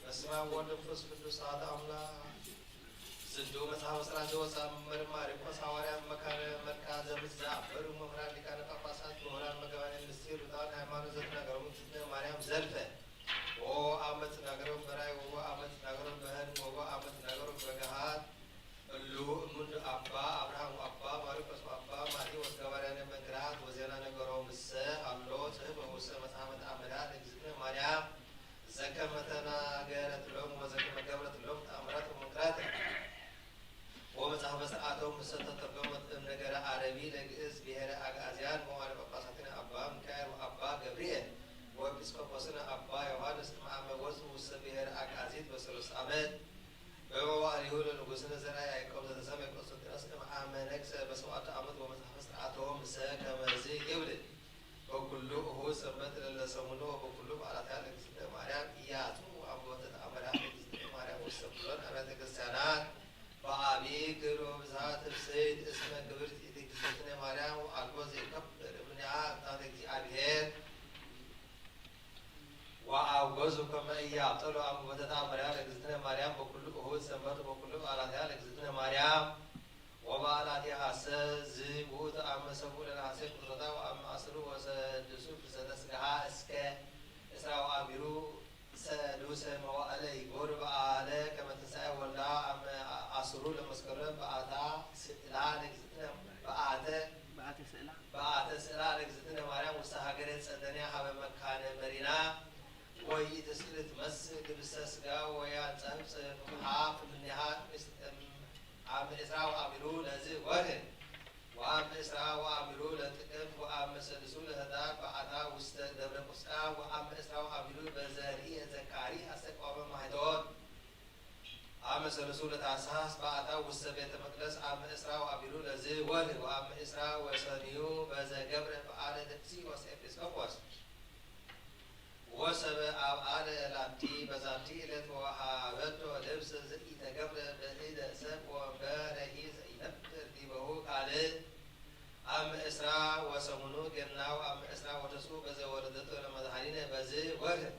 በስመ አብ ወወልድ ወመንፈስ ቅዱስ አሐዱ አምላክ። ዝንቱ መጽሐፈ ሥራተ ወፃ መርማሪ ቆስ ሐዋርያት መካነ መልካ ዘምት ዘአበሩ መምህራን ሊቃነ ጳጳሳት ምሁራን መጋባኔ ምስጢር ርቱዓን ሃይማኖት ዘትናገሮም እግዝእትነ ማርያም ዘልፈ ወአመት ናገሮም በራይ ወአመት ናገሮም በህን ወአመት ናገሮም በገሃድ እሉ እሙንዱ አባ አብርሃም ወአባ ማርቆስ ወአባ ማቴዎስ ገባርያነ መንክራት ወዜና ነገሮም እሰ አሎ ጽህፈ ውስተ መጽሐፈ ተአምራት እግዝእትነ ማርያም ዘከመ ተናገረትሎም ወዘከመ ገብረትሎም ተአምራት ወመንክራት። ወመጽሐፈ ሥርዓቶም ምሰ ተተርጎመት እም ነገረ አረቢ ለግእዝ ብሔረ አግአዝያን መዋዕለ ጳጳሳትነ አባ ሚካኤል ወአባ ገብርኤል ወኤጲስቆጶስነ አባ ዮሐንስ እምአመ ወፁ ውስተ ብሔረ አግአዚት በሰሉስ ዓመት በመዋዕሊሁ ለንጉሥነ ዘርአ ያዕቆብ ዘተሰምየ ቆስጠንጢኖስ እምአመ ነግሰ በሰብዓቱ ዓመት ወመጽሐፈ ሥርዓቶም ምሰ ከመዝ ይብል። በኩሉ እሁድ ሰንበት ለለሰሙኑ ወበኩሉ በዓላትያ ለእግዝእትነ ማርያም ኢያጽኡ አምቦተ ተአምራት ለእግዝእትነ ማርያም ውስተ ኩሎን አብያተ ክርስቲያናት በአቢ ክብር ወብዝሃ ትፍስሕት እስመ ክብርት ይእቲ እግዝእትነ ማርያም ወአልቦ ዘይከብር እምኔሃ እምታተ እግዚአብሔር ወአውገዙ ከመ ኢያብጠሉ አምቦተ ተአምራት ለእግዝእትነ ማርያም በኩሉ እሁድ ሰንበት ወበኩሉ በዓላትያ ለእግዝእትነ ማርያም ወበዓላቲሃሰ ዝውእቱ አመ ሰብኡ ለነሐሴ ቁርሶታ ወአመ አስሩ ወሰድሱ ፍልሰተ ስጋሃ እስከ እስራ ወአሚሩ ሰዱሰ መዋዕለ ይጎር በዓለ ከመ ትንሳኤ ወልዳ አመ አስሩ ለመስከረም በአታ ስእላ ለእግዝእትነ በአተ በአተ ስእላ በአተ ስእላ ለእግዝእትነ ማርያም ውስተ ሀገረ ጸደንያ ሀበ መካነ መሪና ወይትስእል ትመስል ግብስተ ስጋ ወያንጸህብ ጽፍሃ እምኔሃ አመ ዕስራ ወአሚሩ ለዝ ወርህ ወአመ ዕስራ ወአሚሩ ለጥቅምት ወአመ ሰልሱ ለህዳር በአታ ውስተ ደብረ ቁስጣ ወአመ ዕስራ ወአሚሩ በዘርኢ ዘካሪ አስተቃወመ ማህቶት አመ ሰልሱ ለታህሳስ በአታ ውስተ ቤተ መቅደስ አመ ዕስራ ወአሚሩ ለዝ ወርህ ወአመ ዕስራ ወሰንዩ በዘ ገብረ በዓለ ንቅሲ ወስኤ ኤጲስቆጶስ ወሰበ ኣብአለ ላቲ በዛቲ ዕለት ወወሃበቶ ልብስ ዘኢተገብረ በእደ ሰብ ወንበረሂ ዘኢነብር ዲበሁ ካልእ። አመ እስራ ወሰሙኑ ገና ወአመ እስራ ወተስኡ በዘ ወለደቶ ለመድኃኒነ በዝ ወርህ።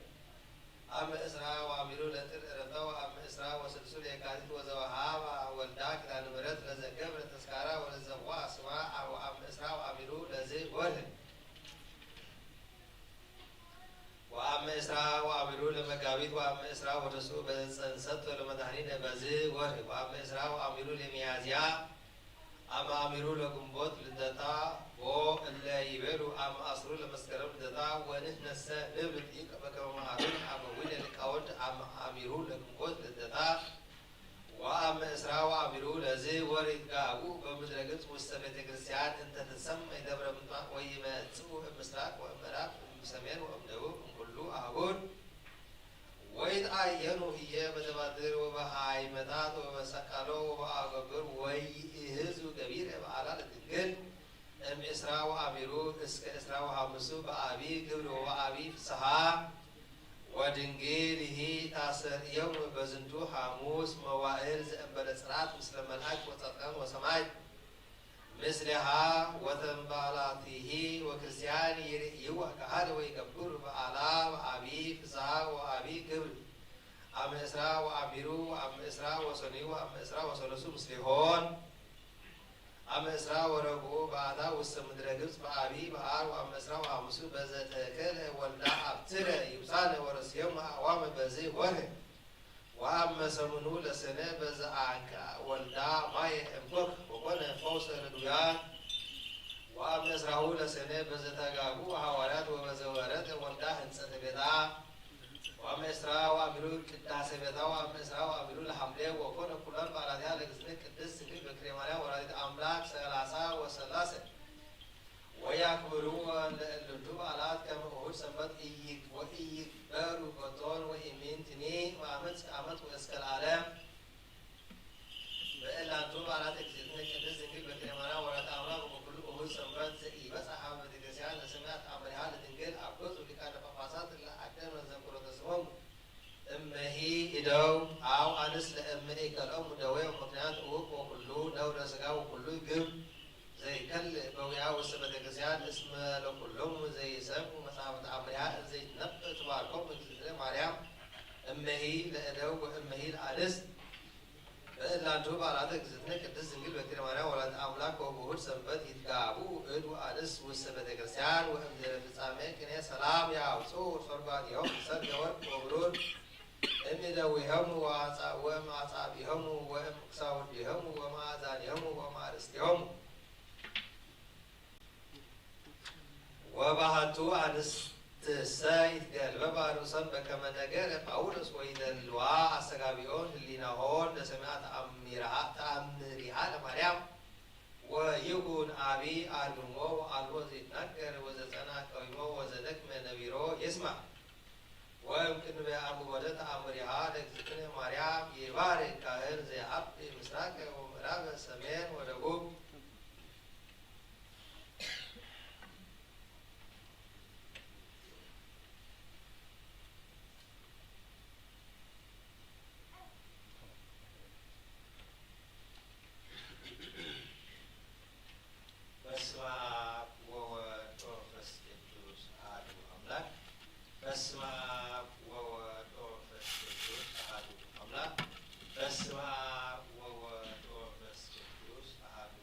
አመ እስራ ወአሚሩ ለጥር ዕረፍታ ወአመ እስራ ወስልሱ ለየካቲት ወዘወሃባ ወልዳ ኪዳነ ምሕረት ለዘገብረ ተስካራ ወለዘዋ ስማ ወአመ እስራ ወአሚሩ ለዝ ወርህ። ወአመ እስራ ወአሚሩ ለመጋቢት ወአመ እስራ ወተስኡ በዘጸንሰቶ ለመድኃኒነ በዝ ወርህ። ወአመ እስራ ወአሚሩ ለሚያዝያ አመ አሚሩ ለግንቦት ልደታ። ቦ እለ ይቤሉ አመ አስሩ ለመስከረም ልደታ። ወንሕነሰ ንብል ኢቀ በከመ መሃሩነ አበዊነ ሊቃውንት አመ አሚሩ ለግንቦት ልደታ። ወአመ እስራ ወአሚሩ ለዝ ወር ይትጋቡ በምድረ ግብጽ ውስተ ቤተ ክርስቲያን እንተ ትሰመይ ደብረ ምጥማቅ ወይመጽኡ እምስራቅ ወእምዕራብ እምሰሜን ወእምደቡብ እምኩሉ አህጉር። ወይትአየኑ ህዬ በደባድር ወበሃይመታት ወበሰቀሎ ወበአገብር ወይእህዙ ገቢረ በዓላ ለድንግል። እም ዕስራ ወአሚሩ እስከ ዕስራ ወሐምሱ በአቢ ግብር ወበአቢ ፍስሃ። ወድንግል ይሂ ታሰርዮም በዝንቱ ሐሙስ መዋእል ዘእንበለ ጽራት ምስለ መልአክ ወጸጥቀን ወሰማይ ምስሌሃ ወተንባላቲሂ ወክርስቲያን ይርእይዋ ከሃደ ወይገብሩ በዓላ በአቢ ፍስሃ ወአቢ ግብር። አመ እስራ ወአሚሩ ወአመ እስራ ወሰኑዩ ወአመ እስራ ወሰለሱ ምስሌሆን። አመ እስራ ወረብኡ በአታ ውስተ ምድረ ግብጽ በአቢ በዓል ወአመ እስራ ወሐምሱ በዘተከለ ወልዳ አብትረ ይብሳነ ወረስዮም አዕዋመ በዚ ወርህ። ወአመ ሰሙኑ ለሰነ በዘአንቀ ወልዳ ማየ እምኮክ ወኮነ ፈውሰ ለድውያን። ወአመ እስራሁ ለሰነ በዘተጋቡ ሐዋርያት ወበዘወረደ ወልዳ ህንጸተ ቤታ። ወአመ እስራ ወአሚሩ ቅዳሴ ቤታ። ወአመ እስራ ወአሚሩ ለሐምሌ ወኮነ ኩለን በዓላቲሃ ለእግዝእትነ ቅድስት ድንግል በክሌ ማርያም ወላዲተ አምላክ ሠላሳ ወሰላሰ። ወያክብርዎ ለእልንቱ በዓላት ከመ እሁድ ሰንበት ኢይግ-፣ ወኢይግበሩ በቶን ወኢሚንትኒ ወአመት አመት ወእስከ ለዓለም። በእላንቱ በዓላት እግዝእትነ ቅድስት ድንግል በክሌ ማርያም ወላዲተ አምላክ ወበኩሉ እሁድ ሰንበት ዘኢበጽሐ ሀበ ቤተ ክርስቲያን ለሰሚዐ ተአምሪሃ ለድንግል አበጹ ሊቃነ ጳጳሳት እለ አቅደም ለዘክሮተ ስሞሙ። እመሂ እደው አው አንስ ለእመ ኢከልኦሙ ደዌ ምክንያት እውቅ ወኩሉ ነውረ ሥጋ ወኩሉ ግብ ዘይከልእ በዊዓ ውስተ ቤተ ክርስቲያን እስመ ለኩሎሙ ዘይሰምዑ መጽሐፈ ተአምሪሃ እንዘ ይትነበእ ትባርኮሙ እግዝእትነ ማርያም እመሂ ለእደው ወእመሂ ለአንስት። በእላንቱ በዓላት እግዝእትነ ቅድስት ድንግል በክለ ማርያም ወላዲተ አምላክ ወበእሁድ ሰንበት ይትጋቡ እድ ወአንስት ውስተ ቤተ ክርስቲያን ወእምድረ ፍጻሜ ቅኔ ሰላም ያውፅኡ ሶርጓዲሆሙ ሰርገ ወርቅ ወብሩር እምእደዊሆሙ ወአጻ-፣ ወእምአጻብዒሆሙ ወእምክሳውዲሆሙ ወማእዛኒሆሙ ወማርእስቲሆሙ። ወባህቱ አንስትሰ ይትገልበባ ርእሰን በከመ ነገረ ጳውሎስ ወይደልዋ አስተጋቢኦን ህሊናሆን ለሰሚዐ ተአምሪሃ ለማርያም። ወይኩን አቢ አርምሞ ወአልቦ ዘይትናገር ወዘጸንዐ ቀዊሞ ወዘደክመ ነቢሮ ይስማዕ። ወእምቅድመ አግቦተ ተአምሪሃ ለእግዝእትነ ማርያም ይባርክ ካህን ዘይዐቢ ምስራቀ ወምዕራበ ሰሜን ወደቡብ። በስመ አብ ወወልድ ወመንፈስ ቅዱስ አሐዱ አምላክ። በስመ አብ ወወልድ ወመንፈስ ቅዱስ አሐዱ አምላክ። በስመ አብ ወወልድ ወመንፈስ ቅዱስ አሐዱ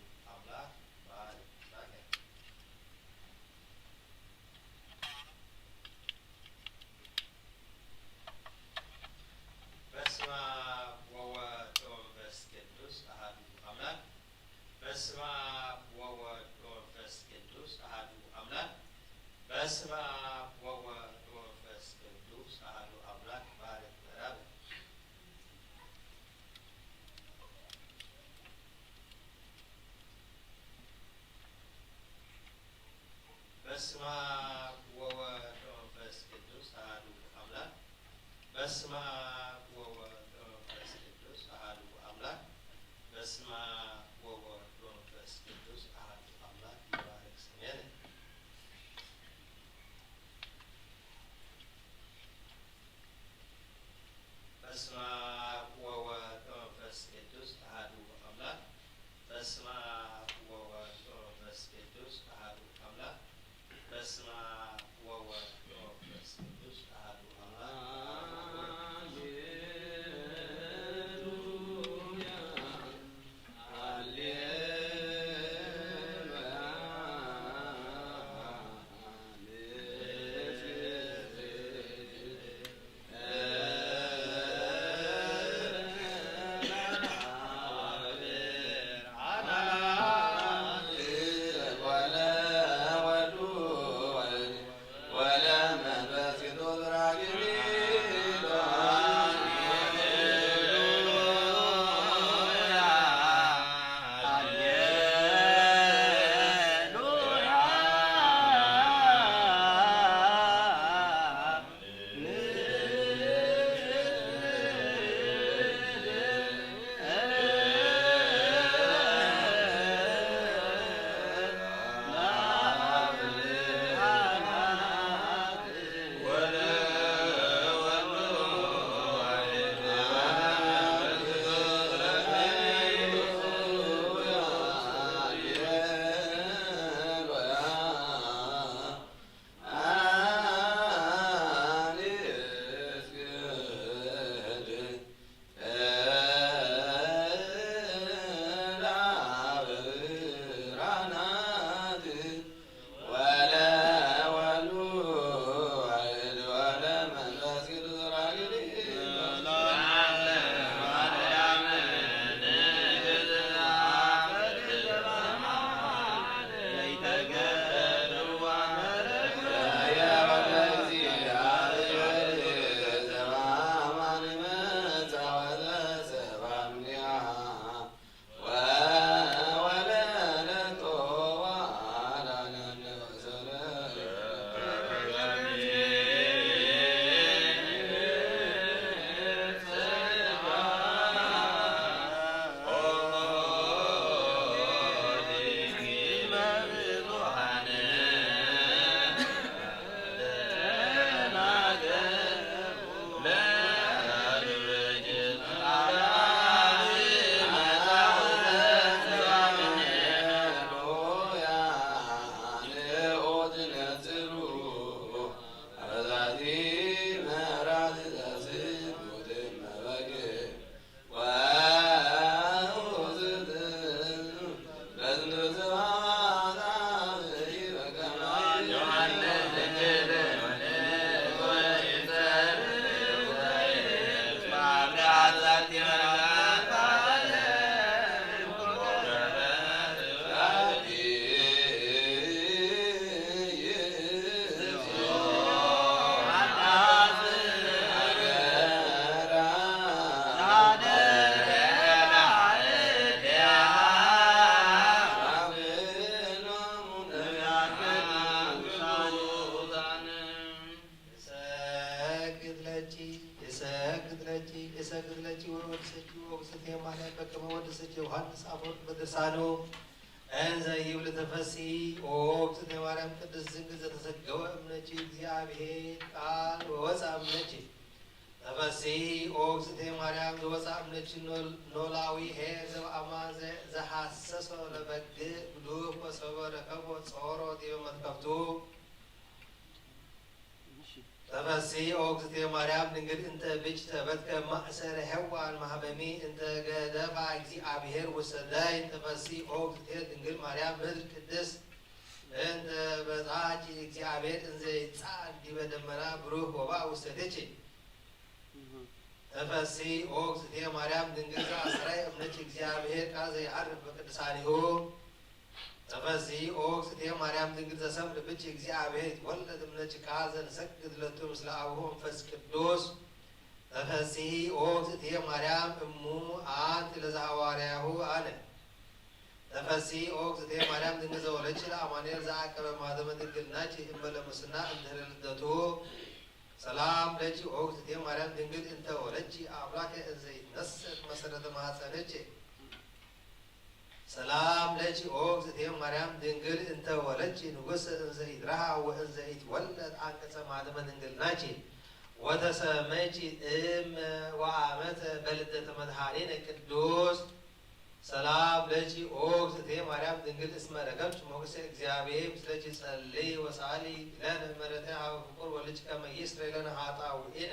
ወእግዝእትየ ማርያም በከመ ወደሰች ዮሐንስ አፈወርቅ በድርሳኑ እንዘ ይብል ተፈሲ ኦ እግዝእትየ ማርያም ቅድስት ድንግል ዘተሰገወ እምነች እግዚአብሔር ቃል ወወፃ እምነች ተፈሲ ኦ እግዝእትየ ማርያም ዘወፃ እምነች ኖላዊ ሄር ዘበአማ ዘሐሰሶ ለበግ ግዱፍ ወሰበ ረከቦ ጾሮ ዲበ መትከፍቱ ተፈሲ ኦ እግዝእትየ ማርያም ድንግል እንተ ብች ተበትከ ማእሰረ ሔዋን ማህበሚ እንተ ገደፋ እግዚአብሔር ውሰዳይ ተፈሲ ኦ እግዝእትየ ድንግል ማርያም ምድር ቅድስት እንተ በጻች እግዚአብሔር እንዘ ይጻል ዲበ ደመና ብሩህ ወባ ውሰደች ተፈሲ ኦ እግዝእትየ ማርያም ድንግል ዘአሰራይ እምነች እግዚአብሔር ቃል ዘይዓርፍ በቅድሳኒሁ ተፈሲ ኦ እግዝእትየ ማርያም ድንግል ዘሰም ልብች እግዚአብሔር ይትወለድ እምነች ቃል ዘንሰግድ ለቱ ምስለ አቡሁ መንፈስ ቅዱስ ተፈሲ ኦ እግዝእትየ ማርያም እሙ አንቲ ለዘሐዋርያሁ አነ ተፈሲ ኦ እግዝእትየ ማርያም ድንግል ዘወለች ለአማኑኤል ዘአቀበ ማህተመ ድንግልናች እምበለ ሙስና እንድህረ ልደቱ ሰላም ለኪ ኦ እግዝእትየ ማርያም ድንግል እንተ ወለድኪ አምላከ እንዘ ይትነሰት መሰረተ ማህፀንኪ ሰላም ለኪ ኦ እግዝእትየ ማርያም ድንግል እንተ ወለድኪ ንጉሰ እንዘ ይትረሃ ወእንዘ ይትወለድ አንቀጸ ማህተመ ድንግልናኪ ወተሰመይኪ እም ወአመተ በልደተ መድኃኒነ ቅዱስ ሰላም ለኪ ኦ እግዝእትየ ማርያም ድንግል እስመ ረከብኪ ሞገሰ እግዚአብሔር ምስለኪ ጸልዪ ወሰአሊ ለነ ምሕረተ ሀበ ፍቁር ወልድኪ ከመ ይስረይ ለነ ኃጣውኢነ።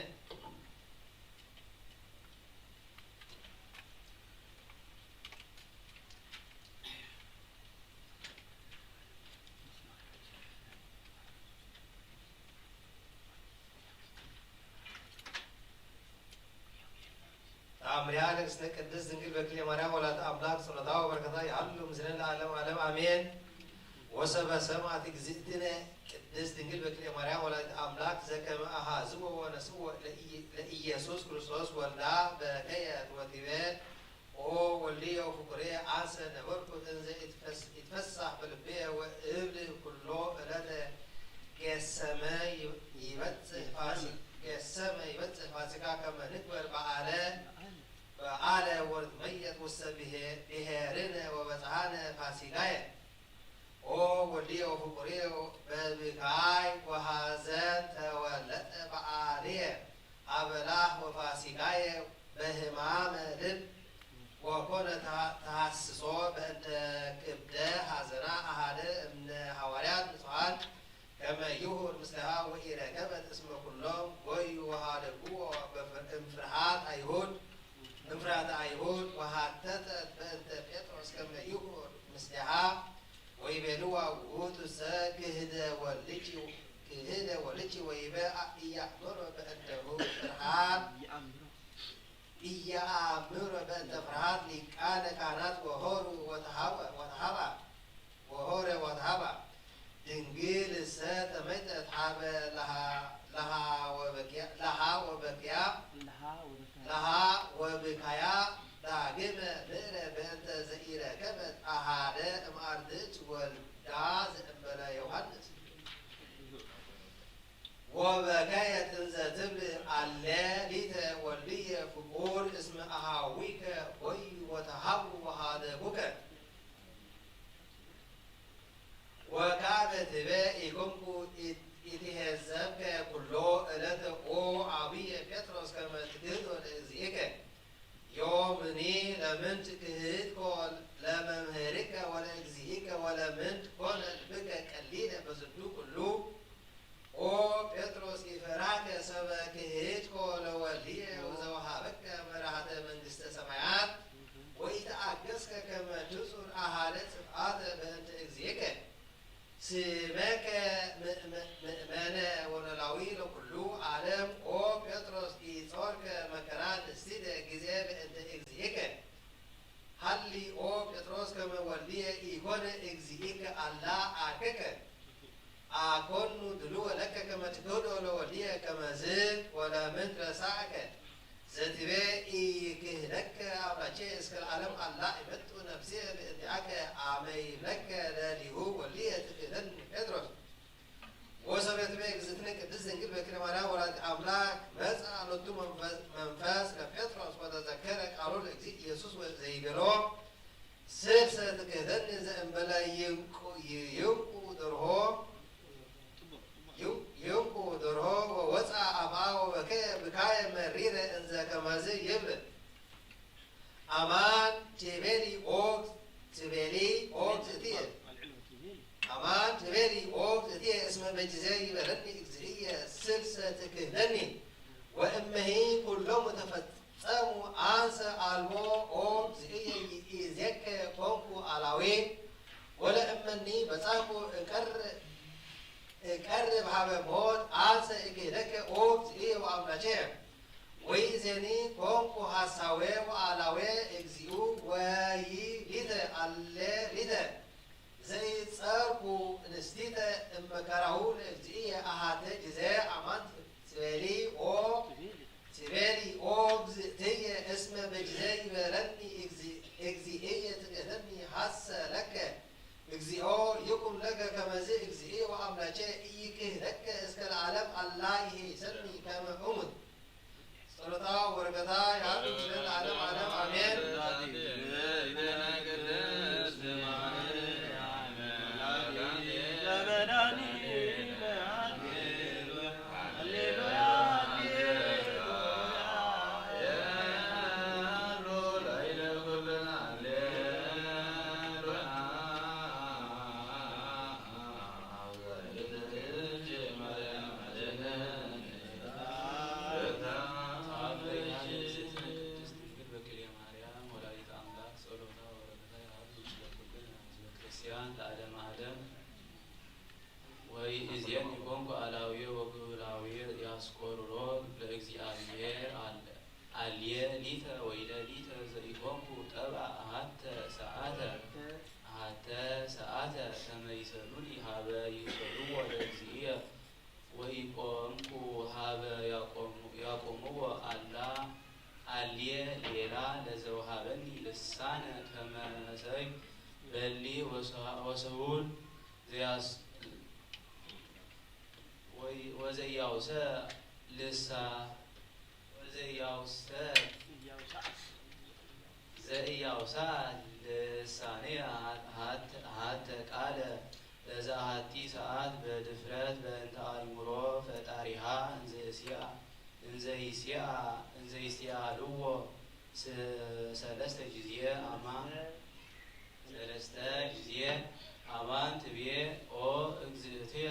ተአምሪሃ ለእግዝእትነ ቅድስት ድንግል በክልኤ ማርያም ወላዲተ አምላክ ጸሎታ ወበረከታ ይሃሉ ምስሌነ ለዓለመ ዓለም አሜን። ወሰበ ሰማዕት እግዝእትነ ቅድስት ድንግል በክልኤ ማርያም ወላዲተ አምላክ ዘከመ አሃዝዎ ወነስዎ ለኢየ- ለኢየሱስ ክርስቶስ ወልዳ በከየት ወቲቤ ኦ ወልድየ ወፍቁርየ አንሰ ነበርኩ እንዘ ኢትፈስ- ኢትፈሳህ በልብየ ወእብል ኩሎ ዕለተ ጌሰመ ይበጽሕ ፋሲ- ጌሰመ ይበጽሕ ፋሲካ ከመ ንግበር በዓለ በዓለ ወንትመየጥ ውስተ ብሔርነ ወበጽሐነ ፋሲካየ። ኦ ወልድየ ወፍቁርየ በብካይ ወሐዘን ተወለጠ በዓልየ አበላህ ወፋሲካየ በህማመ ልብ ወኮነ ተሐስሶ በእንተ ክብደ ሐዘና አሃደ እምነ ሐዋርያት ንጹሐን ከመ ይሁር ምስሌሃ ወኢረከበት እስመ ኩሎም ጎዩ ወሃደግዎ እምፍርሃት አይሁድ እምፍርሃተ አይሁድ ወሃተተት በእንተ ጴጥሮስ ከመ ይሁር ምስሌሃ ወይቤልዋ ውእቱሰ ክህደ ወልድኪ ክህደ ወልድኪ ወይቤ ኢያእምሮ በእንተሁ ፍርሃት ኢያእምሮ በእንተ ፍርሃት ሊቃነ ካህናት ወሆሩ ወተሃወ ወተሃባ ወሆረ ወተሃባ ድንግል እሰ ተመይጠት ሀበ ለሃ ወበክያ ለሃ ወበክያ ለሃ ወበካያ ለሃ ወብካያ ዳግመ ምእረ በእንተ ዘኢረከበት አሃደ እምአርድእት ወልዳ ዘእንበለ ዮሐንስ ወበከየት እንዘ ትብል አሌ ሊተ ወልድየ ፍቁር እስመ አሃዊከ ወይ ወተሃቡ ወሃደጉከ ወካበ ትቤ ኢኮንኩ ኢትሄዘብከ ኩሎ እለተ ኦ አብየ ጴጥሮስ ከመ ትክህዶ ለእግዚእከ ዮምኒ ለምንት ክህድኮ ለመምህርከ ወለእግዚእከ ወለምንት ኮነ ልብከ ቀሊለ በዝዱ ኩሉ ኦ ጴጥሮስ ኢፈራህከ ሰበ ክህድኮ ለወልድየ ዘወሃበከ መራህተ መንግስተ ሰማያት ወኢተአገስከ ከመ ትጹር አሃደ ጽፍአተ በእንተ እግዚእከ ስመከ ምእመነ ወኖላዊ ለኩሉ ዓለም ኦ ጴጥሮስ ኢጾርከ መከራ ንስቲተ ጊዜ በእንተ እግዚእከ ሃሊ ኦ ጴጥሮስ ከመ ወልድየ ኢኮነ እግዚእከ አላ አርከከ አኮኑ ድልወ ለከ ከመ ትክህዶ ለወልድየ ከመዝ ወለምንት ረሳእከ ዘትቤ ኢይክህደከ አምላኬ እስከ ለዓለም አላ ይመጡ ነፍሴ በእንቲአከ አመ ይብለከ ለሊሁ ወልድየ ትክህደኒ ጴጥሮስ። ወሰብ የትቤ እግዝእትነ ቅድስት ድንግል በክለ ማርያም ወላዲተ አምላክ መጽአ ሎቱ መንፈስ ለጴጥሮስ ወተዘከረ ቃሉ ለእግዚእ ኢየሱስ ዘይቤሎ፣ ስልሰ ትክህደኒ ዘእንበለ ይንቁ፣ ይንቁ ደርሆ፣ ይንቁ ደርሆ ወወፅአ ኣፍአ ወበከየ ብካየ መሪረ እንዘ ከመዝ ይብል። ኣማን ትቤሊ ኦ ትቤሊ ኦ ትእትየ። ኣማን ትቤሊ ኦ ትእትየ እስመ በጅዘ ይበለኒ እግዚእየ ስልሰ ትክህደኒ። ወእመሂ ኩሎሙ ተፈጸሙ አንሰ አልቦ ኦ እግዚእየ ይእዜከ ኮንኩ አላዌ። ወለእመኒ በጻኩ እቀር-፣ እቀርብ ሀበ ሞት አንሰ እክህደከ ኦ እግዚእየ ወአምላኬ። ወይእዜኒ ኮንኩ ሐሳዌ ወአላዌ እግዚኡ ወይሊተ አሌሊተ ዘይጸርኩ እንስቲተ እመከራሁ ለእግዚእየ አሃተ ጊዜ አማን ትቤሊ ኦ ትቤሊ ኦ እግዝእትየ እስመ በጊዜ ይበለኒ እግዚ-፣ እግዚእየ ትክህደኒ ሐሰ ለከ እግዚኦ ይኩን ለከ ከመዚ እግዚእየ ወአምላኬ ኢይክህደከ እስከ ለዓለም አላ ይሄይሰኒ ከመ እሙት። ጸሎታ ወበረከታ ይሃሉ ምስለ ለዓለም ዓለም አሜን። ክርስቲያን ለዓለመ ዓለም። ወይእዜኒ ኮንኩ አላውየ ወኩላውየ ያስቆርሮ ለእግዚአብሔር አለ-፣ አልየ ሊተ ወይለ ሊተ ዘኢኮንኩ ጠብአ አሃተ ሰዓተ፣ አሃተ ሰዓተ ከመ ይሰሉኒ ሀበ ይሰልዎ ለእግዚእየ ወኢቆምኩ ሀበ ያቆሙ-፣ ያቆምዎ አላ አልየ ሌላ ለዘውሃበኒ ልሳነ ከመ ሰይፍ በሊ ወሰ-፣ ወሰሁል ዘያስ-፣ ወይ-፣ ወዘያውሰ ልሳ-፣ ወዘያውሰ-፣ ዘእያውሳ ልሳኔ ሀት-፣ ሀተ ቃለ ለዛሃቲ ሰዓት በድፍረት በእንተ አእምሮ ፈጣሪሃ እንዘ እስያ-፣ እንዘ ይስያ-፣ እንዘ ይስያልዎ ስ-፣ ሰለስተ ጊዜ አማን ሰለስተ ጊዜ አማን ትቤ ኦ እግዝእትየ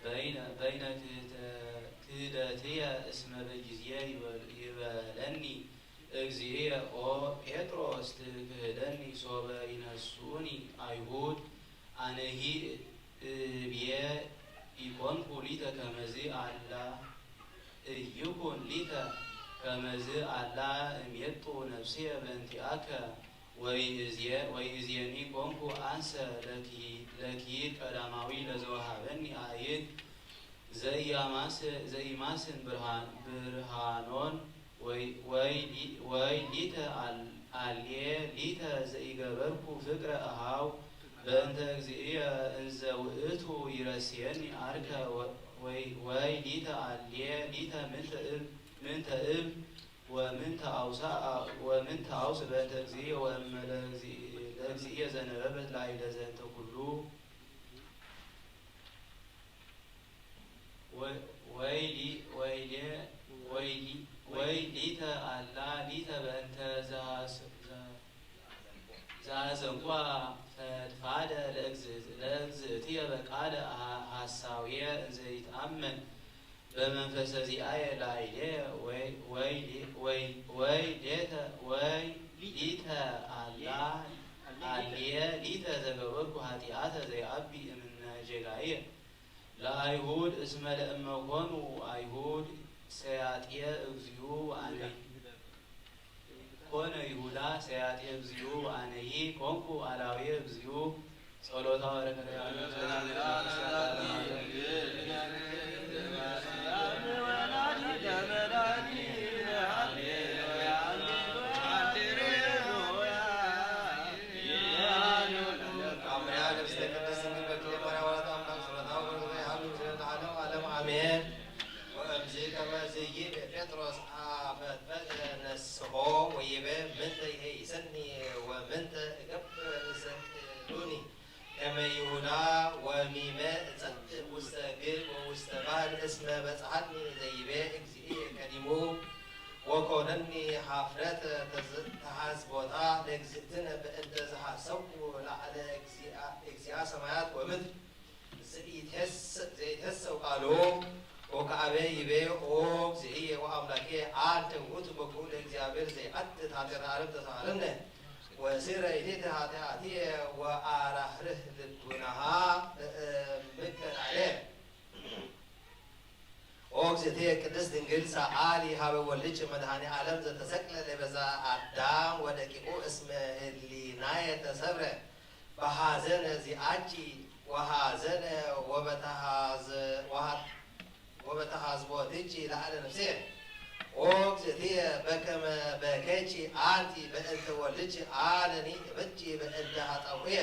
በይነ፣ በይነ ክህተ-፣ ክህደትየ እስመ በጊዜ ይበል-፣ ይበለኒ እግዚእየ ኦ ጴጥሮስ ትክህደኒ ሶበ ይነስኡኒ አይሁድ አነሂ እብየ ኢኮንኩ ሊተ ከመዚ አላ እይኩን ሊተ ከመዝ አላ እሜጡ ነፍስየ በእንቲአከ ወይእዜ-፣ ወይእዜኒ ኮንኩ አንሰ ለኪ-፣ ለኪድ ቀዳማዊ ለዘወሃበኒ አእይድ ዘኢያማስ-፣ ዘኢማስን ብርሃን-፣ ብርሃኖን ወይ-፣ ወይ ሊ-፣ ወይ ሊተ አል-፣ አልየ ሊተ ዘኢገበርኩ ፍቅረ አሃው በእንተ እግዚእየ እንዘ ውእቱ ይረስየኒ አርከ ወ-፣ ወይ-፣ ወይ ሊተ አልየ ሊተ ምንተ እብ-፣ ምንተ እብ ወምንተ አውሳ-፣ ወምንተ አውስ በእንተ እግዚእየ ወእመ ለእግዚእየ ዘነበበት ላዕለ ዘንተ ኩሉ። ወይ-፣ ወይሊ-፣ ወይሌ-፣ ወይሊ-፣ ወይሊተ አላ ሊተ በእንተ ዘሐስ-፣ ዘ-፣ ዘሐሰንኳ ፈድፋደ ለእግዝ-፣ ለእግዝእትየ በቃለ ሐ-፣ ሐሳውየ እንዘ ይትአመን በመንፈሰ ዚአየ ላዕሌ ወይ-፣ ወይሊ-፣ ወይ-፣ ወይሌተ-፣ ወይሊተ አላ አልየ ሊተ ዘገበርኩ ኃጢአተ ዘይአቢ እምነ ጌጋየ። ለአይሁድ እስመ ለእመ ኮኑ አይሁድ ሰያጥየ እግዚኡ ወአነ-፣ ኮነ ይሁዳ ሰያጥየ እግዚኡ ወአነሂ ኮንኩ አላውየ እግዚኡ። ጸሎታ ወበረከታ አሜን። ወእምዚ ከመዚ ይቤ ጴጥሮስ አፈትፈተ ነስሖ ወይቤ በጽሓኒ ዘይቤ እግዚእየ ቀዲሙ፣ ወኮነኒ ሀፍረት ተዝ-፣ ተሃዝቦታ ለእግዚእትነ በእንተ ዝሃሰብኩ ላዕለ እግዚኣ-፣ እግዚኣ ሰማያት ወምድር። ዘይትሄስ-፣ ዘይትሄሰው ቃሉ ወከአበ ይቤ ኦ እግዚእየ ወአምላኬ አንተ ውእቱ በኩሉ ለእግዚአብሔር ዘይአትት ኃጢአተ ዓለም ተሳሃለነ ወስረ ይእቲ ኃጢአትየ ወአራህርህ ልቡናሃ ምከናለ። ኦ እግዝእትየ ቅድስት ድንግል ሰአሊ ሀበ ወልድኪ መድኃኔ ዓለም ዘተሰቅለ ለበዛ አዳም ወደቂቁ እስመ ህሊናየ ተሰብረ በሐዘነ ዚአኪ ወሐዘነ ወበተሐዘ-፣ ወሐ-፣ ወበተሐዝቦትኪ ለዓለ ነፍስየ። ኦ እግዝእትየ በከመ በከይኪ አንቲ በእንተ ወልድኪ አነኒ እበኪ በእንተ ኃጣውየ።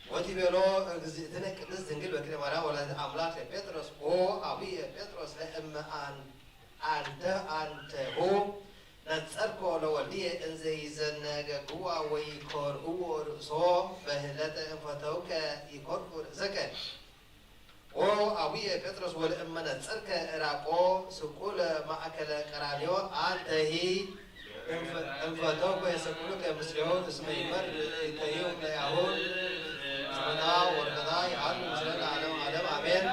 ወትቤሎ እግዝእትነ ቅድስት ድንግል በክለ ማርያም ወላዲተ አምላክ ለጴጥሮስ ኦ አቡየ ጴጥሮስ ለእመ አን-፣ አንተ አንተሁ ነጸርኮ ለወልድየ እንዘ ይዘነገግዋ ወይኮርዕዎ ርእሶ በህለተ እንፈተውከ ይኮርዑ ርእሰከ። ኦ አቡየ ጴጥሮስ ወለእመ ነጸርከ ዕራቆ ስቁለ ማእከለ ቀራንዮ አንተሂ እንፈተውኮ የሰቅሉከ ምስሌሁ እስመ ይመር እከዩ ለያሁ ስመታ ወርቀታ ይሃሉ ምስለ ለዓለም ዓለም አሜን።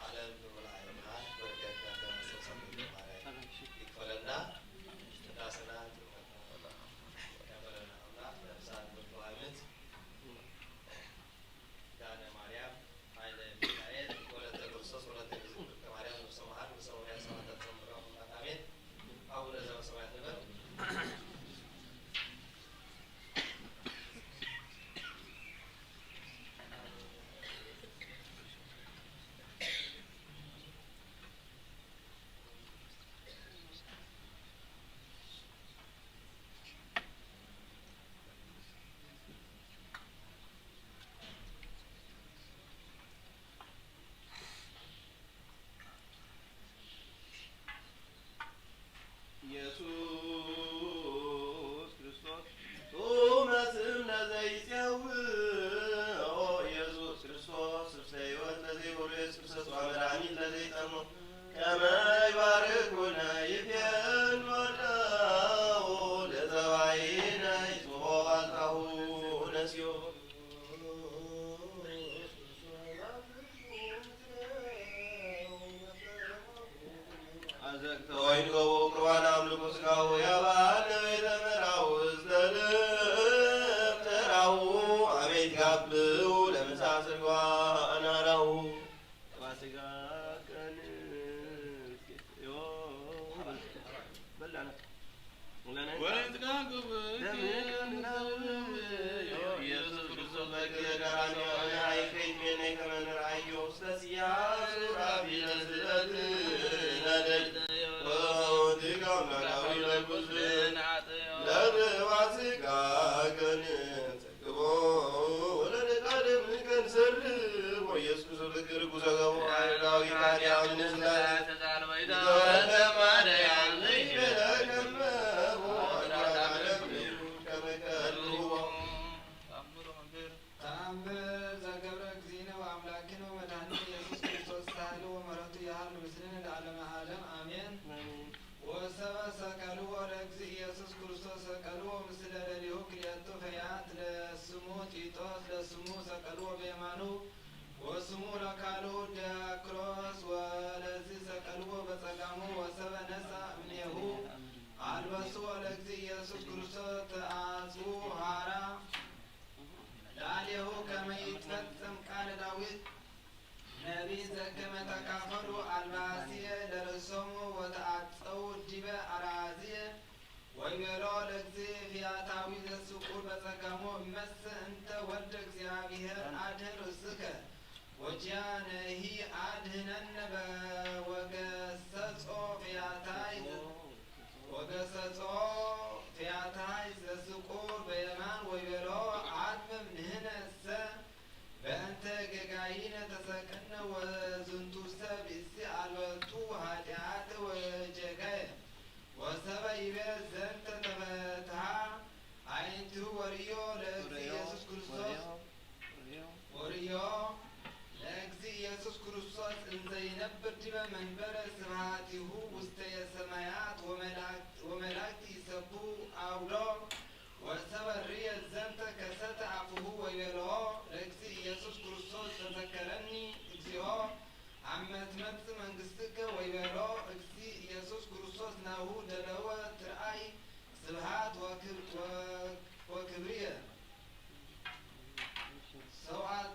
ዓለም ልዑል ዓለምና በረከትና ተናስኦ ሳምንተ ማርያም ይክፈለና። ቅዳሴና ጥምቀትና ያበለና አምላክ ነፍሳን ብርቱ ሃይምት ኪዳነ ማርያም ኃይለ ሚካኤል ወለተ ክርስቶስ ወለተ እግዝእትነ ማርያም ነፍሰ መሃር ነፍሰ መውያ ሰማዕታት ጸምብራ አምላክ አሜን። አቡነ ዘበሰማያት ንበር። ኢየሱስ ክርስቶስ ጡመ ስም ለዘይጼው። ኦ ኢየሱስ ክርስቶስ ስብስተ ሕይወት ለዘይበሉ የስብሰ ጽዋ መድኃኒት ለዘይጠሙ ከመ ይባርኩነ ይቤን ወደው ለዘባይነ ይጽቦ ባልታሁ ነስዮ። አዘቅተ ወይን ገቦ ቁርባን አምልኮ ስጋሁ ያባነ ቤተ መራሁ ውስተ ልብ ተራሁ አመ ይትጋብኡ ለምሳ ስርጓ አናራሁ። ስጋ ቀን ዮ በላና። ኢየሱስ ክርስቶስ በግብረ ቀራንዮ ኃይል ከይትሜነይ ከመ ንርአዮ ውስተ ስያ ሱራፊ ለስለት ነደድ ወወትግ አምላካዊ ለኩል ለርባ ስጋ ከንጸግቦ ወለነቃደም ከንሰርብ ወኢየሱስ ክርስቶስ በግብር ጉዞ ገቦ አረጋዊ ካዲያ ምስለ ተአምር ዘገብረ እግዚእነ ወአምላክነ ወመድኃኒነ ኢየሱስ ክርስቶስ ሳህሉ ወምሕረቱ ይሃሉ ምስሌነ ለዓለመ ዓለም አሜን። ወሰበ ሰቀልዎ ለእግዚእ ኢየሱስ ክርስቶስ ሰቀልዎ ምስለ ለሊሁ ክልኤቱ ፈያት ለስሙ ጢጦስ ለስሙ ሰቀልዎ በየማኑ ዳዊት ነቢይ ዘከመ ተካፈሉ ኣልባስየ ለርእሶሙ ወተዓጸዉ ዲበ ኣራዝየ ወይቤሎ ለእግዚእ ፍያታዊ ዘስቁር በጸጋሙ እመሰ እንተ ወልደ እግዚኣብሔር ኣድህን ርእስከ ወኪያነሂ ኣድህነነ ወገሰጾ ፍያታይ ወገሰጾ ፍያታይ ዘስቁር በየማን ወይቤሎ ኣትምም ንህነሰ በእንተ ጌጋይነ ተሰቅነ ወዝንቱሰ ብእሲ ኣልበቱ ኃጢአት ወጌጋየ ወሰበ ይቤ ዘንተ ተፈትሃ አዕይንቲሁ ወርእዮ ለእግዚእ ኢየሱስ ክርስቶስ ወርእዮ ለእግዚእ ኢየሱስ ክርስቶስ እንዘ ይነብር ዲበ መንበረ ስብሐቲሁ ውስተ የሰማያት ወመላእክት ወመላእክት ይሰብሑ አውዶ ወሰበ ርእየ ዘንተ ከሰተ አፉሁ ወይቤሎ ለእግዚእ ኢየሱስ ክርስቶስ ተዘከረኒ እግዚኦ አመ ትመጽእ መንግሥትከ ወይቤሎ እግዚእ ኢየሱስ ክርስቶስ ናሁ ደለወ ትርአይ ስብሐት ወክብ- ወ- ወክብርየ ሰውአት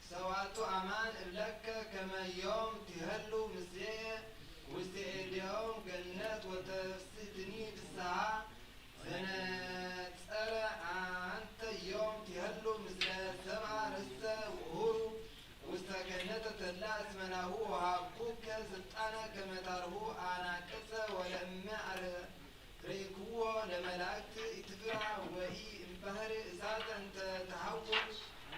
ሰውአቱ አማን እብለከ ከመ ዮም ትሄሉ ምስሌየ ውስተ ኤዴሆም ገነት ወተፍስሕትኒ ፍስሐ ዘነጸረ አንተ ዮም ትሄሉ ምስለ ሰብአ ርእሰ ውእሁሩ ውስተ ገነተ ተድላ እስመ ናሁ ወሃብኩከ ስልጣነ ከመ ታርሁ አናቅጸ ወለእመ አር- ርኢክዎ ለመላእክት ኢትፍራ ወኢ እምባህሪ እሳት እንተ ተሐውር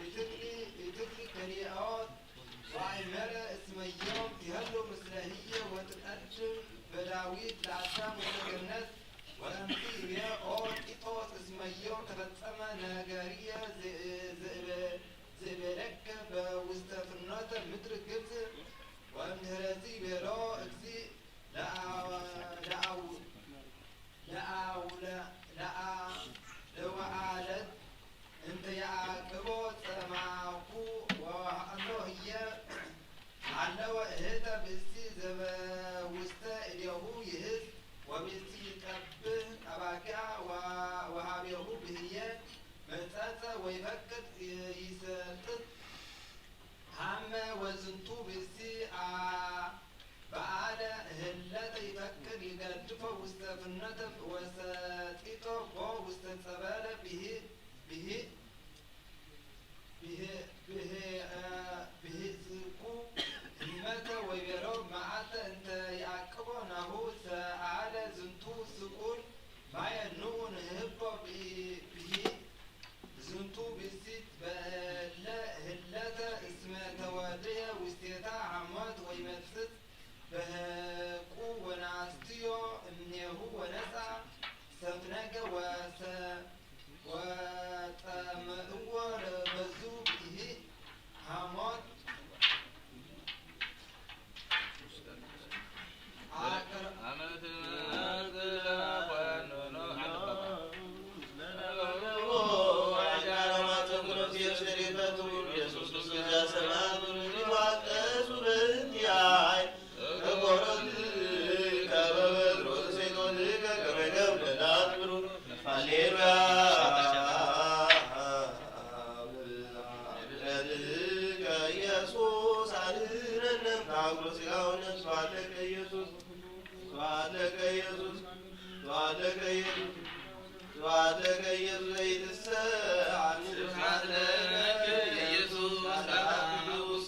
ኢትክሊ ኢትክሊ ከሊኦት ወአይመረ እስመ ዮም ትሄሉ ምስለ ህየ ወትቀድም በዳዊት ለአዳም ወለገነት ወእምቲ ይቤ ኦ ጢጦስ እስመ ዮም ተፈጸመ ነገርየ ዘእቤለከ በውስተ ፍኖተ ምድር ግብጽ ወእምድህረዚ ይቤሎ እግዚእ ለአው- ለአውለ- ለአ- ለወአለት እንተ ያዕቅቦ ጸማኩ ወሃሎ ህየ ሃለወ እህተ ብእሲ ዘበውስተ እዴሁ ይህዝ ወብእሲ ይጠብህ አባጊዓ ወሃቤሁ ብህየ መጸጸ ወይፈቅድ ይሰጥጥ ሃመ ወዝንቱ ብእሲ በአለ ህለተ ይፈቅድ ይገድፎ ውስተ ፍኖተ ወሰጢጦ ቦ ውስተ ጸበለ ብሂ- ብሂ- ብሂ- ብሂ- ብሂዝኩ ህመተ ወይቤሎ መዓተ እንተ ይአቅቦ ናሁ ሰአለ ዝንቱ ስቁል ማየ ንዑ ንህቦ ብሂ- ብሂ- ዝንቱ ብእሲት በእለ ህለተ እስመ ተወድየ ውስቴታ ሐሞት ወይመጽእ በህቁ ወነአስትዮ እምኔሁ ወነሳ ሰፍነገ ወጠምእዎ ለበዙ ብሂ ሐሞት ሃሌሉያ። ኢየሱስ አድነነ። ስብሐት ለከ ኢየሱስ፣ ስብሐት ለከ ኢየሱስ፣ ስብሐት ለከ ኢየሱስ ዘይትሰአኒ። ስብሐት ለከ ኢየሱስ አብ ቅዱስ።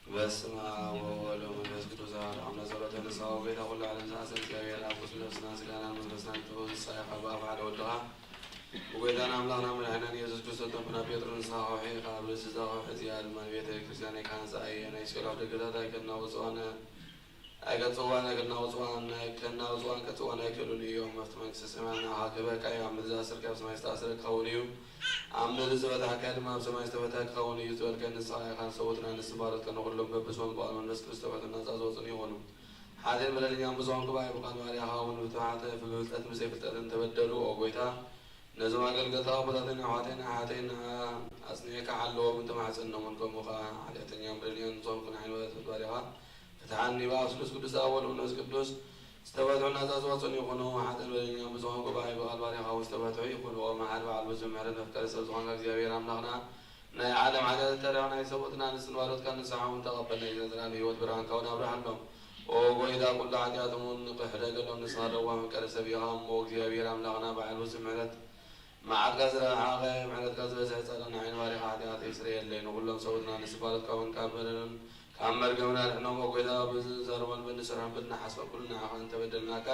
በስመ አብ ወወልድ ወመንፈስ ሎዛ ኣምላኽ ጸሎተ ንስኻ ወጎይታ ኩሉ ዓለም ዝኣሰር እግዚኣብሔር ኣብ ቅዱስ ነፍስና ስጋና መንፈስና ንጥበብ ንስኻ ኢኻ ብኣፍ ሓደ ወድኻ ብጎይታና ኣምላኽና መድሓኒናን ኢየሱስ ክርስቶስ ተንብና ጴጥሮስ ንስኻ ከውሒ ኢኻ ኣብ ርእሲ እዛ ከውሒ እዚኣ ድማ ንቤተ ክርስቲያን ኢኻ ህንጻ እየ ናይ ሲኦል ኣፍደገታት ኣይከናውጽዋን ኣይከጽዋን ኣይከናውጽዋን ኣይከናውጽዋን ከጽዋን ኣይክእሉን እዮም ኣብቲ መንግስተ ሰማይ ንዓኻ ክህበካ እዩ ኣብ ምድሪ ዝኣሰርካ ኣብ ሰማይ ዝተኣሰረ ክኸውን እዩ ኣብ ምድሪ ዝፈታሕካ ድማ ኣብ ሰማይ ዝተፈትሐ ክኸውን እዩ ዝበልከ ንስኻ ኢኻ ንሰውትና ንስባረትካ ንኹሎም በብስሞም ብኣል መንፈስ ክርስቶስ ተባሂሎም ነጻ ዝወጹን ይኹኑ። ሓጢኣን በደለኛን ብዝኾንኩ ብኣይ ብቓል ባርያኻ እውን ብትብዓት ብፍልጠት ብዘይፍልጠትን ተበደሉ። ኦ ጎይታ፣ ነዞም ኣገልገልቲ ኣቦታትን ኣሕዋተይን ኣሓተይን ኣጽኒዕካ ሓልዎም ንተማሕጸኖምን ከምኡ ኸኣ ሓጢኣተኛን በደለኛን ዝኾንኩ ንዓይኒ ባርያኻ ፍትሓኒ። ብኣብ ስሉስ ቅዱስ ኣብ ወልድ መንፈስ ቅዱስ ዝተፈትሑ ናጻ ዝወጹን ይኹኑ። ሓጢኣን በደለኛን ብዝኾንኩ ብኣይ ብቓል ባርያኻ እውን ዝተፈትሑ ይኹኑ። ኦ መሓሪ በዓል ብዙሕ ምሕረት መፍቀሪ ሰብ ዝኾንካ እግዚኣብሔር ኣምላኽና ናይ ዓለም ሓጢኣት ተሪኻ ናይ ሰብኡትና ንስን ባሮትካ ንስሓ እውን ተቐበል ናይ ዘዘለኣለም ህይወት ብርሃንካ እውን ኣብርሃሎም። ኦ ጎይታ ኩሉ ሓጢኣቶም እውን ክሕደገሎም ንስኻ ለዋህ መፍቀሪ ሰብ ኢኻ እሞ እግዚኣብሔር ኣምላኽና በዓል ብዙሕ ምሕረት መዓትካ ዝረሓቐ ምሕረትካ ዝበዝሐ ጻድቕ ንዓይኒ ባሪኻ ሓጢኣተይ ስረየለይ ንኹሎም ሰብኡትና ንስን ባሮትካ እውን ካብ በደልን ካብ መርገምን ኣድሕኖም ኦ ጎይታ ብዝዛረቦን ብንሰርሖን ብንሓስቦን ኩሉ ንዓኻ እንተበደልናካ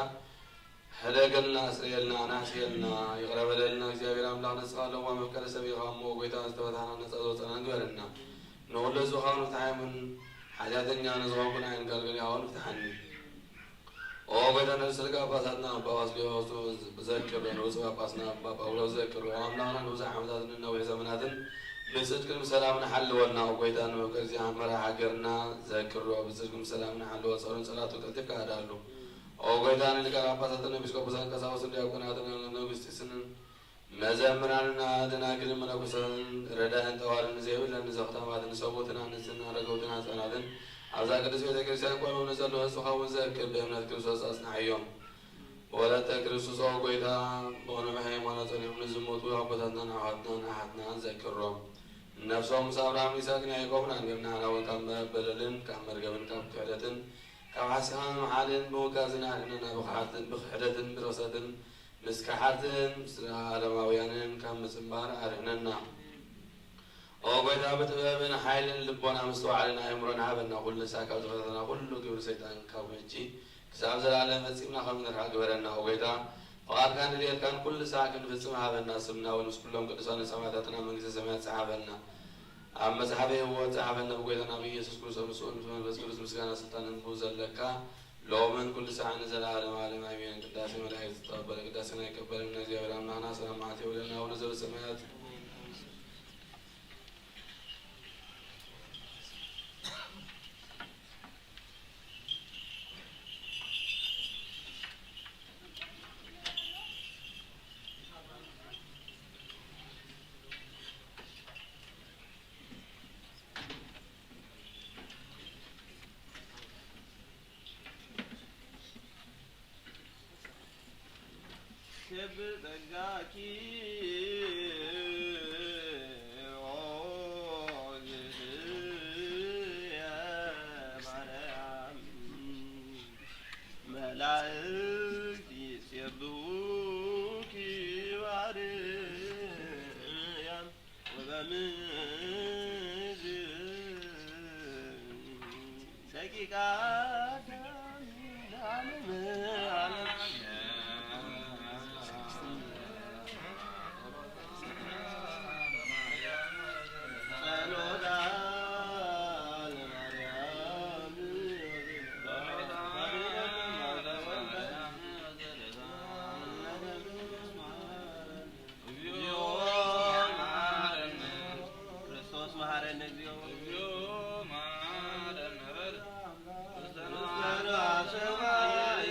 ሕደገልና ስረየልና ኣናሕስየልና ይቕረ በለልና እግዚኣብሔር ኣምላኽ ንስኻ ኣለዋ መፍቀሪ ሰብ ኢኻ እሞ ጎይታ ዝተፈታሕና ነፃ ዝወፀና ንግበረና ንኹሉ ህዝብኻ ንፍትሓዮምን ሓጢኣተኛ ንዝኾንኩን ኣይንጋልገል ኢኻ ንፍትሓኒ ኦ ጎይታ ነብስልካ ኣባሳትና ኣባ ባስልዮስ ዘክር ንውፅ ጳጳስና ኣባ ጳውሎስ ዘክር ኦ ኣምላኽና ንብዙሕ ዓመታትን ነዊሕ ዘመናትን ብጽድቅን ብሰላምን ሓልወልና ኦ ጎይታ ንመፍቀር እዚኣ መራ ሃገርና ዘክሮ ብጽድቅን ብሰላምን ሓልወ ጸሩን ጸላቱ ቀልጢፍካ ኣዳሉ ኦ ጎይታ ንሊቃነ ጳጳሳትን ኤጲስቆጶሳትን ቀሳውስትን ዲያቆናትን ንግስቲስንን መዘምራንና ደናግልን መነኮሳትን ረዳእን ጠዋርን ዘይብለን ንዘኽታማትን ሰቡትን ኣንስትን ኣረገውትን ህፃናትን ኣብዛ ቅድስት ቤተ ክርስቲያን ቆይሞም ንዘለዉ ህዝብኻ እውን ዘክር ብእምነት ክርስቶስ ኣጽንዓዮም። ወለተ ክርስቶስ ኦ ጎይታ ብቕኑዕ ሃይማኖት ጸኒዖም ንዝሞቱ ኣቦታትናን ኣሕዋትናን ኣሓትናን ዘክሮም። ነፍሶም ምስ ኣብርሃም ይስሐቅን ያዕቆብን ኣንቢርና ንሕና እውን ካብ በደልን ካብ መርገምን ካብ ክሕደትን ካብ ሓሲኻ ምምሓልን ምውጋዝን ኣድሕነና ብኽሓትን ብክሕደትን ብርኽሰትን ምስ ከሓድትን ምስ ዘለኣለማውያንን ካብ ምጽንባር ኣድሕነና። ኦ ጎይታ ብጥበብን ሓይልን ልቦና ምስትውዓልን ኣእምሮን ሃበና ኩሉ ንስኻ ካብ ዝፈተና ኩሉ ግብሪ ሰይጣን ካብ ሕጂ ክሳብ ዘላለም ፈጺምና ከም ንርሓ ግበረና ኦ ጎይታ ፍቓድካን ድልየትካን ኩሉ ንስኻ ክንፍጽም ሃበና ስምና እውን ምስ ኩሎም ቅዱሳንን ሰማዕታትን ኣብ መንግስተ ሰማያት ጸሓፈና ኣብ መጽሓፈ ህይወት ጸሓፈና ብጎይታና ብኢየሱስ ክርስቶስ ምስኡ ምስ መንፈስ ቅዱስ ምስጋና ስልጣን ህንቡ ዘለካ ሎምን ኩሉ ሰዓት ንዘለዓለም ዓለም ኣሜን። ቅዳሴ መላእክት ዝተቐበለ ቅዳሴና ይቀበለና። እግዚኣብሔር ኣምላኽና ሰላም መዓልቲ የውለና። አቡነ ዘበሰማያት ክብር ጸጋኪ ኦ እግዝእትየ ማርያም መላእክት ይሴብሑኪ በአርያም ወበምድር ደቂቀ አዳም ለዓለመ ዓለም። ጸሎታ ለማርያም እግዚኦ መሐረነ ክርስቶስ መሐረነ እግዚኦ እግዚኦ መሐረነ በል። ውስተ ንዋየ ሰማይ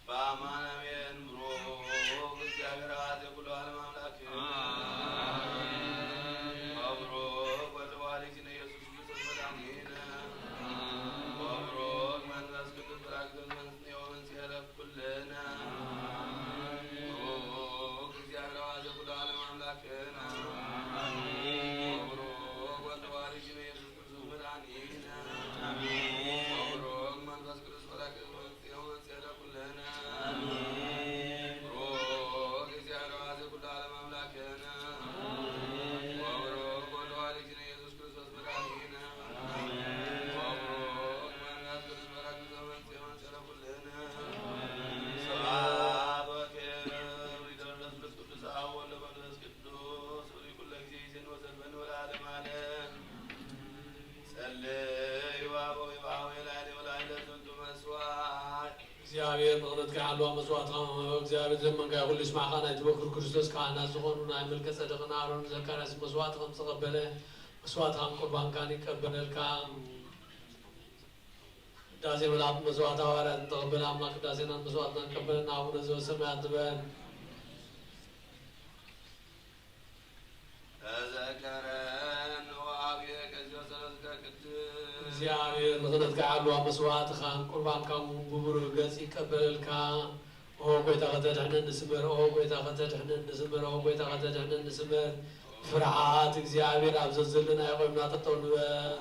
በአማን አሜን። ብሩክ እግዚአብሔር አብ ኩሉ ዓለም አምላክ። አሜን። ወብሩክ ወልድ ዋሕድ እግዚእነ ኢየሱስ ክርስቶስ መድኃኒነ። ወብሩክ መንፈስ ቅዱስ ጰራቅሊጦስ መንጽሔ ወመንጽሔ ለኩልነ። ብሩክ እግዚአብሔር አብ ኩሉ ዓለም አምላክነ። አሜን። ወብሩክ ወልድ ዋሕድ እግዚእነ ኢየሱስ ክርስቶስ መድኃኒነ። አሜን። ወብሩክ መንፈስ ቅዱስ ጸላእክሙ ወመንጽሔ ለኩልነ። አሜን። ብሩክ እግዚአብሔር አብ ኩሉ ዓለም አምላክነ። አሜን። ወብሩክ ወልድ ዋሕድ እግዚእነ ኢየሱስ ክርስቶስ መድኃኒነ። አሜን። ወብሩክ መንፈስ ቅዱስ ጸላእክሙ ወመንጽሔ ለኩልነ። አሜን። ስብሐት ወክብር ይደረስ ቅዱስ አብ ወወልድ ወመንፈስ ቅዱስ ወልድ ኩለ ጊዜ ይዜን ወዘልፈን ወለዓለመ ዓለም። ጸልዩ አበዊነ ላዕሌሁ ወላዕለ ዝንቱ መስዋዕት። እግዚኣብሔር ምሕረትካ ይሓልዋ መስዋዕትኻ። እግዚኣብሔር ዘመንካ ይኹን ልስማዕኻ ናይ ትበክር ክርስቶስ ካህናት ዝኾኑ ናይ መልከ ጸደቅን ኣሮን ዘካርያስ መስዋዕትኻ ምስ ተቐበለ መስዋዕትኻን ቁርባንካን ይቀበለልካ። ቅዳሴ መላእክት መስዋዕት ሃዋርያት እንተቐበለ ኣምላኽ ቅዳሴናን መስዋዕትናን ቀበለና። ኣቡነ ዘበሰማያት ንበል። ተዘከረን ወአብየ ከዚዮ ጸሎትከ ቅድስ። እግዚኣብሔር ንኽነትካ ይሓልዋ መስዋዕትኻን ቁርባንካን እውን ብብሩህ ገጽ ይቀበለልካ። ኦ ጐይታ ከተድሕነኒ ስመር፣ ኦ ጐይታ ከተድሕነኒ ስመር፣ ኦ ጐይታ ከተድሕነኒ ስመር። ፍርሃት እግዚኣብሔር ኣብ ዘዘለናዮ ቆምና ጠጠው ንበል።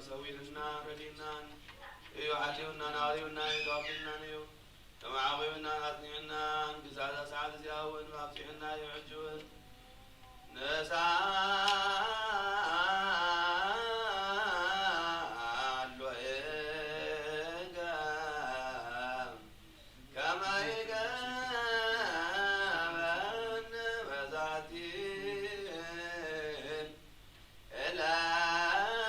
ሰዊልና ረዲናን እዩ፣ ሓልዩናን ኣቕሪቡናን እዩ፣ ተዋፊርናን እዩ። ተመዓቑብናን ኣጽኒዕናን፣ ብዛዕባ ሰዓት እዚኣ እውን ኣብጺሑና እዩ። ሕጂ እውን ነሳ ኣሎ እገ ከመይ ገበን በዛቲ እለት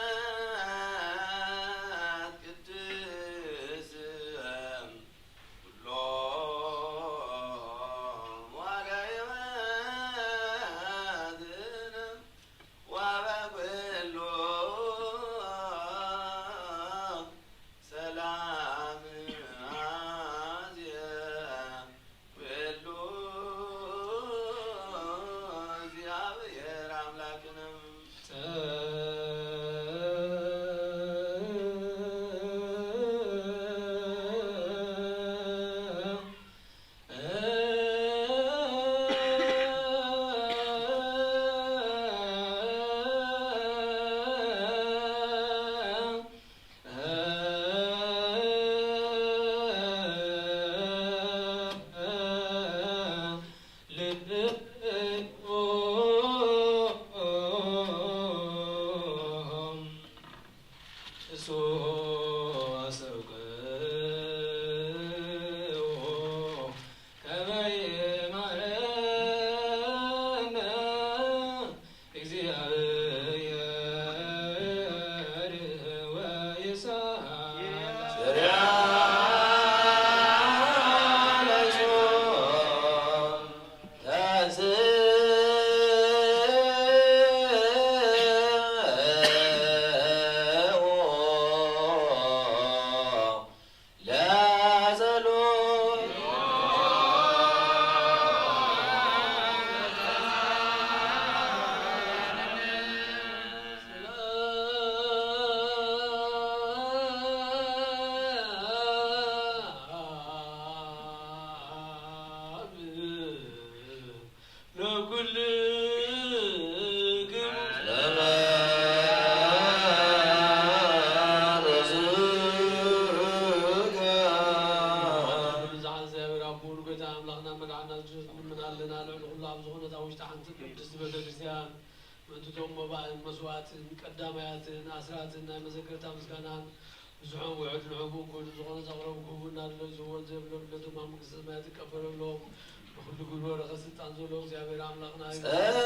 ቅድስ ኩሎም ዋጋ ይወዝን ወበኩሉ ሰላም አዜ ኩሉ እግዚኣብሔር ኣምላክነ። ብዝሓት እግዚኣብሔር ኣቦ ንጎይታ ኣምላኽና መድሓና ጅሱስ ንምን ኣለና። ልዕሊ ኩሉ ኣብ ዝኾነት ኣብ ውሽጢ ሓንቲ ቅድስቲ ቤተክርስትያን ምእንትቶም መባእን መስዋዕትን ቀዳማያትን ኣስራትን ናይ መዘከርታ ምስጋናን ብዙሕን ውሑድ ንሕቡን ኮይኑ ዝኾነ ዘቕረብኩ እናድለ ዝህወን ዘብሎ ንለቶም ኣብ መንግስቲ ሰማያት ይቀበለሎም። ንኹሉ ግብር ወረኸ ስልጣን ዘሎ እግዚኣብሔር ኣምላኽና እዩ። ጸልእ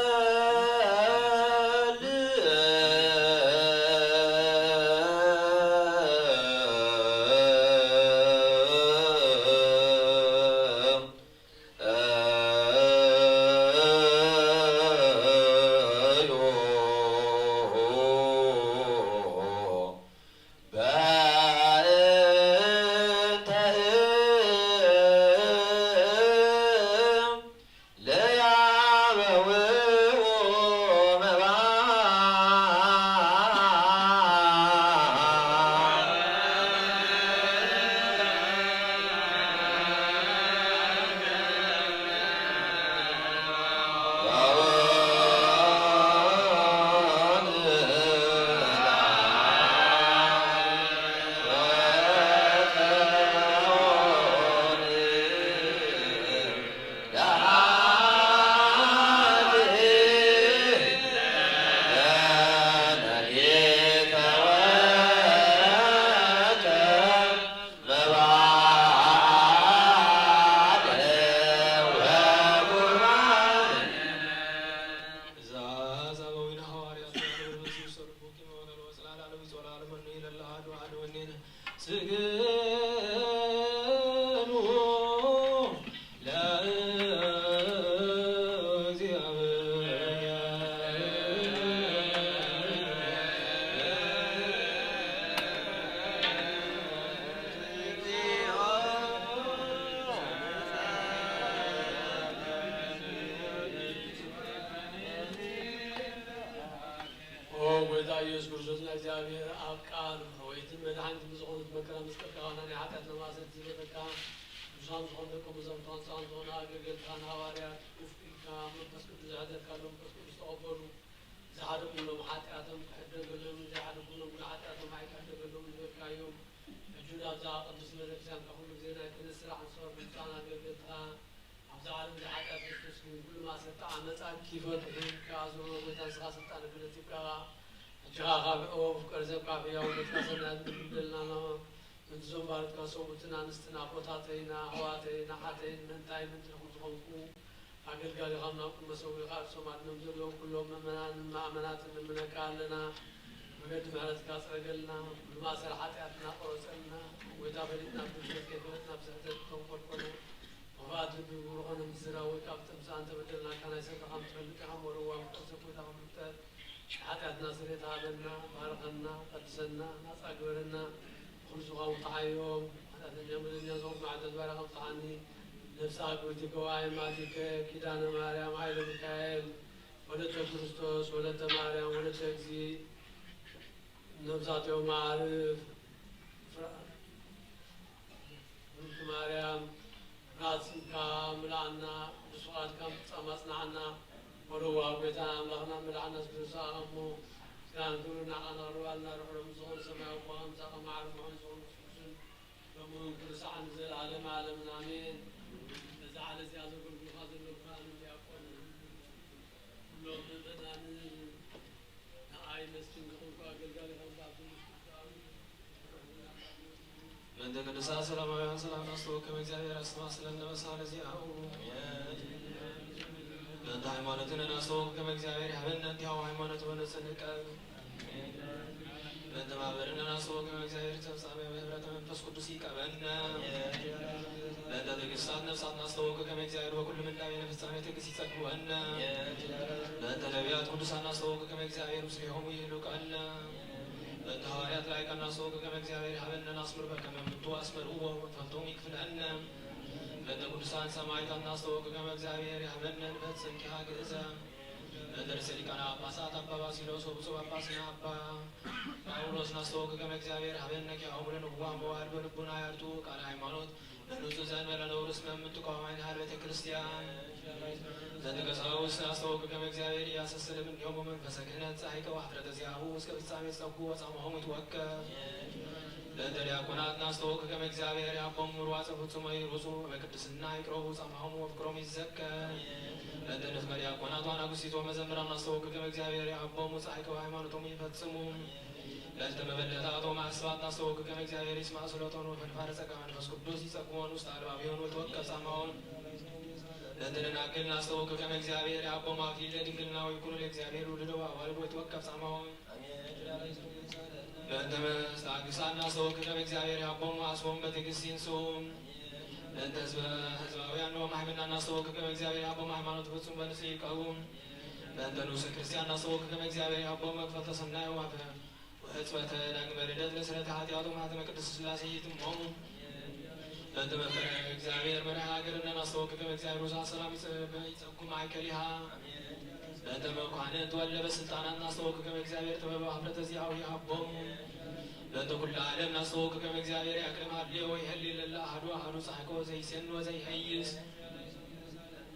ስግዱ ለእግዚአብሔር። ኦ ጎይታ ኢየሱስ ክርስቶስ፣ ናይ እግዚኣብሔር ኣብ ቃል፣ ረወይትን መድሓኒትን ዝኾነት መከራ መስቀልካ፣ ናይ ሓጢኣትና ማእሰርቲ ዝበለካ፣ ቅዱሳን ዝኾኑ ደቀ መዛሙርትኻ፣ ንጹሃን ዝኾኑ ኣገልገልትኻ፣ ንሃዋርያት ኮፍ ኢልካ፣ መንፈስ ቅዱስ ዝሓደርካሎም፣ መንፈስ ቅዱስ ተቐበሉ። ዝሓደጉሎም ሓጢኣቶም ክሕደገሎም፣ ዘይሓደጉሎም ግን ሓጢኣቶም ኣይክሕደገሎም ዝበልካዮም፣ ሕጂ እውን ኣብዛ ቅድስቲ ቤተክርስትያንካ ኩሉ ግዜ ናይ ክህነት ስራሕ ንዝሰርሑ ብፁዓን ኣገልገልትኻ፣ ኣብዚ ዓለም እዚ ሓጢኣት ክርስቶስ ግን ኩሉ ማእሰርቲ ዓመፃ ክፈትሑ ክኣዝሩ፣ ጎይታ ንስኻ ስልጣን ክህነት ይብቃኻ። ሕጂ ኸዓ ካብ ኦፍ ቅርዘብ ካብ ሕያው ወለድካ ሰናያት ንግደልና ምእንቲ ዞም ባሮትካ ሰብኡትን ኣንስትን ኣቦታተይን ኣሕዋተይን ኣሓተይን መንታይን ምእንቲ ንኹሉ ዝኾንኩ ኣገልጋሊኻም ናብ ቅድመ ሰዊእኻ እርሶም ኣድኖም ዘለዉ ኩሎም ምእመናንን ማእመናትን ንምነካ ኣለና። መገዲ ምሕረትካ ጽረገልና። ኩሉ ማእሰር ሓጢኣትና ቆረጸልና። ጎይታ ፈሊጥና ብድፍረት ከይፈለጥና ብስሕተት ተንኮል ኮነ ክፉኣት ልቢ ብግብሪ ኮነ ምዝራብ ወይ ካብ ጥምጻ እንተበደልናካ ናይ ሰብካ ከም ትፈልጥ ኢኻ። ወረዋ ምሕረት ሰብ ጎይታ ከም ፍጠር ሓጢኣትና ስርየት ሃበና፣ ባርኸና፣ ቀድሰና፣ ናጻ ግበረና። ኩሉ ዝኸውን ተዓዮም ሓጢኣተኛ በደለኛ ዝኾንኩ መዓልቲ ዝባረኸ ምጽሓኒ። ነፍሳ ክብርቲ ገዋይ ማቲከ ኪዳነ ማርያም ኃይለ ሚካኤል ወለተ ክርስቶስ ወለተ ማርያም ወለተ እግዚእ ነብዛቲኦም መዓርፍ ፍራ- ብርክቲ ማርያም ራስካ ምልኣና፣ ብስብሐትካ ምጻም ኣጽንዓና። ወረዋ ጎይታ ኣምላኽና ምልኣና ስሉሳ እሞ ምስጋናን ክብርን ንዓኻ ነቕርባልና። ርሑቕ ዝኾነ ሰማያዊ ኣቦኻ ምሳኻ መዓርፍ ዝኾነ ዝኾነ ቅዱስን ሎሚ እውን ኩሉ ሰዓት ንዘለዓለመ ዓለምን ኣሜን። ነዛ ዓለ እዚኣ ዘገልግሉኻ ዘለዉ ካህንን ዲያቆንን ኩሎም ምእመናንን ንዓይ መስፍን ዝኾንኩ ኣገልጋሊ ከም በዓል ኩሉ ስልጣን በእንተ ቅዱሳት ሰላማውያን ሰላም ኣስተወከመ እግዚኣብሔር ኣስተማስለን ነመሳለ ዚኣኡ። በእንተ ሃይማኖትን ኣስተወከመ እግዚኣብሔር ይሃበነ እንቲያው ሃይማኖት ወንጽንቀብ። በእንተ ማህበርን ኣስተወከመ እግዚኣብሔር ተፍጻሜ በህብረተ መንፈስ ቅዱስ ይቀበነ። በእንተ ትዕግስታት ነፍሳት ኣስተወከመ እግዚኣብሔር በኩሉ ምንዳቤ ንፍጻሜ ትዕግስት ይጸግወነ። በእንተ ነቢያት ቅዱሳን ኣስተወከመ እግዚኣብሔር ምስሌሆሙ ይህልቀነ። በእንተ ሃዋርያት ላይካን ኣስተወከመ እግዚኣብሔር ይሃበነ። ኣስምር በከመ ምቱ ኣስመርዎ ወትፈልጦም ይክፍለነ። በእንተ ቅዱሳን ሰማዕታትና ኣስተወከመ እግዚኣብሔር ይሃበነ። ንፈጽም ኪሃ ግእዘ። በእንተ ርእሰ ሊቃነ ጳጳሳት ኣባ ባሲሎስ ወብፁዕ ጳጳስና ኣባ ጳውሎስ ናስተወከከመ እግዚኣብሔር ሀበነ ኪያሆሙ ለንዋም መዋዕል በልቡና ያርቱ ቃለ ሃይማኖት በንጹህ ዘእንበለ ነውር እስመ እምንትኮ አማኝ ሀል ቤተ ክርስቲያን። ዘንተ ቀሳውስት ናስተወከከመ እግዚኣብሔር ኢያሰስልም እንዲሆሙ መንፈሰ ክህነት ጻይቀ ወሐፍረተ ዚአሁ እስከ ፍጻሜ ጸጉ ወጻማሆሙ ይትወከፍ። ለእንተ ዲያቆናት ናስተወከከመ እግዚአብሔር ያቦሙ ሩዋጸ ፍጹመ ይሩጹ በቅድስና ይቅረቡ ጻማሆሙ ወፍቅሮም ይዘከር። ለእንተ ንፍመ ዲያቆናት ዋና ጉሲቶ መዘምራን ናስተወከከመ እግዚአብሔር ያቦሙ ጻይቀ ሃይማኖቶም ይፈጽሙ። ለእንተ መበለታት ወማዕስባት ናስተወከከመ እግዚአብሔር ይስማ ስሎቶን ወፈድፋደ ጸጋ መንፈስ ቅዱስ ይጸግሞን ውስጥ አልባቢሆን ወይትወከፍ ጻማሆን። ለእንተ ደናግል ናስተወከከመ እግዚአብሔር ያቦሙ አክሊለ ድንግልና ወይኩኑ ለእግዚአብሔር ውልዶ አዋልድ ወይትወከፍ ጻማሆን። በእንተ መስተአግሳን እናስተወክከ በእግዚአብሔር ያቦሙ አስቦም በትዕግስት ይንሱ። በእንተ ህዝበ ህዝባውያን ወማሕበርና እናስተወክከ በእግዚአብሔር ያቦሙ ሃይማኖት ፍጹም በንሱ ይቀቡ። በእንተ ንኡሰ ክርስቲያን እናስተወክከ በእግዚአብሔር ያቦሙ መክፈልተ ሰናይ ዋፈ ወሕጽበተ ዳግመ ልደት ለስረተ ኃጢአቱ ማህተመ ቅድስት ሥላሴ ይትሞሙ። በእንተ መፍቀረ እግዚአብሔር መርሃ ሀገርና እናስተወክከ በእግዚአብሔር ውሳ ሰላም ይጸ- ይጸጉ ማእከሊሃ። በእንተ መኳንንት ወለ በስልጣናት ናስተወክከ በእግዚአብሔር ጥበብ ሀፍረተ ዚአሁ ይሃቦሙ። በእንተ ኩሉ ዓለም ናስተወክከ በእግዚአብሔር ያቅርብ ሀሌ ወይሀሌ ለለ አሐዱ አሐዱ ጻሕቆ ዘይሴን ወዘይሀይስ።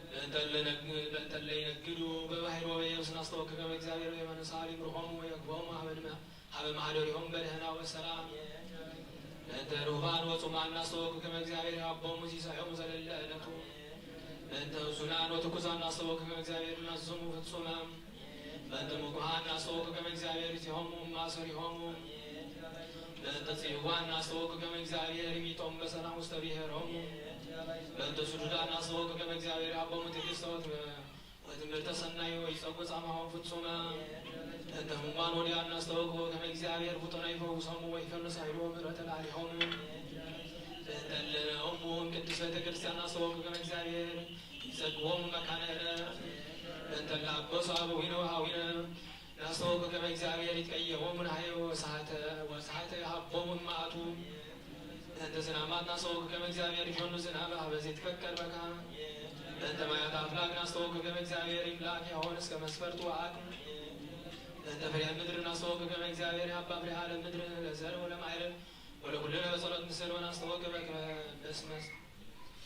በእንተ ለነግ- በእንተ ለይነግዱ በባሕር ወበየብስ ናስተወክከ በእግዚአብሔር የመንሳ ሊምርሆሙ ወየግቦሙ ሀበ ድመ- ሀበ ማህደሪሆም በደህና ወሰላም። ለእንተ ርሁባን ወጹማን ናስተወክከ በእግዚአብሔር ያቦሙ ሲሳዮም ዘለለ ዕለቱ። ለእንተ ህሱናን ወትኩዛን ናስተወክከ በእግዚአብሔር ናዝሙ ፍጹመ። በእንተ ምኩሃን ናስተወክከ በእግዚአብሔር ይቲሆሙ ማሰሪሆሙ። በእንተ ጽይዋን ናስተወክከ በእግዚአብሔር ይሚጦም በሰላም ውስተ ብሔሮሙ። በእንተ ስዱዳን ናስተወክከ በእግዚአብሔር ያቦሙ ትዕግስተ ወትበ ወትምህርተ ሰናይ ወይጸጉ ጻማሆም ፍጹመ። እንተ ህሙማን ወዲያ እናስተወቅኡ ከመ እግዚኣብሔር ፍጡነ ይፈውሶሙ ወይፈንስ ኃይሉ ምሕረተ ለዓሌሆሙ። እንተ ለእሙ ቅድስት ቤተ ክርስቲያን እናስተወቅኡ ከመ እግዚኣብሔር ይጸግቦሙ መካነ ዕረፍት። እንተ ለአበሱ አበዊነ ወሃዊነ እናስተወቅኡ ከመ እግዚኣብሔር ይትቀየሞሙ ንሃየ ወሳተ ወሳተ ይሃቦሙ እማቱ። እንተ ዝናማት ናስተወኩ ከመ እግዚኣብሔር ይፈኑ ዝናብ ሀበ ዘይትፈቀድ በካ። እንተ ማያት አፍላግ ናስተወኩ ከመ እግዚኣብሔር ይምላክ ያሆን እስከ መስፈርቱ አቅም። እንተ ፍሬ ምድር ናስተወኩ ከመ እግዚኣብሔር ያባ ፍሬ ዓለም ምድር ለዘር ወለማይረ ወለኩልነ በጸሎት ንስል ወናስተወኩ በክመ በስመስ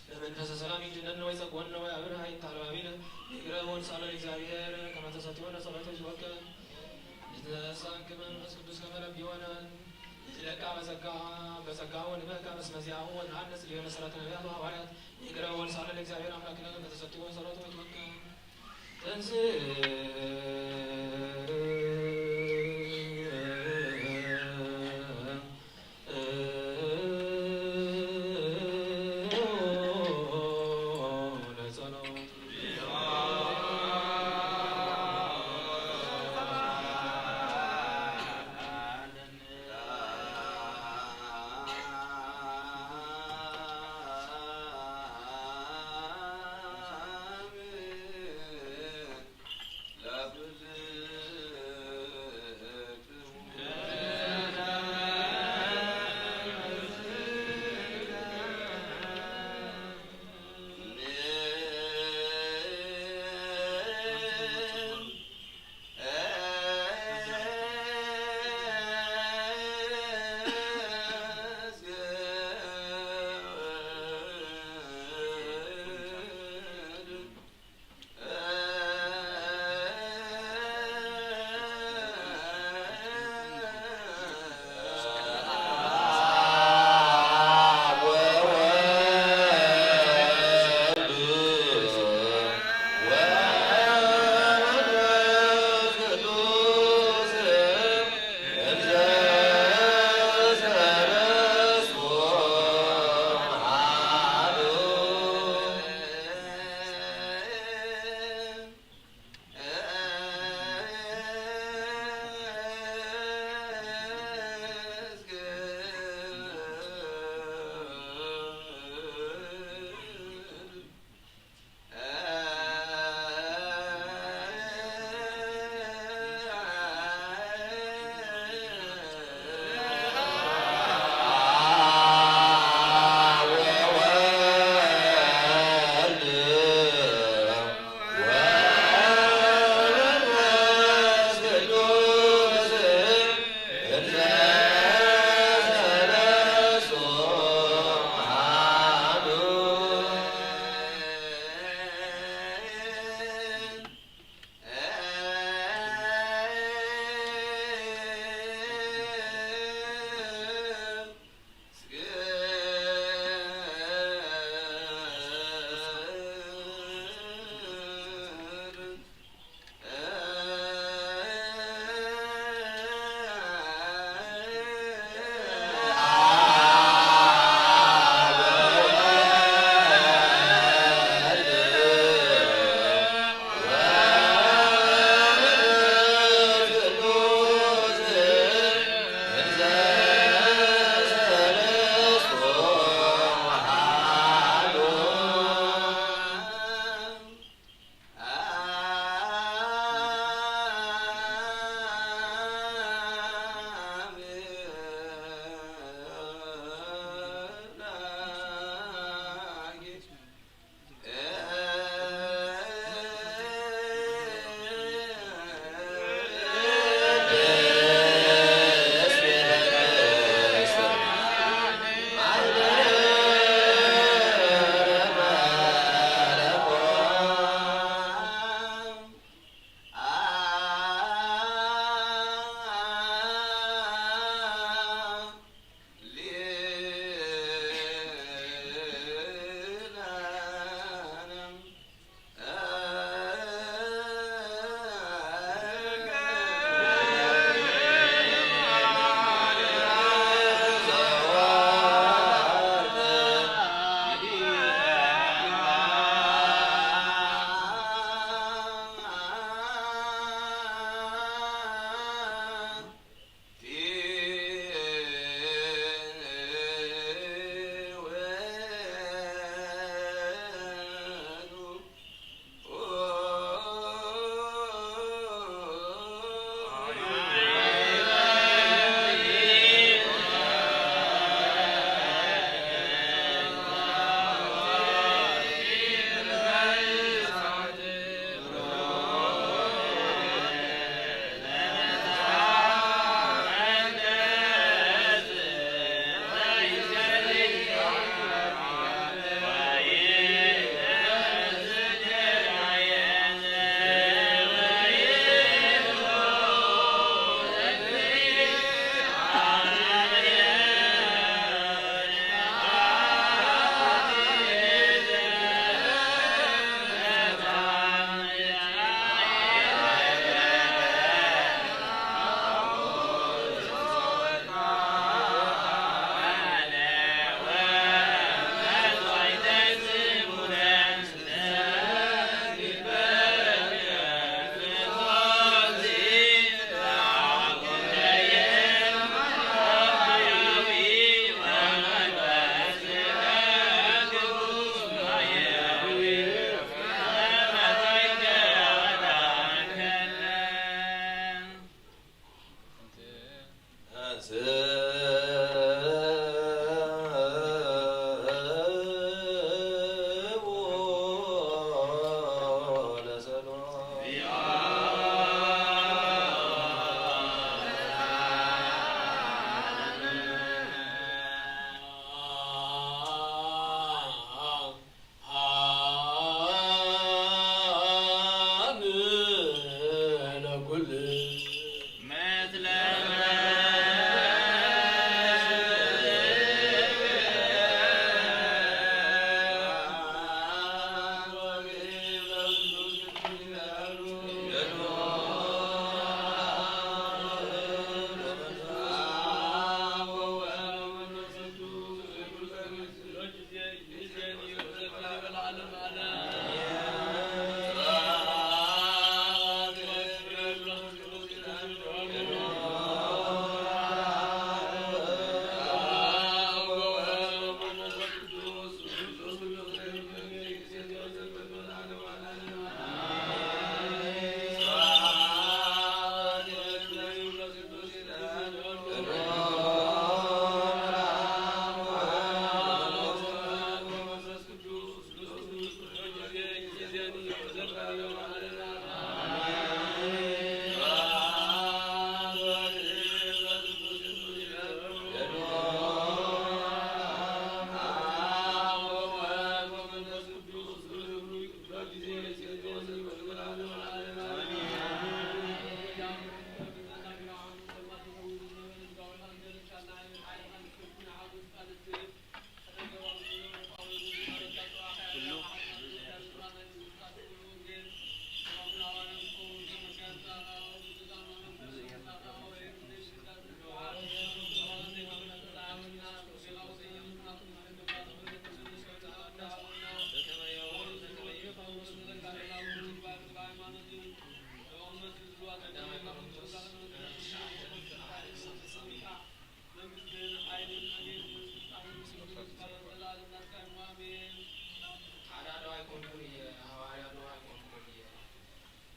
በመንፈሰ ሰላም ይድነን ወይ ጸጎን ወይ አብር ሀይን ታለባቢነ ይቅረ ወንሳለ እግዚአብሔር ከመ ተሰጥዮ ለጸሎት ይወከ። ንትነሳን ከመ መንፈስ ቅዱስ ከመ ነቢዮነ ንትለቃ በጸጋ በጸጋ ወንበካ በስመ ዚአሁ ወንሃንጽ ሊሆነ መሰረተ ነቢያት ወሐዋርያት ይቅረ ወንሳለ ለእግዚአብሔር አምላክነ ከመ ተሰጥዮ ጸሎት ወትወከ። ተንሥእ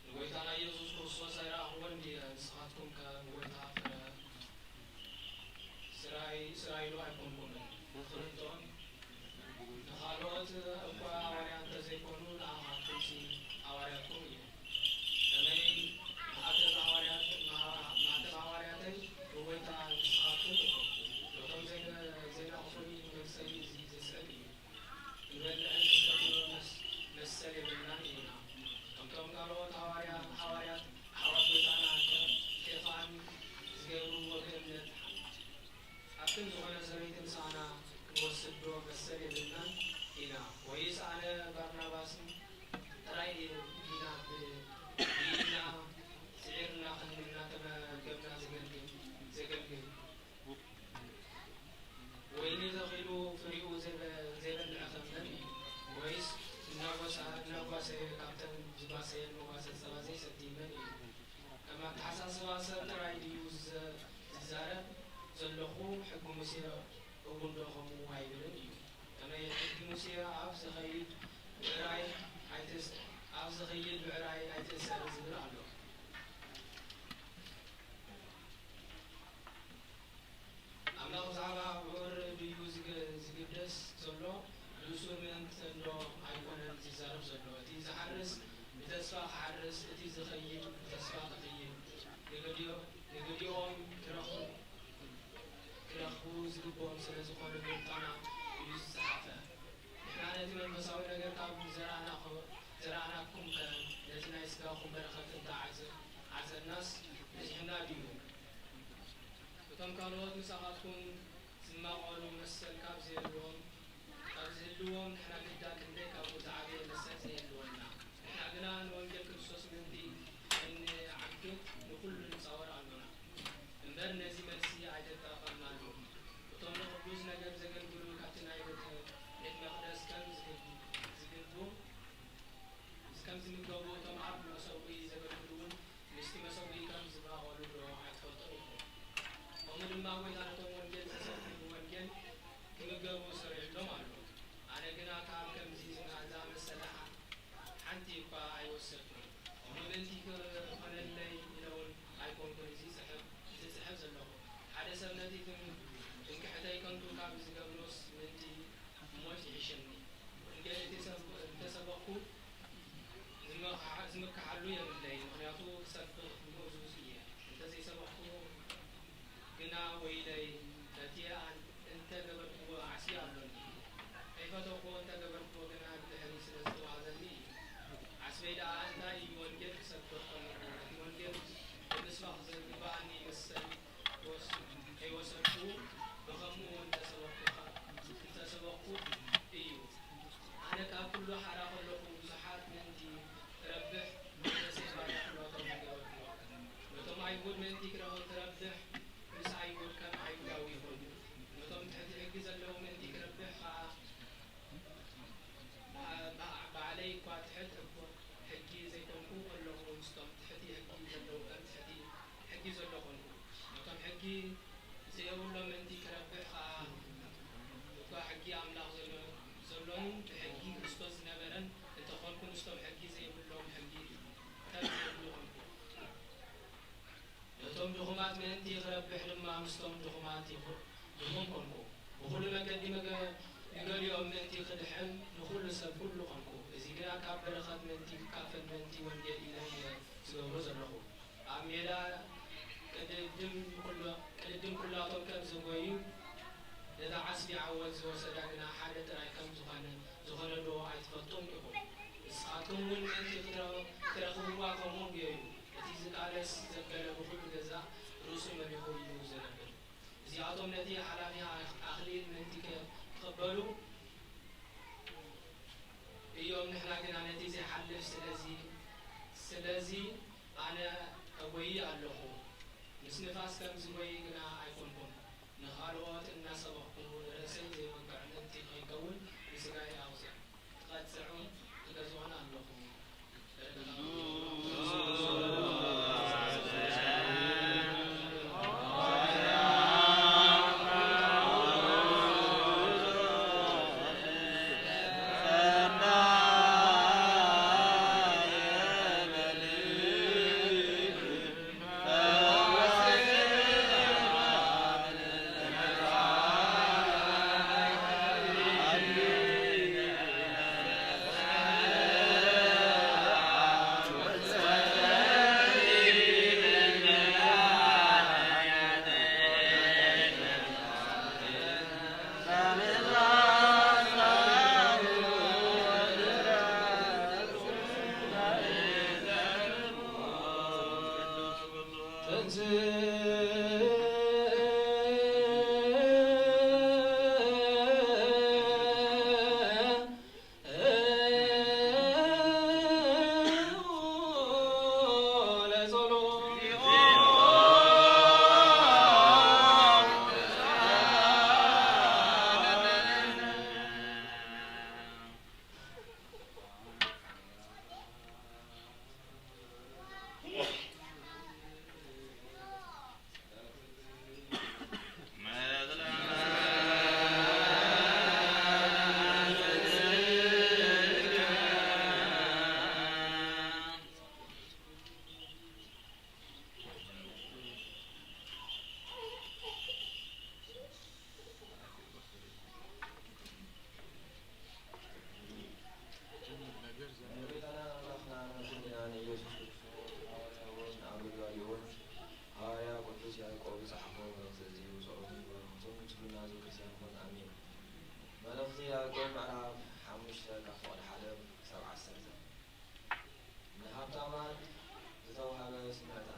ንጎይታና ኢየሱስ ክርስቶስ ኣይረኣኹዎን ድየ? ንስኻትኩም ከ ንጎይታ ፍረ ስራይ፣ ስራይ ዶ ኣይኮንኩምን? ትኽልንቶም ንኻልኦት እኳ ሃዋርያ እንተ ዘይኮኑ፣ ንኣኻትኩምሲ ሃዋርያትኩም እየ። ከመይ ማዕተብ ሃዋርያት-፣ ማዕተብ ሃዋርያተይ ብጎይታ ንስኻትኩም ኢኹም። ነቶም ዘይነ-፣ ዘይነቕፉኒ መልሰይ እዚ ዝስዕብ እዩ። ንበልዕን ንሰትዮ መስ-፣ መሰል የብልናን ኢና። ከምቶም ካልኦት ሃዋርያ-፣ ሃዋርያት ኣሕዋት ጎይታና ከ-፣ ኬፋን ዝገብርዎ ብእምነት ሓብትን ዝኾነ ሰበይቲ ምሳና ክንወስድ ዶ መሰል የብልናን ኢና? ወይስ ኣነ ባርናባስን ጥራይ ኢና ብ-፣ ብኢድና ስዒርና ክንብል እናተመገብና ዘገልግል፣ ዘገልግል? ወይኒ ተኺሉ ፍሪኡ ዘይበ-፣ ዘይበልዐ ኸም መን እዩ? ወይስ እናጓሳ-፣ እናጓሰየ ካብተን ዝጓሰየን መጓሰ ጸባ ዘይሰቲ መን እዩ? ከም ኣተሓሳስባ ሰብ ጥራይ ድዩ ዝዘ-፣ ዝዛረብ ዘለኹ? ሕጊ ሙሴ እውን ዶ ኸምኡ ኣይብልን እዩ? ከመይ ሕጊ ሙሴ ኣብ ዝኸይድ ብዕራይ ኣይትእስ-፣ ኣብ ዝኸይድ ብዕራይ ኣይትእሰር ዝብል ኣሎ? ኣምላኽ ብዛዕባ ብዑር ድዩ ዝግ-፣ ዝግደስ ዘሎ? ንሱ ምእንቲ እንዶ ኣይኮነን ዝዛረብ ዘሎ። እቲ ዝሓርስ ብተስፋ ክሓርስ፣ እቲ ዝኸይድ ብተስፋ ክኸይድ፣ ንገዲኦ-፣ ንገዲኦም ክረኽቡ፣ ክረኽቡ ዝግብኦም ስለ ዝኾነ ጎይታና እዩ ዝጸሓፈ። ንሕና ነቲ መንፈሳዊ ነገር ካብ ዘራእናኹ-፣ ዘራእናኩምከ፣ ነቲ ናይ ስጋኹም በረኸት እንተ ዓዘ-፣ ዓዘናስ በዚሑና ድዩ? እቶም ካልኦት ምሳኻትኩም ዝማቐሉ መሰል ካብ ዘየልዎም፣ ካብ ዝህልዎም፣ ንሕና ግዳ ክንደይ ካብኡ ዝዓበየ መሰል ዘየልወና። ንሕና ግና ንወንጌል ክርስቶስ ምእንቲ ከይንዓግት ንኹሉ ንጻወር ኣሎና። እምበር ነዚ መልሲ ኣይተጠቐምናሉን። እቶም ንቕዱስ ነገር ዘገልግሉ ካብቲ ናይ ቤተ፣ ቤት መቕደስ ከም ዝግብ-፣ ዝግቡ፣ ከም ዝምገቡ፣ እቶም ኣብ መሰውኢ ዘገልግሉ እውን ምስቲ መሰውኢ ከም ዝማቐሉ ዶ ኣይትፈልጡን ኢኹም? ከምኡ ድማ ጐይታ ነቶም ወንጌል ዘሰብኹ ብወንጌል ክምገቡ ሰሪዑሎም ኣሎ። ኣነ ግና ካብ ከምዚ ዝመ-፣ ዝኣመሰለ ሓ-፣ ሓንቲ እኳ ኣይወሰድኩን። እሞ ምእንቲ ክኾነለይ ኢለ እውን ኣይኮንኩን እዚ ጽሕፍ፣ እዚ ጽሕፍ ዘለኹ። ሓደ ሰብ ነቲ ትም-፣ ትምክሕተይ ከንቱ ካብ ዝገብሮስ ምእንቲ ሞት ይሕሸኒ። ወንጌል እንተሰብ-፣ እንተሰበኽኩ ዝመኽሓ-፣ ዝምክሓሉ የብለይን፣ ምኽንያቱ ክሰብኽ ምእዙዝ እየ። እንተዘይሰበኽኩ ግና ወይለይ፣ ነቲ ኣን-፣ እንተ ገበርክዎ ዓስቢ ኣሎኒ። ከይፈተኽዎ እንተ ገበርክዎ ግና ብድሕሪ ስለ ዝተዋህበኒ እዩ። ዓስበይ ደኣ እንታይ እዩ? ወንጌል ክሰብኽ ጸኒሑ። ነቲ ወንጌል ብምስባኽ ዝግብኣኒ መሰል ወስ-፣ ከይወሰድኩ ብኸምኡ እንተሰበኽኩ፣ እንተሰበኽኩ እዩ። ኣነ ካብ ኩሉ ሓራ ከለኹ ብዙሓት ምእንቲ ክረብሕ መንፈሰይ ባርያ ኩነቶም ገበርክዎ። ነቶም ኣይሁድ ምእንቲ ክረ-፣ ክረብሕ ምስ ኣይሁድ ከም ኣይሁዳዊ ይኹን። ነቶም ትሕቲ ሕጊ ዘለዉ ምእንቲ ክረብሕ ኸኣ፣ ባ-፣ ባ-፣ ባዕለይ እኳ ትሕት እኮ ሕጊ ዘይኮንኩ ከለኹ፣ ምስቶም ትሕቲ ሕጊ ዘለዉ ከም ትሕቲ ሕጊ ዘሎ ኾንኩ። ነቶም ሕጊ ዘየብሎም ምእንቲ ክረብሕ ኸኣ እኳ ሕጊ ኣምላኽ ዘሎ-፣ ዘሎንን ብሕጊ ክርስቶስ ዝነበረን እንተኾንኩ፣ ምስቶም ሕጊ ዘይብሎም ሕጊ ከም ዘይብሉ ኾንኩ። ነቶም ድኹማት ምእንቲ ክረብሕ ድማ ምስቶም ድኹማት ይኹ-፣ ድኹም ኮንኩ። ብኹሉ መገዲ መገ-፣ ንገሊኦም ምእንቲ ክድሕን ንኹሉ ሰብ ኩሉ ኮንኩ። እዚ ግና ካብ በረኸት ምእንቲ ክካፈል ምእንቲ ወንጌል ኢለ እየ ዝገብሮ ዘለኹ። ኣብ ሜዳ ቅድድም ኩሎ-፣ ቅድድም ኩላቶም ከም ዘጎዩ፣ ነታ ዓስቢ ዓወት ዝወሰዳ ግና ሓደ ጥራይ ከም ዝኾነ፣ ዝኾነ ዶ ኣይትፈልጡን ኢኹም? ንስኻትኩም እውን ምእንቲ ክትረ-፣ ክትረኽብዋ ከምኡ ጎዩ። እቲ ዝቃለስ ዘበለ ብኹሉ ገዛ ርእሱ መሊኹ እዩ ዝነብር። እዚኣቶም ነቲ ሓላፊ ኣኽ-፣ ኣኽሊል ምእንቲ ከ-፣ ክቕበሉ እዮም፣ ንሕና ግና ነቲ ዘይሓልፍ። ስለዚ፣ ስለዚ ኣነ እጎዪ ኣለኹ፣ ምስ ንፋስ ከም ዝጎዪ ግና ኣይኮንኩን። ንኻልኦት እናሰበኽኩ ንርእሰይ ዘይወግዕ ምእንቲ ከይከውን ንስጋይ ኣውፅእ። ክቐጽዑን ክገዝኡን ኣለኹ። ይኹን፣ ኣሜን። መልእኽቲ ያዕቆብ ምዕራፍ ሓሙሽተ ካብ ፍቕዲ ሓደ ክሳብ ዓሰርተ። ንሃብታማት ዝተዋህበ ስምዕታ።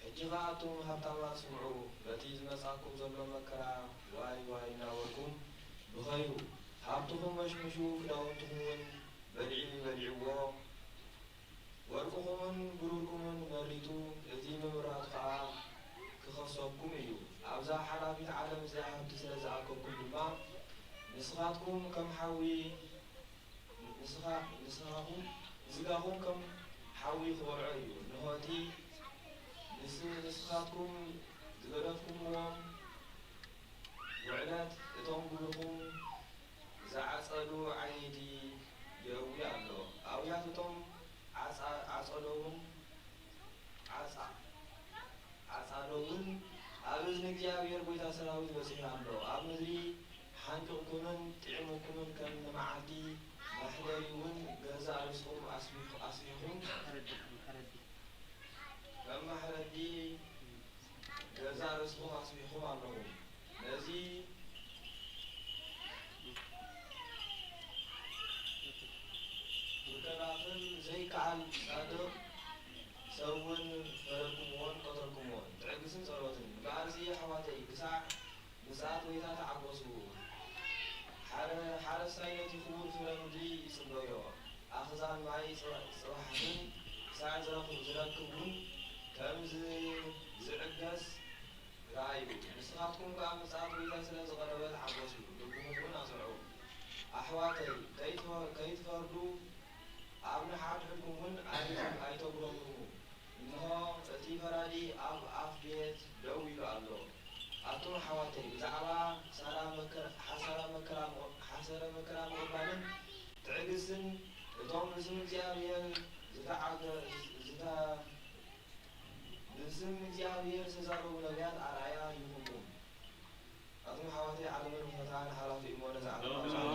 ሕጂ ኸኣ ኣቱም ሃብታማት ስምዑ፣ በቲ ዝመጻኩም ዘሎ መከራ ዋይ ዋይ እናበልኩም ብኸዩ። ሃብትኹም መሽምሹ፣ ክዳውንትኹም እውን በልዒ በሊዕዎ። ወርቅኹምን ብሩርኩምን መሪቱ፣ እቲ ምምራቱ ኸኣ ክኸሰኩም እዩ። ኣብዛ ሓላፊት ዓለም እዚኣ ሃብቲ ስለ ዝኣከብኩም ድማ፣ ንስኻትኩም ከም ሓዊ፣ ንስኻ-፣ ንስኻኹም፣ ንስጋኹም ከም ሓዊ ክበልዖ እዩ። እንሆ እቲ ንስ-፣ ንስኻትኩም ዝገደፍኩምዎም ውዕለት እቶም ግብርኹም ዝዓጸዱ ዓየይቲ የእዊ ኣሎ። ኣውያት እቶም ዓጻ-፣ ዓጸዶውን ዓጻ-፣ ዓጻዶውን ኣብ እዝኒ እግዚኣብሔር ጐይታ ሰራዊት በጺሑ ኣሎ። ኣብ ምድሪ ሓንቂቕኩምን ጥዒሙኩምን ከም ንመዓልቲ መሕደሪውን ገዛእ ርእስኹም ኣስቢኹ-፣ ኣስቢኹም ከም ማሕረዲ ገዛእ ርእስኹም ኣስቢሕኩም ኣለኹም። ነዚ ክከላኸል ዘይከኣል ጻድቕ ሰብ እውን ፈረድኩምዎን ቀተልኩምዎን። ትዕግስትን ጸሎትን። እምበኣርሲ ኣሕዋተይ፣ ክሳዕ ምጽኣት ጐይታ ተዓገሱ። ሓረ-፣ ሓረስታይ ነቲ ክቡር ፍረ ምድሪ ይጽበዮ። ኣኽዛን ማይ ጽባ-፣ ጽባሕን ክሳዕ ዝረኽቡ፣ ዝረክብ እውን ከም ዝ-፣ ዝዕገስ ርኣዩ። ንስኻትኩም ከኣ ምጽኣት ጐይታ ስለ ዝቐረበ ተሓጐሱ፣ ልብኹም እውን ኣጽንዑ። ኣሕዋተይ፣ ከይትፈ-፣ ከይትፈርዱ ኣብ ንሓድሕድኩም እውን ኣይ-፣ ኣይተጉረምርሙ። እንሆ፣ እቲ ፈራዲ ኣብ ኣፍ ቤት ደው ኢሉ ኣሎ። ኣቱም ኣሕዋተይ፣ ብዛዕባ ሳራ መከራ፣ ሓሳራ መከራ፣ ሓሰረ መከራ ምቕባልን ትዕግስትን፣ እቶም ብስም እግዚኣብሔር ዝተዓገ-፣ ዝተ-፣ ብስም እግዚኣብሔር ዝተዛረቡ ነቢያት ኣርኣያ ይኹንኩም። ኣቱም ኣሕዋተይ፣ ዓለምን ምኽንያታን ሓላፊ እሞ፣ ነዛ ዓለም ኣብ ጻዕዳ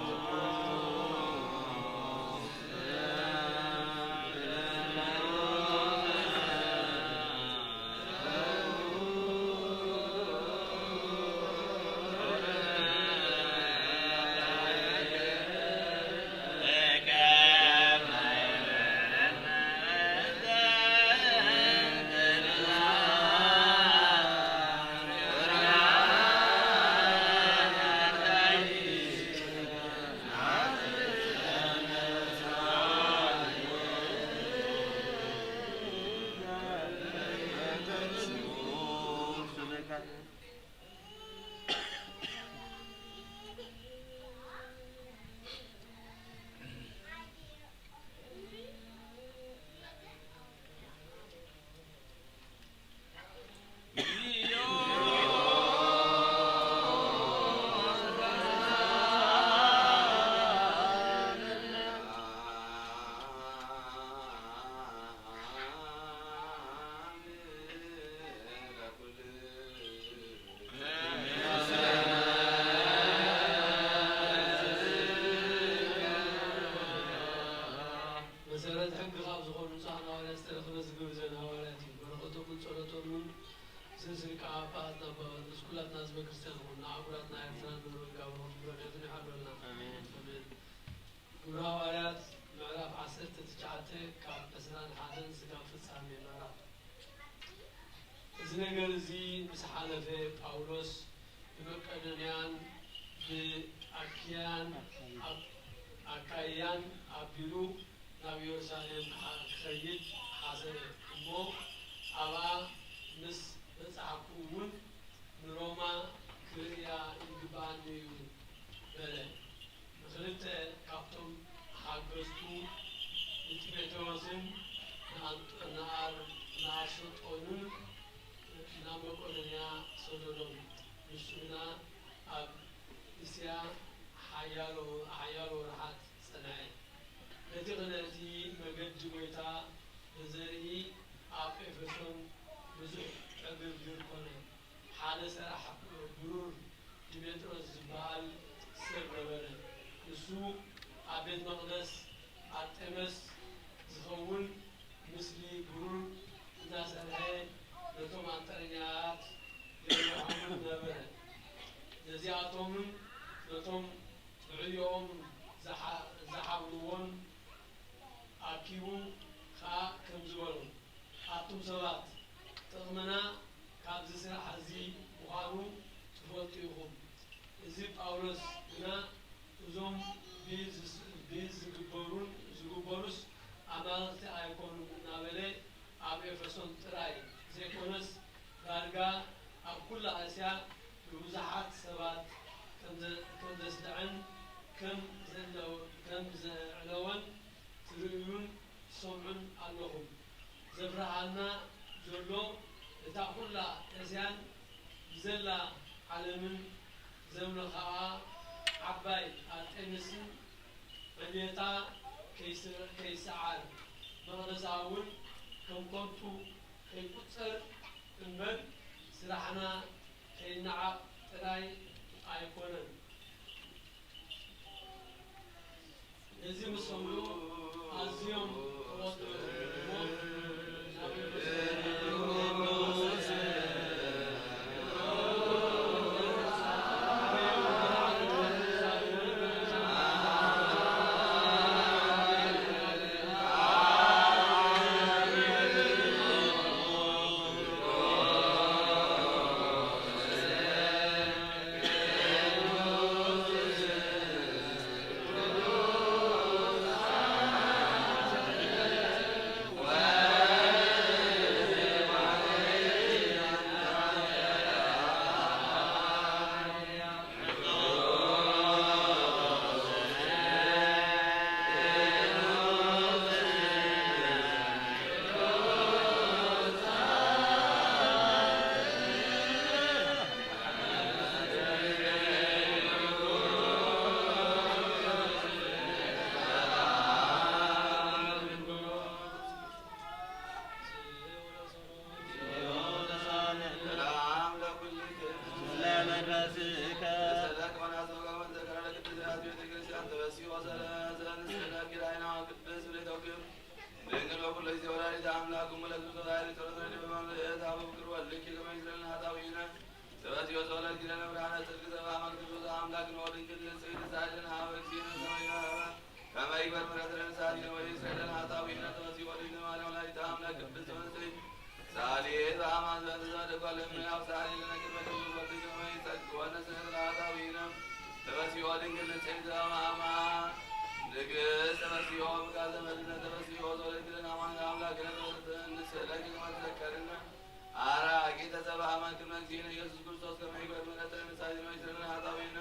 መሰረት ሕጊ ካብ ዝኾኑ ንጹሓን ሃዋርያት ዝተረኽበ ዝግብዘን ሃዋርያት እዩ። በረኸቶምን ጸሎቶምን ስንስል ከኣ ኣብ ኣባትና ኣባባት ምስ ኩላትና ህዝበ ክርስቲያን ይኹን። ንኣህጉራትና ኤርትራን ኖርወይን ካብ ረኸብኩም ረድኤቱን ይሓልወልና። ኣሜን። ኣሜን። ግብረ ሃዋርያት ምዕራፍ ዓሰርተ ትሽዓተ ካብ ዕስራን ሓደን ስጋብ ፍጻሜ ምዕራፍ። እዚ ነገር እዚ ምስ ሓለፈ፣ ጳውሎስ ብመቄዶንያን ብኣኪያን ኣብ-፣ ኣካይያን ኣቢሉ ናብ ኢየሩሳሌም ክሓ-፣ ክኸይድ ሓሰበ እሞ፣ ኣብኣ ምስ በጻሕኩ እውን ንሮማ ክርእያ ይግብኣኒ እዩ በለ። ንኽልተ ካብቶም ሓገዝቱ ንጢሞቴዎስን ንኣንጦ-፣ ንኣር-፣ ንኣሽጦንን ናብ መቄዶንያ ሰደዶም። ንሱ ግና ኣብ እስያ ሓያሎ፣ ሓያሎ ወርሓት ጸንሐ። በቲ ኽልኤቲ መገዲ ጐይታ ብዘርኢ ኣብ ኤፌሶን ብዙሕ ዕግርግር ኮነ። ሓደ ሰራሕ ብሩር ዲሜጥሮስ ዝበሃል ሰብ ነበረ። ንሱ ኣብ ቤት መቕደስ ኣርጤምስ ዝኸውን ምስሊ ብሩር እናሰርሐ ነቶም ኣንጠረኛያት የብርሆምን ነበረ። ነዚኣቶምን ነቶም ብዕዮኦም ዝሓ- ዝሓብርዎን ኣኪቡ ኸኣ ከምዚ በሎም፣ ኣቱም ሰባት፣ ጥቕምና ካብዚ ስራሕ እዚ ምዃኑ ትፈልጡ ኢኹም። እዚ ጳውሎስ ግና፣ እዞም ብኢድ ዝስ- ብኢድ ዝግበሩን ዝግበሩስ ኣማልኽቲ ኣይኮኑን እናበለ ኣብ ኤፌሶን ጥራይ ዘይኮነስ ዳርጋ ኣብ ኩላ እስያ ንብዙሓት ሰባት ከም ዘ- ከም ዘስድዐን ከም ዘዕለወ- ከም ዘዕለወን ትርእዩን ትሰምዑን ኣለኹም። ዘፍርሃና ዘሎ እታ ኩላ እስያን ብዘላ ዓለምን ዘምለኽኣ ዓባይ ኣርጤምስን ዕብየታ ከይስ- ከይሰዓር፣ መቕደሳ እውን ከም ከንቱ ከይቁጸር እምበር፣ ስራሕና ከይነዓቕ ጥራይ ኣይኮነን። ነዚ ምስ ሰምዑ ኣዝዮም ተቖጥዑ። ሰላም ለኩልክም። ለመንፈስከ። ሰላም ከሆነ አስመቃ ወንዘከራ ለቅድስት ቤተ ክርስቲያን ተበሲዎ ሰላም ዘንስለ ኪዳይና ቅድስት ቤተክም ድንግል በኩሎ ጊዜ ወላዲተ አምላክ እሙ ለክርስቶስ ኃይል ጸሎት ረድኤት በማምለጥ አበው ፍቅር ወልኪ ከመ ይስረን ኃጣውኢነ ተበሲዎ ጸሎት ኪዳነ ብርሃነ ጽድቅ ዘበአማን ክርስቶስ አምላክ ነው ድንግል ንጽሕት ሳይልን ሀበ እግዚእነ ሰማይና ከመ ይግበር ምሕረት ለንሳቲነ ወይስረይ ለነ ኃጣውኢነ ተወሲ ወድነ ማርያም ወላዲተ አምላክ ቅድስት ወንጽሕት ሳሌት በአማን ዘንተ ዘመደጓ ለምነ አብሳሪ ለነ ቅድመ ቅዱስ ወልድ ከመ ይጸግወነ ስእለት ለኃጣውኢነ ተወሲ ወድንግል ንጽሕት ዘማማ ንግሥት ተወሲ ወብቃ ዘመድነ ተወሲ ወዘወለድ ለነ አማን አምላክ ለተወሰተ እንስለኪ ከመ ትዘከርነ አራቂ ተሰባ አማን ቅድመ እግዚእነ ኢየሱስ ክርስቶስ ከመ ይግበር ምሕረት ለንሳቲነ ወይስረይ ለነ ኃጣውኢነ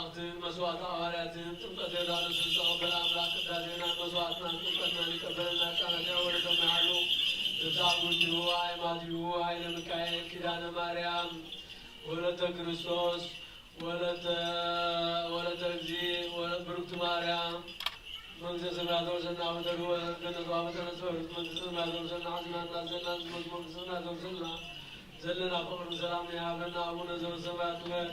መስዋዕት ሐዋርያትን ጥምቀት ዮርዳኖስን ዝተቐበለ ኣምላኽ ቅዳሴናን መስዋዕትናን ጥምቀትናን ይቀበለና። ቃላት ያወረደ መሃሉ ብዛዕባ ጉጅሉ ኣይ ማትዩ ኃይለ ሚካኤል ኪዳነ ማርያም ወለተ ክርስቶስ ወለተ ወለተ እግዚእ ወለ ብሩክት ማርያም መንግስተ ሰማያት ወርሰና ወተሩ ወለተ ገነት ወአበተነ ሰውርት መንግስተ ሰማያት ወርሰና ሐዝና እንዳዘና ዝሞት መንግስተ ሰማያት ወርሰና ዘለና ፍቅርን ሰላምን ይሃበና። ኣቡነ ዘበሰማያት ትበል።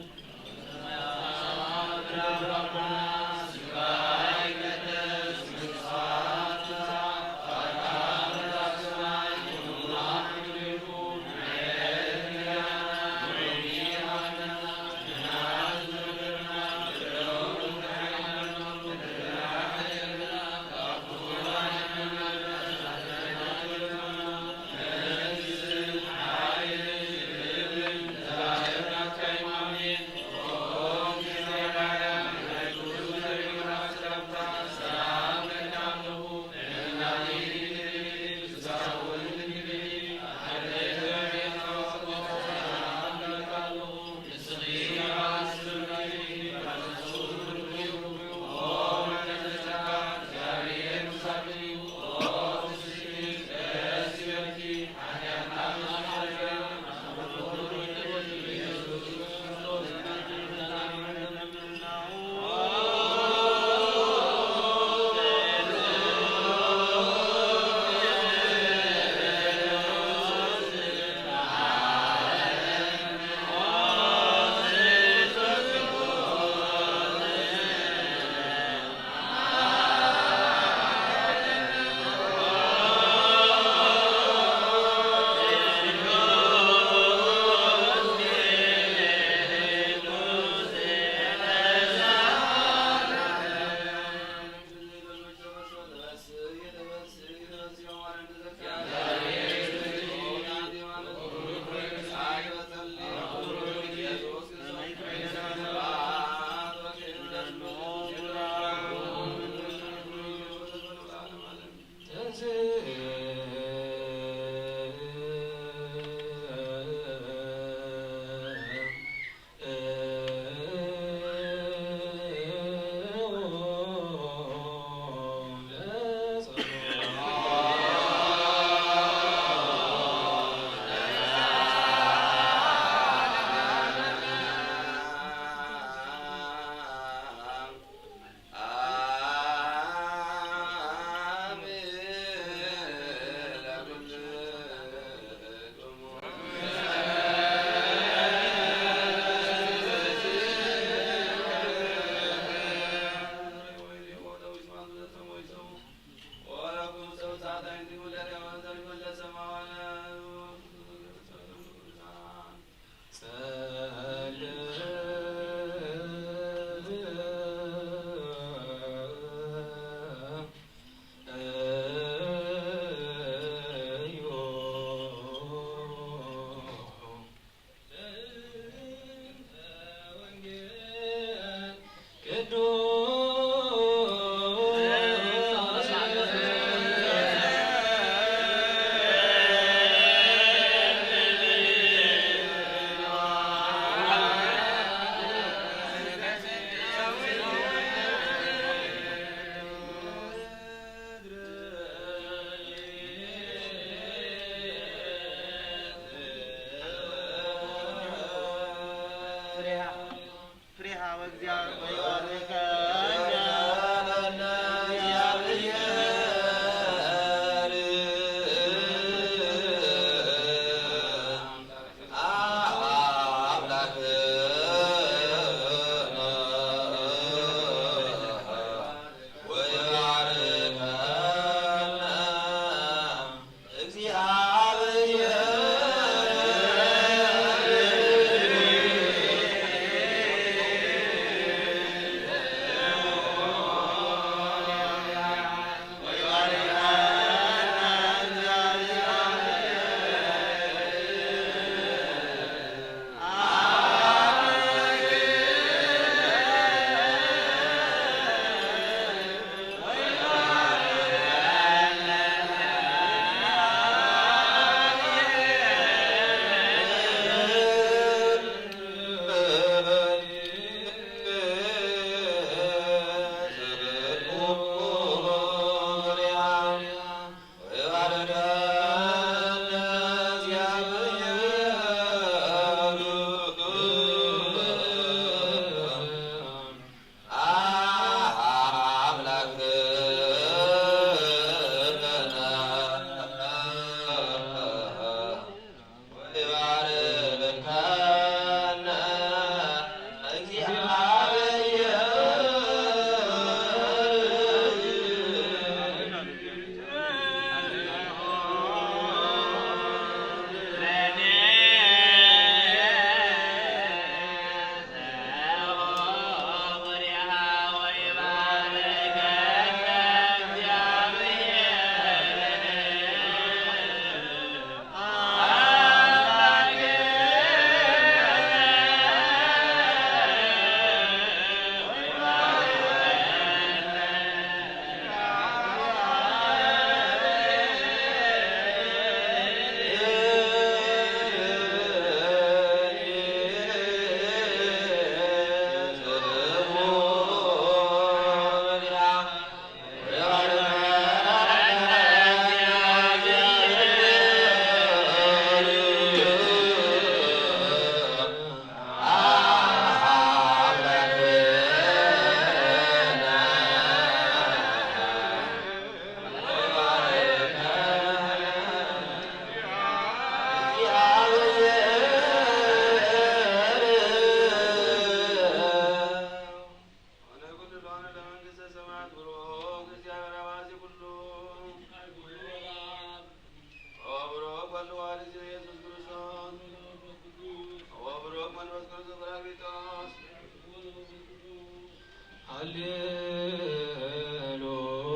ፍሬሃ ወእግዚአብሔር ወይባርከ።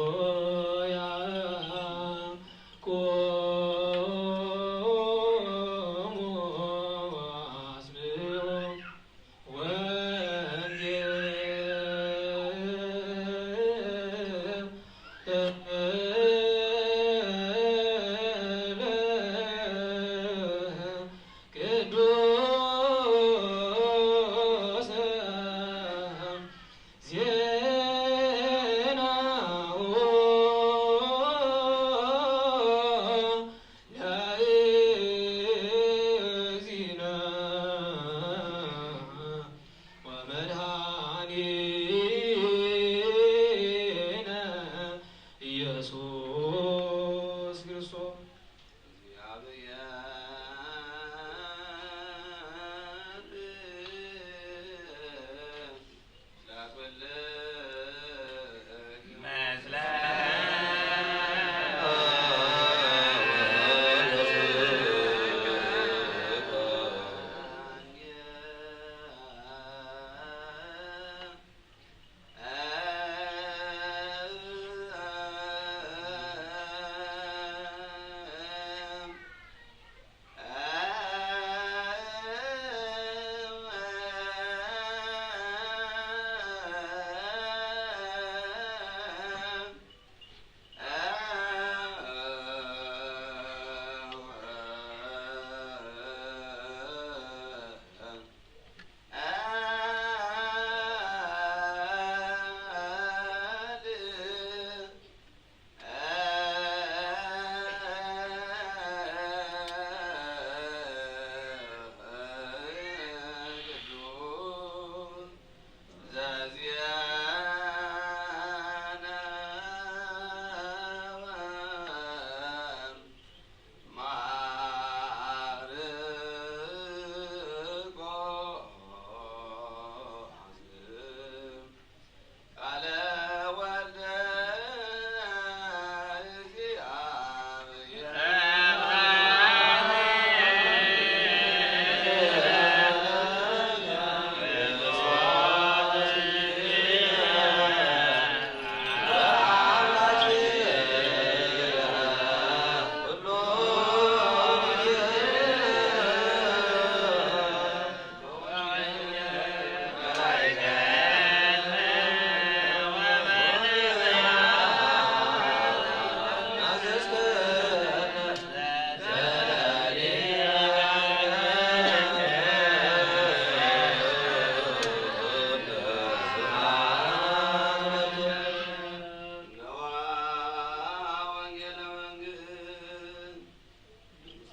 ሃሌሉያ። ቆሙ አስምዑ ወንጌል ቅዱስ ዜናሁ ለእግዚእነ ወመድኃኒነ ኢየሱስ ክርስቶስ።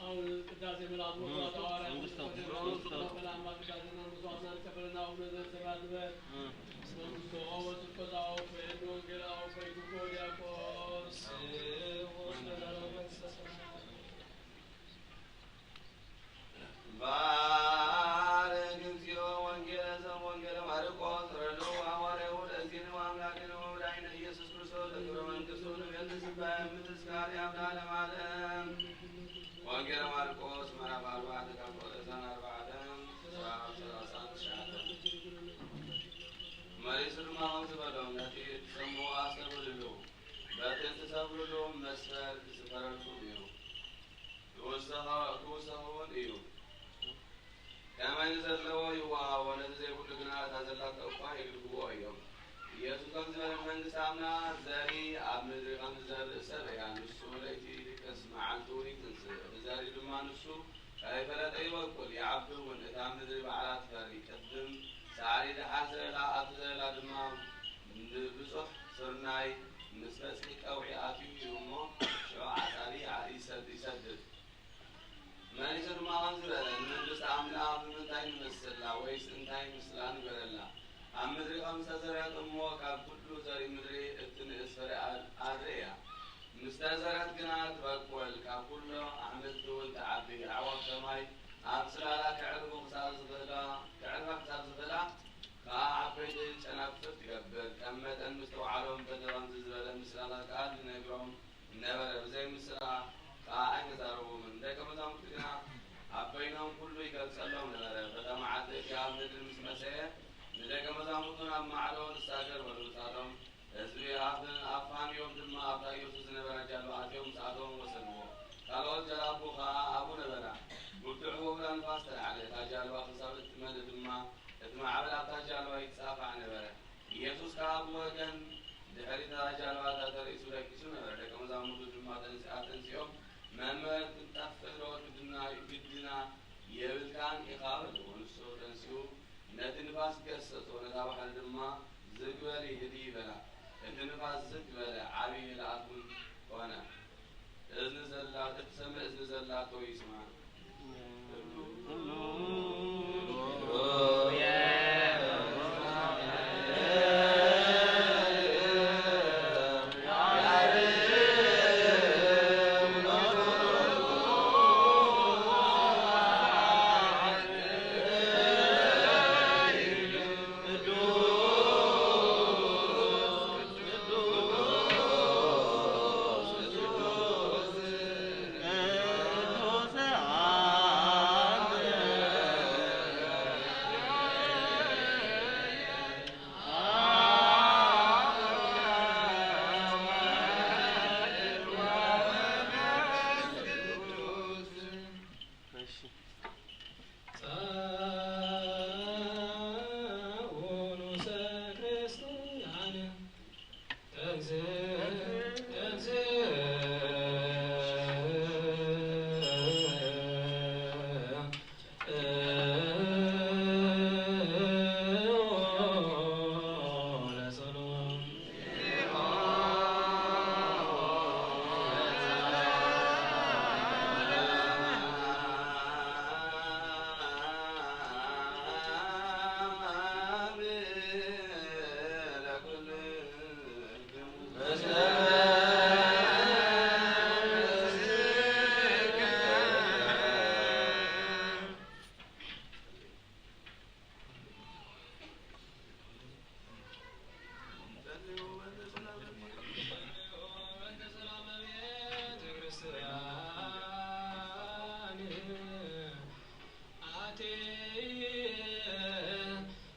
አሁን ቅዳሴ መልአክ ወስብሐት ሐዋርያት መንግስተ ወሰላም ቅዳሴና መስዋዕትና ንቀበለና አቡነ ዘበሰማያት ንበል። መንግስቶ ወስብከታው ፈየዶ ወንጌላው ፈይዱኮ ዲያቆስ ባርክ እግዚኦ ወንጌለ ዘም ወንጌለ ማርቆስ ረድኡ ሐዋርያሁ ለእግዚእነ ወአምላክነ ወመድኃኒነ ኢየሱስ ክርስቶስ ለክብረ መንግስቱ ንቤት ስባይ ምትስካር ያብዳ ለማለም። ወንጌለ ማርቆስ ምዕራፍ አርባዕተ ካብ ቁጥሪ ዕስራን ኣርባዕተን ክሳብ ሰላሳን ትሽዓተን። መሊሱ ድማ ከምዚ በሎም፣ ነቲ እትሰምዕዎ ኣስተብህልሉ፣ በቲ እትሰብርሉ መስፈር ዝፈረድኩም እዩ፣ ክውሰኸ-፣ ክውሰኽ እውን እዩ። ከመይ ንዘለዎ ይወሃቦ፣ ነቲ ዘይብሉ ግና እታ ዘላቶ እኳ ይግድፍዎ እዮም። ኢየሱስ ከምዚ በለ፣ መንግስቲ ኣምላኽ ዘሪ ኣብ ምድሪ ከም ዝዘርእ ሰብ እያ። ንሱ ለይቲ ይድቅስ፣ መዓልቲ እውን ይትንስእ። እቲ ዘሪ ድማ ንሱ ከይፈለጠ ይበቁል፣ ይዓቢ እውን። እታ ምድሪ ባዕላ ትፈሪ። ቅድም ሳዕሪ ደሓር ዘለላ፣ ኣብቲ ዘለላ ድማ ንብዙሕ ስርናይ ምስ በጽሒ ቀውዒ ኣትዩ እዩ እሞ፣ ሽዑ ዓጻዲ ይሰድ-፣ ይሰድድ። መሊሱ ድማ ከምዚ በለ፣ ንመንግስቲ ኣምላኽ ብምንታይ ንመስላ? ወይስ እንታይ ምስላ ንግበረላ? ኣብ ምድሪ ከም ዝተዘርአት እሞ፣ ካብ ኩሉ ዘርኢ ምድሪ እትንእስ ፍረ ኣር-፣ ኣርኢ እያ። ምስ ተዘርአት ግና ትበቁል፣ ካብ ኩሉ ኣሕምልቲ እውን ትዓቢ። ኣዕዋፍ ሰማይ ኣብ ጽላላ ከዕርፉ ክሳብ ዝኽእላ፣ ከዕርፋ ክሳብ ዝኽእላ፣ ከኣ ዓበይቲ ጨናፍር ትገብር። ከም መጠን ምስትውዓሎም በቲ ከምዚ ዝበለ ምስላታት ቃል ይነግሮም ነበረ። ብዘይ ምስላ ከኣ ኣይተዛረቡምን። ደቀ መዛሙርቱ ግና ኣብ በይኖም ኩሉ ይገልጸሎም ነበረ። በታ መዓልቲ እቲ ኣብ ምድሪ ምስ መሰየ፣ ንደቀ መዛሙርቱ ናብ ማዕዶ ንሳገር በሉ። ንሳቶም ህዝቢ ኣብ ኣፋንዮም ድማ ኣብታ ኢየሱስ ዝነበራ ጃልባ ኣትዮም ምስኣቶም ወሰድዎ። ካልኦት ጀላቡ ኸኣ ኣብኡ ነበራ። ብርቱዕ ወውላ ንፋስ ተላዕለ። እታ ጃልባ ክሳብ እትመልእ ድማ እቲ ማዕበል ኣብታ ጃልባ ይጻፋዕ ነበረ። ኢየሱስ ከኣ ብወገን ድሕሪታ ጃልባታ ተርእሱ ደቂሱ ነበረ። ደቀ መዛሙርቱ ድማ ተንስ-፣ ኣተንሲኦም፣ "መምህር፣ ክንጠፍእ ዶ ግድና፣ ግድና የብልካን ኢኻ?" በልዎ። ንሱ ተንሲኡ ነቲ ንፋስ ገሰጾ፣ ነታ ባሕሪ ድማ፣ "ዝግ በሊ፣ ህድኢ በላ።" እቲ ንፋስ ዝግ በለ፣ ዓቢ ምልኣት እውን ኮነ። እዝኒ ዘላ-፣ እትሰምዕ እዝኒ ዘላቶ ይስማዕ።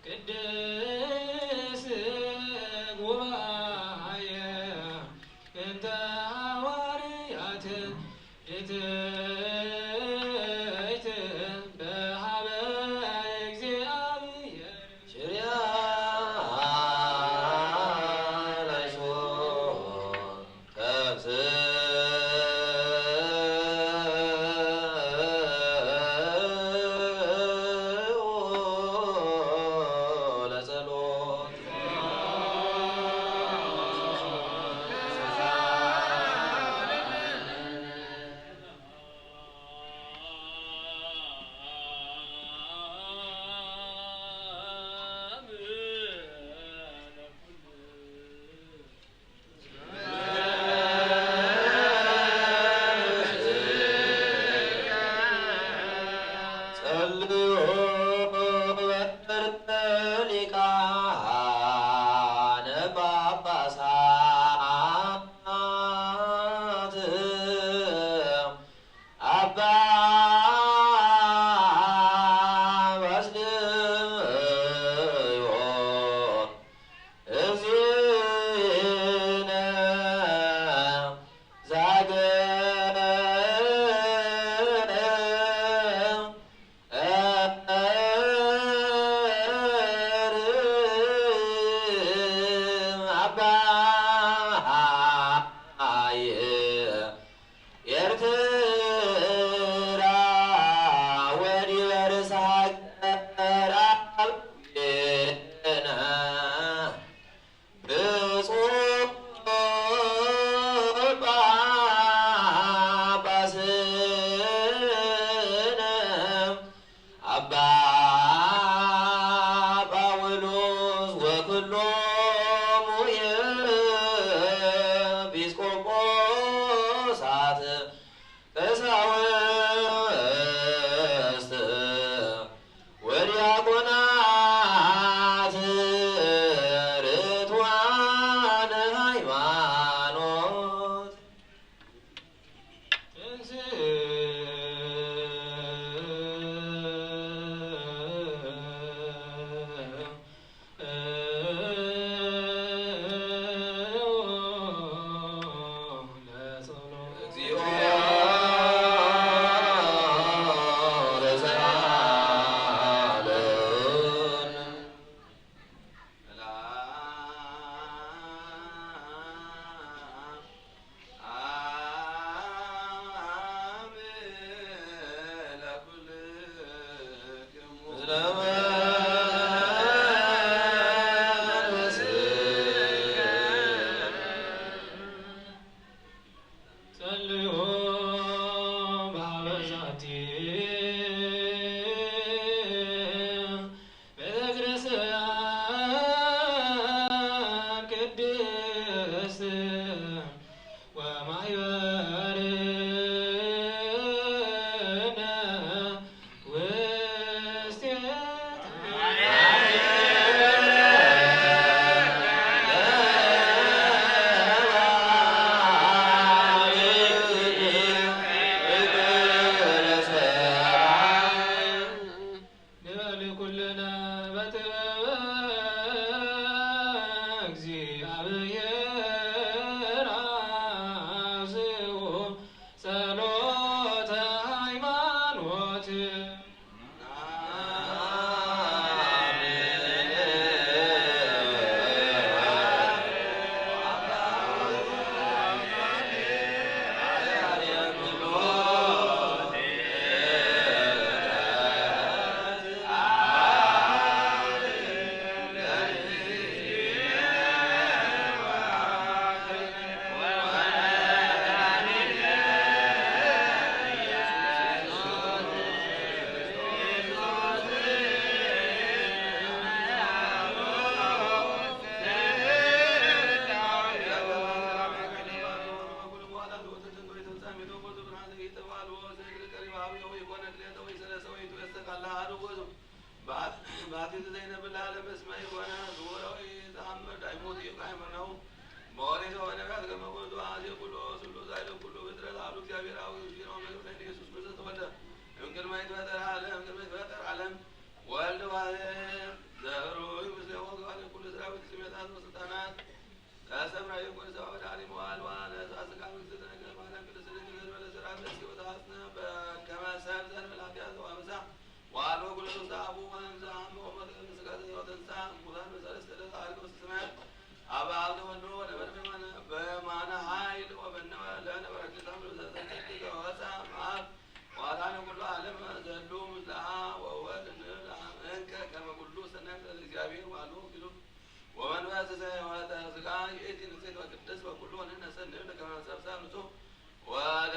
ቅድስ ጉባኤ እንተ ሐዋርያት ድትይት በሃበ እግዚኣብሔር ሽርያ ላይሶ ከብስ ለጸሎት። ጸልዩ በትረ ሊቃነ ጳጳሳት አባ ባስልዮስ እግዚእነ ዛገ አባ ኤርትራ ወዲበ ርእሰ ሃገር አበዊነ ብፁዕ ጳጳስነ አባ ጳውሎስ ወኩሎሙ ኤጲስቆጶሳት ቀሳውስት ወዲያቆናት ርቱዓነ ሃይማኖት። ኣይመነው። በኦሪት ወበነቢያት ከመ ኩሉ ተዋሕዜ ኩሉ ስሉስ ኃይለ ኩሉ ፍጥረት አሐዱ እግዚአብሔር አብ እግዚእነ ወመድኃኒነ ኢየሱስ ክርስቶስ ተወልደ። እምቅድመ ይትፈጠር ዓለም፣ እምቅድመ ይትፈጠር ዓለም። ወልድ ዋህድ ዘህሩይ ምስሌሁ ገባሬ ኩሉ ሠራዊት ስሜታት ወስልጣናት። ተሰምራ ይኩን ሰብአ ወዳሪ መዋል ዋነ ዛስጋ መንግስት ነገር ማርያም ቅድስት ድንግል ዘንበለ ዘራ ተስወታስነ በከመ ሰብ ዘንበለ ኃጢአት ወአበሳ። ወአልቦ ኩሉ ተአቡ ወንዘ አመ ወሞተ ምስጋደ ወተንሳ ሙታን በሰለስተ ዕለት አርገው ስስመት አብ አብ ተወልዶ ወነበረ በማነ ኃይል ወበነወ ለነበረ ጌታ ምሉእ ዘተንስት ዘወፃ መአብ ዋዳነ ኩሉ ዓለም ዘሉ ምስለ አብ ወወልድ እንብል አብ እንከ ከመ ኩሉ ሰናይ ፍጥረት እግዚአብሔር ዋሉ ኪሉ ወመንፈስ ዘወተ ስጋ ይእቲ ንጽሕት ወቅድስት ወኩሉ ወንነ ሰንብል ከመ ሰብሳብ ንጹሕ ወደ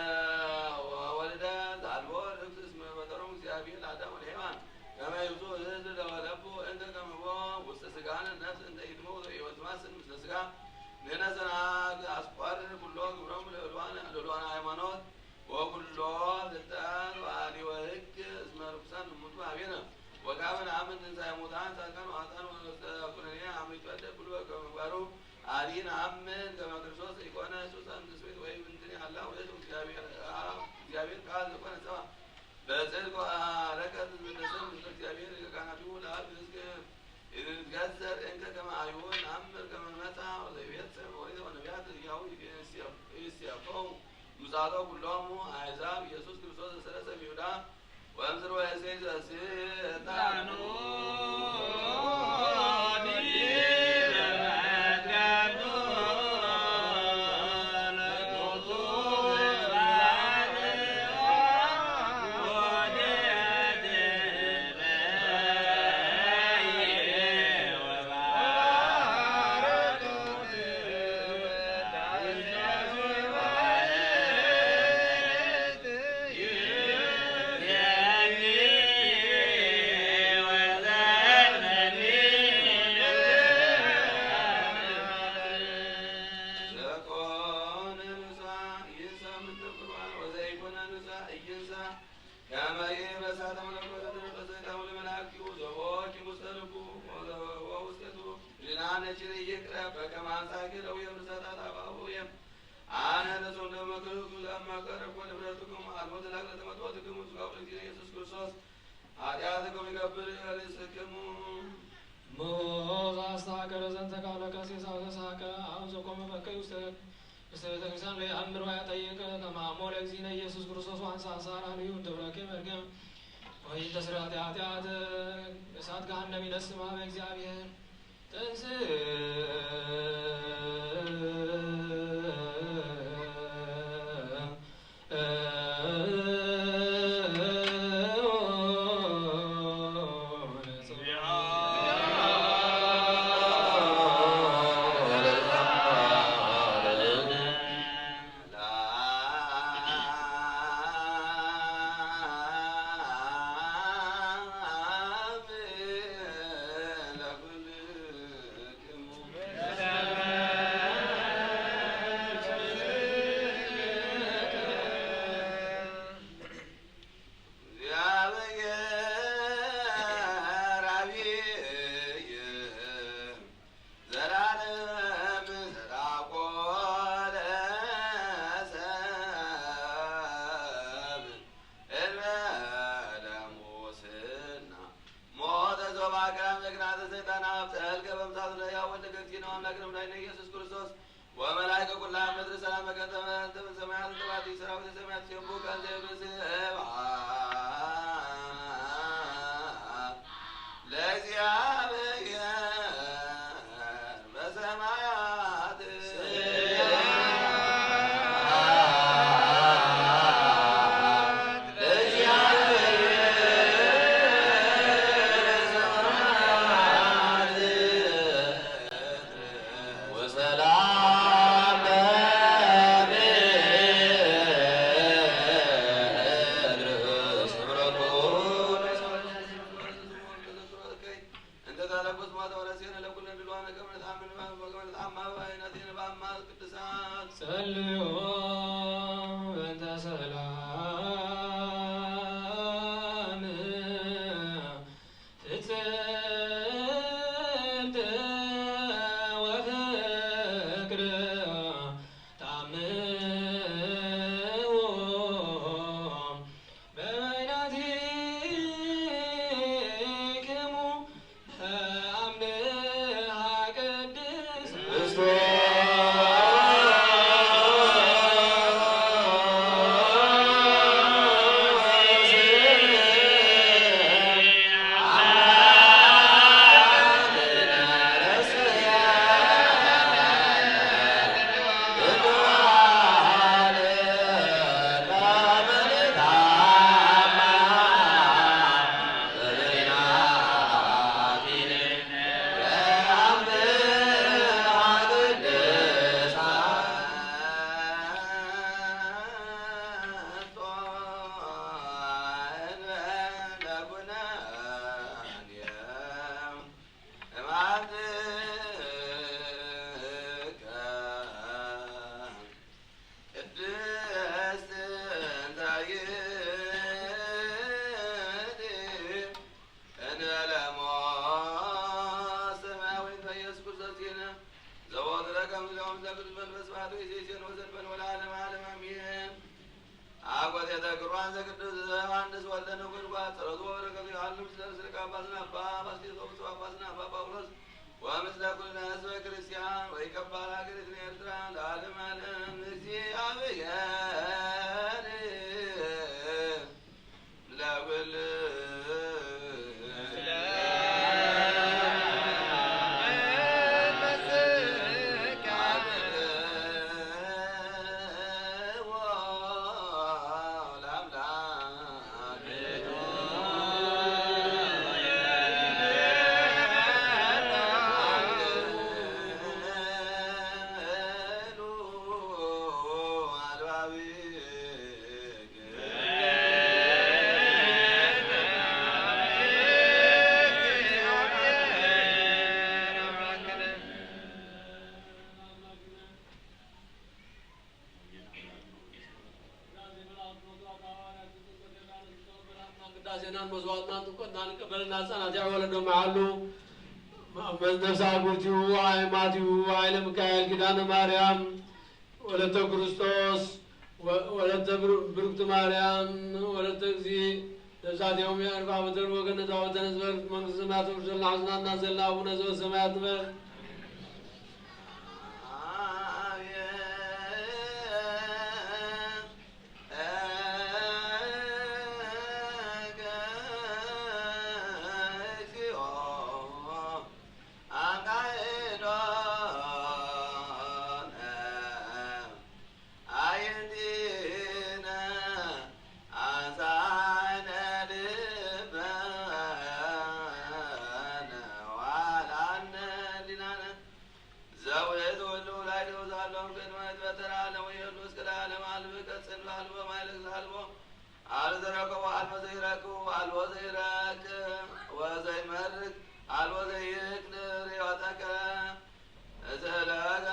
ወልደ ዛልቦ ርክስ መፈጠሮም እግዚአብሔር ለአዳም ወለሔዋን ከመ ይብሱ ህዝብ ለወለቡ እንተ ከመቦ ውስተ ስጋነ ነፍስ እንተ ይትመው ወይወትማስን ምስለ ስጋ ንሕነ ሰናግ አስቆርር ኩሎ ግብሮም ለዕልዋነ ለዕልዋነ ሃይማኖት ወኩሎ ፍልጠት ወአሊ ወሕግ እስመ ርኩሳን እሙንቱ ሀቤነ ወካበ ነአምን ትንሳኤ ሙታን ጻድቃን ወኃጥአን ወዘኩነኔ አመ ይትወደድ ኩሉ በከመ ምግባሩ አሊ ነአምን ከመ ክርስቶስ ኢኮነ ሱሳን ትስብእት ወይም እንትን ያላ ውእቱ እግዚአብሔር አብ እግዚአብሔር ቃል ዘኮነ ሰብአ በጽድቅ ወአረከት ምንደሰም ምስለ እግዚአብሔር ሊቀ ካህናቲሁ ለአብ ይእዝግ ይትገዘር እንከ ከመ አዩ ነአምር ከመ መጻ ወዘይቤት ሰብ ኦሪት ወነቢያት እያሁ ይሴብሖሙ ምጻቶ ኩሎሙ አሕዛብ ኢየሱስ ክርስቶስ ዘሰረጸ ይሁዳ ወእምዝር ወእሴይ ዘስልጣኑ ከመ ይእመር እሳተ መለኮት ወተረፈ ሰይጣን ለመላእክቲሁ ዘቦኪ ውስተ ልቡ ወውስቴቱ። ሕሊናነ ችር ይቅረብ በከመ አንሳኪ ለውየ ብርሰታት አባውየ። አነ ተጾምደ መክርኩ ለመቀረብ ወንብረትኩም አልሞ ተላቅለ ተመጥወትክሙ ስጋው ለእግዚእነ ኢየሱስ ክርስቶስ ኃጢአትኩም ይገብር ርእስክሙ። ሞት አስተካከለ ዘንተ ቃለ ቀሲስ አውተሳከ አብ ዘቆመ በከይ ውስተ ውስተ ቤተ ክርስቲያን ለየአምር ወያጠይቅ ከመ አሞ ለእግዚእነ ኢየሱስ ክርስቶስ ወአንሳ አሳራ ልዩ እንተ ብረኬ መርገም ወይም ተስሪያት ኃጢአት እሳት ገሃነም ይነስም ሀበ እግዚአብሔር። ተንስ ሞተ ሶበ አቅረበ ምክንያተ ሰይጣን አብ ጸልከ በምሳት ለያ ወልደ ገግቲ ነው አምላክ ነው ዳይነ ኢየሱስ ክርስቶስ ወመላእከ ኩላ ምድር ሰላም በከተመ እንተ ምን ሰማያት ተባቲ ሰራዊት ሰማያት ሲቡ ከንዘ ብስብሐት ለእግዚአብሔር በሰማያት ወሰላም በምድር ስምረቱ እንተ ታለቁት ማታ ወረሴነ ለኩለ ድልዋነ ከመ ንትአምን በከመ ንትአማ በአይናቴነ በአማ ቅዱሳት ጸልዩ በእንተ ሰላም ፍጽምት ወፍ ዘወትረ ከምዚኦም ዘቅዱስ መንፈስ ባሕቱ ይሴሴን ወዘልፈን ወለዓለመ ዓለም አሜን። አኮቴተ ቅዱሳን ዘቅዱስ ዮሐንስ ወልደ ነጎድጓድ ጸሎቱ ወበረከቱ ይሃሉ ምስለ ርእስነ ሊቀ ጳጳስነ አባ ባስልዮስ ወብፁዕ ጳጳስነ አባ ጳውሎስ ወምስለ ኩልነ ህዝበ ክርስቲያን ወይቀባል ሀገሪትነ ኤርትራ ለዓለመ ዓለም። እግዚአብሔር ለኩሉ ቅዳሴናን መስዋዕትናን ጥምቀትናን ይቀበለና። ህፃናት ያዕ ወለዶ መዓሉ ነፍሳ ጉርቲኡ፣ ዓይማቲኡ፣ ኃይለ ሚካኤል፣ ኪዳነ ማርያም፣ ወለተ ክርስቶስ፣ ወ-፣ ወለተ ብሩ-፣ ብርክቲ ማርያም፣ ወለተ እግዚእ፣ ነፍሳቲሆም የዕርፋ በተን ወገነታ ወተነስበር መንግስተ ሰማያት ወርሰልና። ሕዝና እናዘልና አቡነ ዘበሰማያት ንበር። ዘውእቱ ሁሉ ላይ ደውዛሎም ቅድመ ትፈጠር ዓለም ወየሉ እስከ ለዓለም አልብ ቀጽል ባልቦ ማይለቅ ዛልቦ አልዘረከቦ አልቦ ዘይረክቡ አልቦ ዘይረክ ወዘይመርክ አልቦ ዘይክል ሪዮተከ እዘለጋ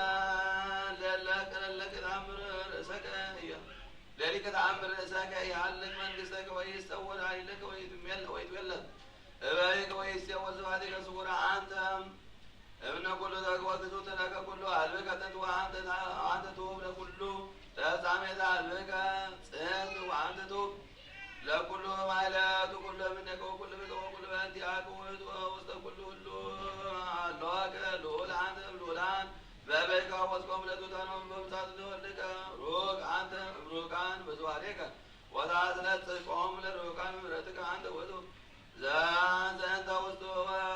ለለከ ለለከ ተአምር ርእሰከ እያ ለሊከ ተአምር ርእሰከ ይሃልክ መንግስተከ ወይስተወል ኃይለከ ወይትሜል ወይትወለድ እበይከ ወይስተወል ስብሐቴከ ስውራ አንተ እምነ ኩሉ ተግቦ ግዙ ተነከ ኩሉ አልብከ ጥንት ወአንተ ወአንተ ትሁብ ለኩሉ ተፍጻሜታ አልብከ ጽንት ወአንተ ትሁብ ለኩሉ ማይለቱ ኩሉ እምኔከ ወኩሉ ብከ ወኩሉ በእንቲአከ ውእቱ ውስተ ኩሉ ሁሉ አለዋከ ልዑል አንተ ልዑላን በበይካ ወስቆም ለቱታኖም በምሳት ተወልድከ ሩቅ አንተ ሩቃን በዝዋሬከ ወታስለጽቆም ለሩቃን ምሕረትከ አንተ ውእቱ ዘንተ ውስጡ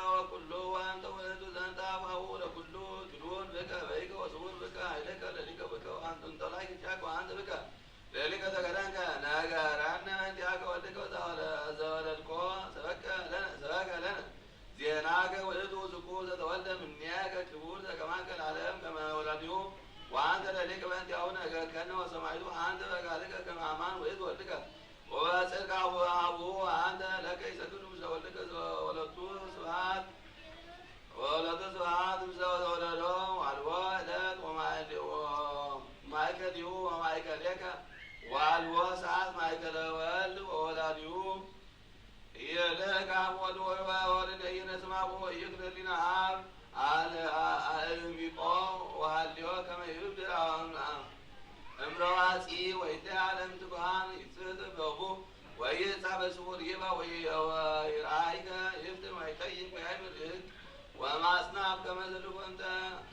ወኩሉ ወአንተ ውእቱ ዘንተ አፋሁ ለኩሉ ትዱን ብከ በይከ ወስቡር ብከ ኃይለከ ለሊከ ብከ ወአንተ እንተ ላይ ኪቻከ ወአንተ ብከ ለሊከ ተገደንከ ነገረነ እንቲአከ ወልድከ ዘወለ-፣ ዘወለድኮ ሰበከ ለነ፣ ሰበከ ለነ ዜናከ ውእቱ ዝኩ ዘተወልደ ምኔከ ክቡር ዘከማከ ለዓለም ከመ ወላዲሁ ወአንተ ለሊከ በእንቲአሁ ነገርከነ ወሰማይቱ አንተ በቃልከ ከመ አማን ውእቱ ወልድከ ወበጽድቅ አቡ-፣ አቡሁ አንተ ለከ ይሰግዱ ምስለ ወልድከ ዘወለቱ ስብሐት ወለቱ ስብሐት ምስለ ዘወለዶ ወአልቦ ዕለት ወማእከሊሁ ወማእከሌከ ወአልቦ ሰዓት ማእከለ ወልድ ወወላዲሁ ይልክ አብ ወልድ ወወልድ ኢይነስም አቡ ወይክል ህሊና አብ አለ-፣ አ-፣ አእሚቆ ወሃልዮ ከመ ይብድር አሁን እምረዋፂ ወይተ ዓለም ትጉሃን ይጽጥበቡ ወይጻ በስውር ይባ ወይ-፣ ወይርአይከ ይፍትን ወይጠይቅ ወያይምር ህግ ወማጽናፍ ከመ ዘልቦንተ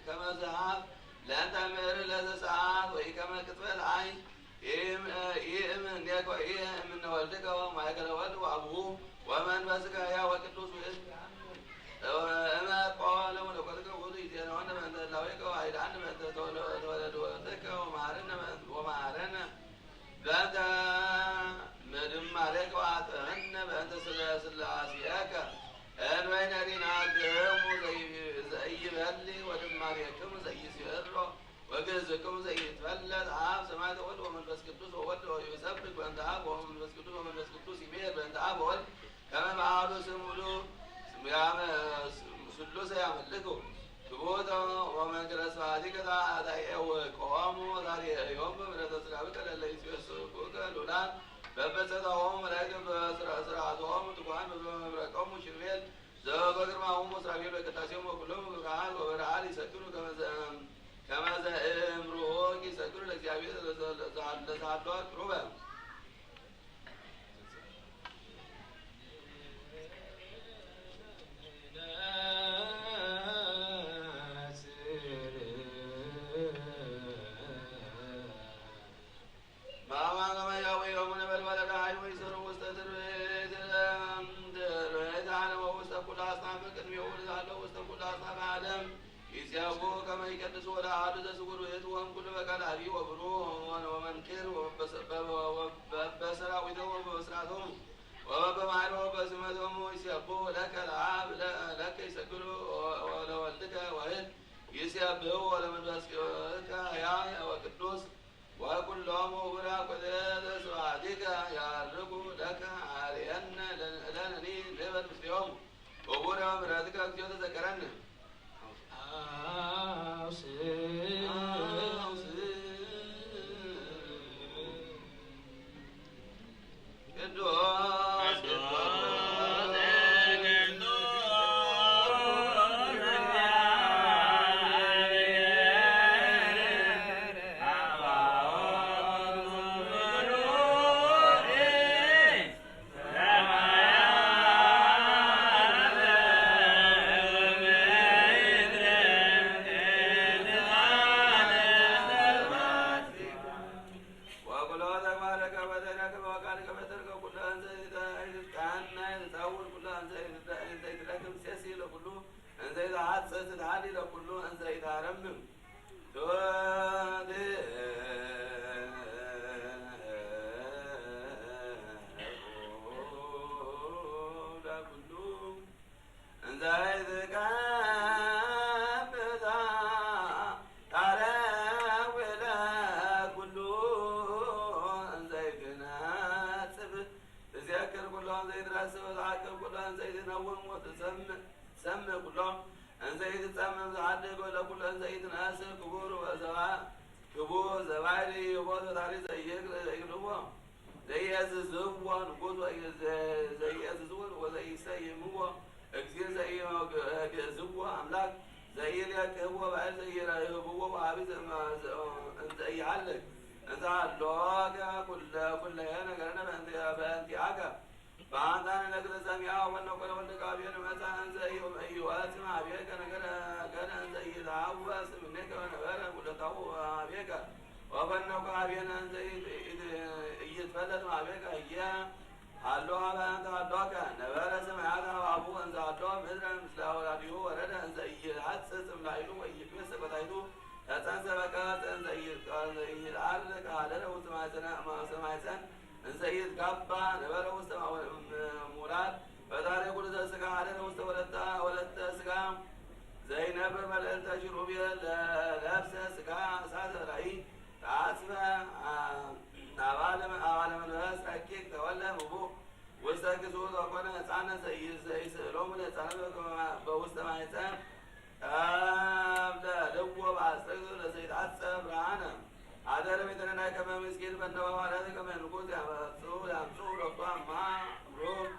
ከመ ዘሃብ ለእንተ ምር ለዘ ሰዓት ወይ ከመ ቅጽበት አይ ኢም-፣ ኢእምኔከ ኢእምነ ወልድከ ወማእከለ ወልድ ወአቡሁ ወመንፈስከ ሕያው ወቅዱስ ውእቱ። እመ ቆ ለመለኮትከ ውእቱ ይዜነወነ በእንተ ህላዌከ ወኃይላነ በእንተ ተወለ-፣ ተወለድወትከ ወመሐረነ በእንተ፣ ወመሐረነ በእንተ ምድማሬከ ወአጥዕነ በእንተ ስለ ስላሴከ። እንበይነ ዲናክሙ ዘይ-፣ ዘይበሊ ወድማሬክሙ ዘይስዕሮ ወግእዝክሙ ዘይትፈለጥ አብ ሰማይ ወወልድ ወመንፈስ ቅዱስ ወወልድ ይሰብክ በእንተ አብ ወመንፈስ ቅዱስ ወመንፈስ ቅዱስ ይሜር በእንተ አብ ወወልድ ከመ በአሐዱ ስም ውሉ ስም ያመ-፣ ስሉሰ ያመልኩ። ክቡር ወመንክረ ስብሐቲከ ታየውቆሙ ታርእዮም በምሕረተ ሥጋዊከ ለእለ ይሴስኩከ ልዑላን በበጸታሆሙ መላእክት በስራ-፣ ስርዓቶሙ ትጉሃን በበመብረቆሙ ኪሩቤል ዘበግርማሆሙ ሱራፌል በቅዳሴሆሙ ወኩሎሙ በብርሃን ወበረዓድ ይሰግዱ ከመ ዘ-፣ ከመ ዘእምርሆ ይሰግዱ ለእግዚአብሔር ለዘ-፣ ለዘ-፣ ለዘሃለዋ ቅሩበ። በአማን ከመ ያውዮሙ ነበልባለ ፀሐይ ወይሰሩ ውስተ ትርቤት፣ ትርቤት ዓለም ወውስተ ኩሉ አጽናፈ ቅድሜሁ ለዛለው ውስተ ኩሉ አጽናፈ ዓለም ይሴቦ ከመ ይቀድስ ወለአሐዱ ዘስውር ውእቱ ወእምኩሉ በቃል አብይ ወብሩህ ወመንክር ወበሰራዊተ ወበስራቶም ወበማይሮ በስመቶም ይሴቦ ለከ ለአብ ለከ ይሰግዱ ወለወልድከ ወህድ ይሴብሕዎ ለመንፈስከ ሕያው ወቅዱስ ወኩሎሙ ቡራኩተ ስብሐቲከ ያርጉ ለከ አርየነ ለነኒ ንበል ምስሌሆሙ ወቡረ ምሕረትከ እግዚኦ ተዘከረነ። ወኩሎ ተግባርከ በደለከ ወቃልከ በደልከ ኩሎ እንዘ ይትቃና ይትጻውር ኩሎ እንዘ ይትረክብ ሴሲ ለኩሉ እንዘ ይትዓጽ ትትሃሊ ለኩሉ እንዘ ይታረምም ትወድ ለኩሉ እንዘ ይትቀብዛ ታረዊ ለኩሉ እንዘ ይትነጽፍ ትዜክር ኩሎ እንዘ ይትረስብ ወተዓቅብ ኩሎ እንዘ ይትነውም ወትሰምዕ ትሰምዕ ኩሎ እንዘ ይትጸምም ዘዓድግ ወለኩሎ እንዘ ይትነስር ክቡር ወዘባ ክቡር ዘባይሪ ይቦ ዘታሪ ዘይግልዎ ዘይእዝዝዎ ንጉስ ዘይእዝዝዎ ወዘይሰይምዎ እግዚእ ዘይግእዝዎ ኣምላክ ዘይልየክህዎ ባዕል ዘይረህብዎ ወሃቢ እንዘ ይሃልክ እንዘ ሃሎከ ኩለ ኩለየ ነገርነ በእንቲአከ በአንተ ንነግር ሰሚዐ ወነኮነ ወልደ ጋብሔር መጻ እንዘ ይወፅእ ማቤከ ነገረ ገነ እንዘ ይትሐወስ እምኔከ ወነበረ ውለታሁ ማቤከ ወፈነኮ አብየነ እንዘ ኢይትፈለጥ ማቤከ ህየ ሃሎ ሀበ እንተ ሃሎከ ነበረ ሰማያት ሀባቡ እንዘ ሃሎ ምድረ ምስለ አውላዲሁ ወረደ እንዘ ኢይሃጽጽ እምላይሉ ወኢይትመሰ በታይቱ ተጸንሰ በቀረጽ እንዘ ኢይትዓርቅ ሀደረ ውስተ ማይፀን እንዘ ኢይትጋባ ነበረ ውስተ ሙላት ፈጣሪ ኩሉ ዘስጋ ሀደረ ውስተ ወለተ ስጋ ዘይነብር መልእልተ ኪሩቤል ለብሰ ስጋ እሳተ ራእይ ተአጽፈ አባለ መንፈስ ረቂቅ ተወለ ህቡእ ውስተ ግዝኡ ዘኮነ ህፃነ ዘይስእሎሙ ለህፃነ በውስተ ማይፀን እብለ ልዎ በአስተግዝእ ለዘይትዓጸ ብርሃነ አደረ ቤተነናይ ከመ ምስኪን በነዋ ማለት ከመ ንጉስ ያመጹ ያምጹ ሎቱ አማ ሩቅ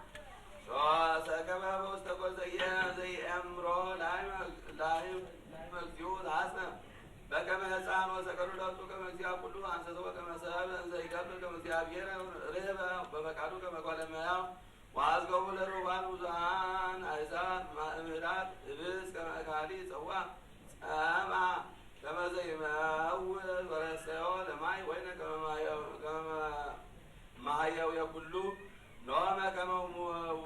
ሶሰ ከመ በውስተ ጎል ዘየ ዘይአምሮ ላይ መግዚኡ ተሐጽነ በከመ ህፃን ወሰገዱ ሎቱ ከመ እግዚአ ኩሉ አንሰቶ ከመ ሰብ እንዘ ይገብር ከመ እግዚአብሔር ርህበ በፈቃዱ ከመ ጓለ እመሕያው ወአዝገቡ ለርሁባን ብዙኃን አሕዛብ ማእምራት እብስ ከመ አካሊ ጸዋ ጸማ ከመ ዘይመውት ወረሰዮ ለማይ ወይነ ከመ መሃየው የኩሉ ኖመ ከመ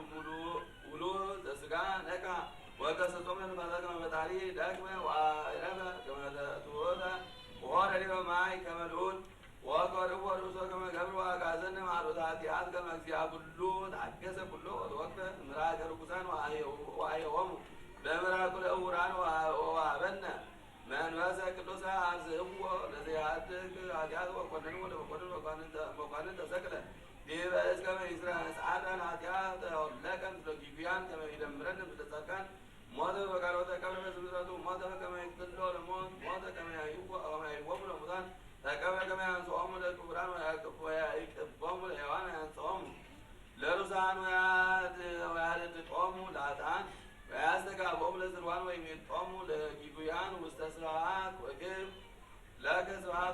ሙሉ ውሉ ዘስጋ ነካ ወገሰጾም ለንፋሳት ከመ ፈጣሪ ደክመ ወአረፈ ከመ ትሑተ ወሆረ ዲበ ማይ ከመ ልዑል ወቀርቦ ርእሶ ከመ ገብር ወአጋዘነ ማዕዶተ ኃጢአት ከመ እግዚአ ኩሉ ተአገሰ ኩሎ ወተወክፈ ምራቀ ርኩሳን ወአየሆሙ በምራቁ ለእውራን ወአበነ መንፈሰ ቅዱስ አርዝእዎ ለዘያድግ ኃጢአት ወኮነንዎ ለመኮንን መኳንን ተሰቅለ ዲበ እስከ መይስራ እስዓረን ኃጢአት ተወለቀን ፍለጊጉያን ከመ ይደምረን ምስለ ጻድቃን ሞተ በቃል ወተቀብረ በስምረቱ ሞተ ከመ ይቅትሎ ለሞት ሞተ ከመ ያይወሙ ለሙታን ተቀብረ ከመ ያንስኦሙ ለክቡራን ወያይቅቦሙ ለሔዋን ያንስኦሙ ለሩሳን ወያድጥቆሙ ለአጣን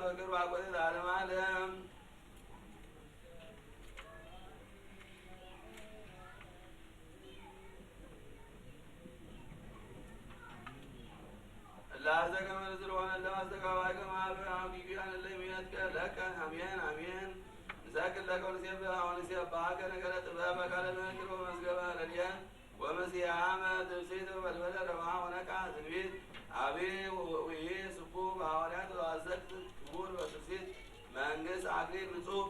ክብር ባኮቴ ለዓለመ ዓለም። ላዘ ከመ ዝርወነ ለማስተጋባይ ከማብ አብጊቢያን ለሚያት ከለከ አሜን አሜን። ንሰግድ ለከ ወንሴብሐ ወንሴብሐከ ነገረ ጥበብ በቃለ ምክር ወመዝገበ ረድኤት ወመዝያመ ትብሲት ወበልበለ ረብሃ ወነቃ ትንቢት አቢ ውኢ ስቡ በሐዋርያት ወአዘቅት ክቡር በትብሲት መንግስት አክሊል ንጹህ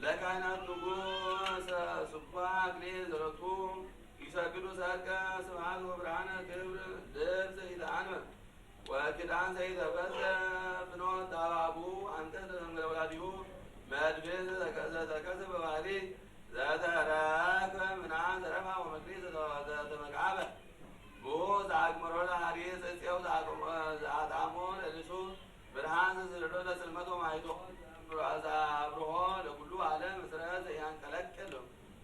ለካህናት ንጉስ ስቡ አክሊል ዘረቱ ይሰግዱ ሰርቀ ስብሐት ወብርሃነ ክብር ልብ ዘይተአንበ ወኪዳን ዘይተበሰ ፍኖት አባቡ አንተ ተዘምረ ወላዲሁ መድብን ዘተከሰ በባህሪ ዘተረከ ምና ዘረፋ ወመክሊት ዘተመቃበ ብኡ ዘአግመሮ ለሐሪ ጽጽየው ዘአጣሞ ለልሱ ብርሃን ዘዝርዶ ለጽልመት ወማይቶ ዘአብርሆ ለኩሉ ዓለም እስረ ዘያንቀለቅል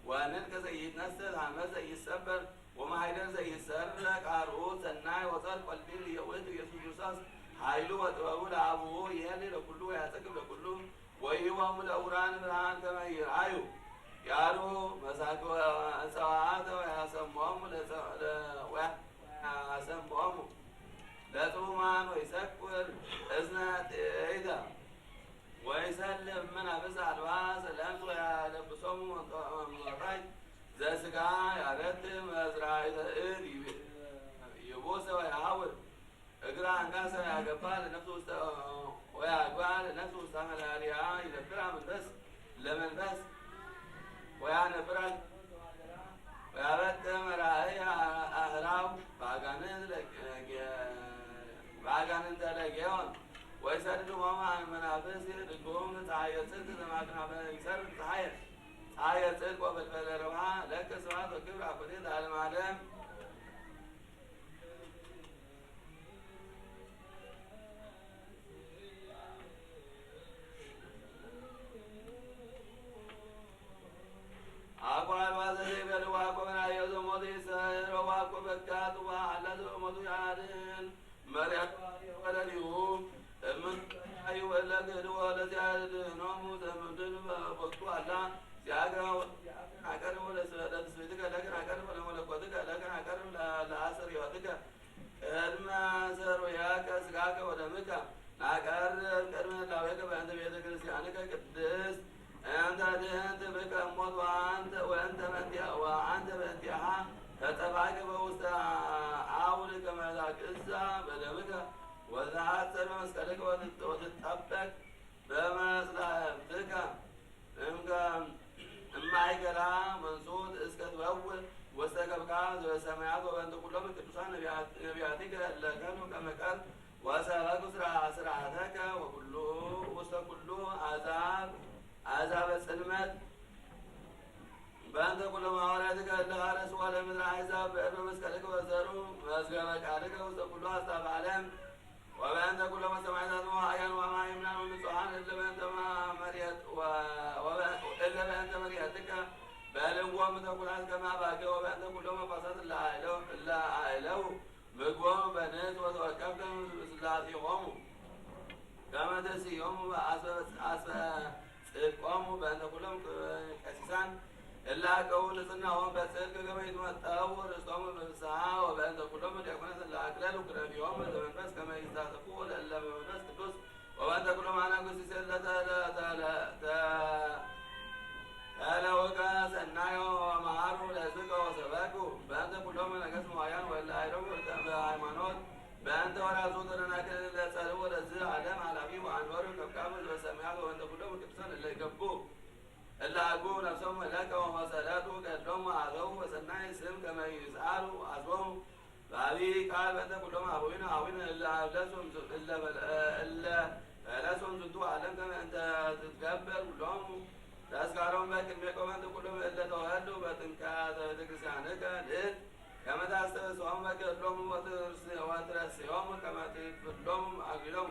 ወንድቅ ዘይትነሰል ሐመድ ዘይሰበር ወማይደር ዘይሰረቅ አርዑት ሰናይ ወጸር ቆልቢል የውእቱ ኢየሱስ ክርስቶስ ኃይሉ ወጥበቡ ለአቡሁ ይሄሊ ለኩሉ ወያጸግብ ለኩሉ ወይወሙ ለዕውራን ብርሃን ከመ ይርአዩ ያሩ መሳኪ እፀዋት ወያሰሞሙ ለእፀ- ለ- ወያሰሞሙ ለጽሙማን ወይሰኩር እዝነ ጥዕይተ ወይሰልም መናፍስት አልባስ ለምጽ ወያለብሶሙ ወንጦ- ወንጦጣይ ዘስጋ ያረት መዝራይተ እድ ይብ- ይቡሰ ወያሐውር እግራ አንጋሰ ያገባ ለነፍስ ውስተ ወያግባ ለነፍስ ውስተ መላሊያ ይነብራ መንፈስ ለመንፈስ ወያነብራ ወያበጥ መራእይ አህላው በአጋንንት ለጌ- በአጋንንተ ለጌዮን ወይሰድድ ሆማ መናፍስ ድጉም ፀሐየ ጽድቅ ዘማክናፈ ይሰርቅ ፀሐየ ፀሐየ ጽድቅ ወፈልፈለ ረብሃ ለከ ስብሐት ወክብር አኮቴ ለዓለመ ዓለም። አቋል ባዘዘ ይበልዋ ኮበና የዘሞት ይሰሮ ዋኮ በካት ዋ አላት ሞቱ ያድን መሪያት ወለሊሁ እምን ያዩ ወለግድ ወለዚያድ ኖሙ ዘምድን በቦቱ አላ ሲያገው አቀርቡ ለስበደት ስቢትከ ለክን አቀርቡ ለመለኮትከ ለክን አቀርቡ ለአስር ህይወትከ ቅድመ ዘሩያከ ስጋከ ወደምከ ናቀርብ ቅድመ ህላዌከ በእንተ ቤተ ክርስቲያንከ ቅድስት እንተ ድህንት ብከ እሞት ወአንተ ወእንተ በእንቲአ ወአንተ በእንቲአሃ ተጠባይከ በውስተ አውድ ከመ ታግዛ በደምከ ወተአጽር በመስቀልከ ወትጠበቅ በመጽላእትከ እምከ እማይገላ መንሱት እስከ ትበውእ ውስተ ከብካ ዘበሰማያት ወበእንተ ኩሎም ቅዱሳን ነቢያት- ነቢያቲከ እለ ከኑ ከመ ቀርብ ወሰበኩ ስራ- ስርዓተከ ወኩሉ ውስተ ኩሉ አሕዛብ አሕዛበ ጽልመት በእንተ ኩሎም ሐዋርያትከ እለ ሐረስዋ ለምድረ አሕዛብ በእድ በመስቀልከ ወዘሩ መዝገበ ቃልከ ውስተ ኩሉ አሕዛብ ዓለም ወበእንተ ኩሎም ሰማዕታት ወአያን ወማእምናን ወንጹሐን እለ በእንተ መርየት ወ- ወበ- እለ በእንተ መርየትከ በልዎም ተኩላት ከመ አባግዕ ወበእንተ ኩሎም ነፋሳት እለ አእለው እለ አእለው ምግቦም በንት ወተወከፍከ ምስላሴሆሙ ከመ ትርእዮሙ አስበ አስበ ጽድቆሙ በእንተ ኩሎም ቀሲሳን እለ አቀው ንጽሕናሆም በጽድቅ ከመ ይትመጠው ርእሶሙ በፍስሓ ወበእንተ ኩሎም ዲያቆናት እለ አክለሉ ክረቢሆም በዘመንፈስ ከመ ይሳተፉ ለእለ በመንፈስ ቅዱስ ወበእንተ ኩሎም አናጉስ እለ ተለውቀ ሰናዮ ወመሃሩ ለሕዝብከ ወሰበኩ በእንተ ኩሎም ነገስት መዋያን ወእለ አይረፉ በሃይማኖት በእንተ ወራሱ ተደናግል ለጸልው ወለዝ ዓለም ኃላፊ ወአንበሩ ከብካቡ ዘበሰማያት ወበእንተ ኩሎም ቅዱሳን እለ ይገብኩ እለ አጉ ነፍሶም እለከ ወመሰለቱ ገድሎም ወአዘው በሰናይ ስም ከመ ይስአሉ አስቦሙ በአብይ ቃል በእንተ ኩሎም አበዊነ አዊነ እለ አብለሶም እለ በለ- እለ በለሶም ዝንቱ ዓለም ከመ እንተ ትትገበር ኩሎሙ ተስካሮም በቅድሜከ ወበእንተ ኩሎም እለ ተወልዱ በጥምቀተ ቤተክርስቲያንከ ልዕልት ከመ ታስተብስዖሙ በገድሎሙ ወትርስ- ወትረስዮሙ ከመ ትብሎሙ አግቢሎሙ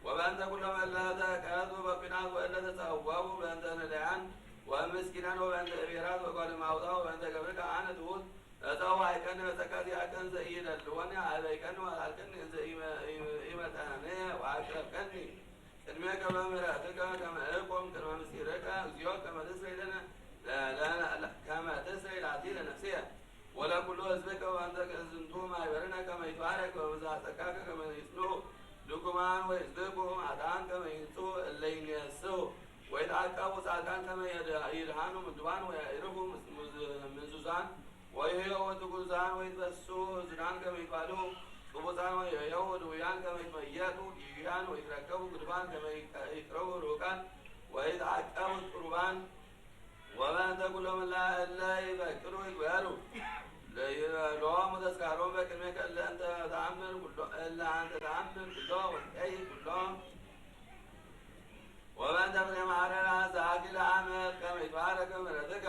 ወበእንተ ኩሎም እለ ተቀትሉ በኲናት ወእለ ተጸወቡ በእንተ ነዳያን ወምስኪናን ወበእንተ እቤራት ወጓልማውታ ወበእንተ ገብርከ አነ ትሑት እጸዋዕከኒ በጸጋ ዚአከ እንዘ ኢይደልወኒ አእበይከኒ ወአልዓልከኒ እንዘ ኢመ- ኢመጠነኒ ወአቅረብከኒ ቅድሜከ በምህረትከ ከመ እቆም ቅድመ ምስጢርከ እግዚኦ ከመ ትስረይ ለነ ለነ ከመ ትስረይ ላቲ ለነፍስየ ወለኩሉ ህዝብከ ወእንተ ዝንቱ ማይበርነ ከመ ይትባረክ በብዝሃ ጸጋከ ከመ ይጽንዑ ድኩማን ወይዝልቁ ኃጥኣን ከመ ይንጽሑ እለ ይንየስሑ ወይትዓቀቡ ጻድቃን ከመ ይድሃኑ ምድዋን ወይዕርፉ ምንዙዛን ወይህየው ትጉዛን ወይትበሱ ህዙናን ከመ ይትባሉ ቅቡጻን ወይህየው ድውያን ከመ ይትመየጡ ጊያን ወይትረከቡ ግዱፋን ከመ ይቅረቡ ርሁቃን ወይትዓቀቡ ቅሩባን ወበእንተ ኩሎም እለ እለ ይፈቅዱ ይግበሩ ለይበሎም ተስካሮም በቅድሜከ እለ እንተ ተአምር ኩሎ እለ አንተ ተአምር ኩሎ ወትቀይ ኩሎ ወበእንተ ፍሬ ማረራ ዘአኪለ አመት ከመ ይትባረክ ምሕረትከ።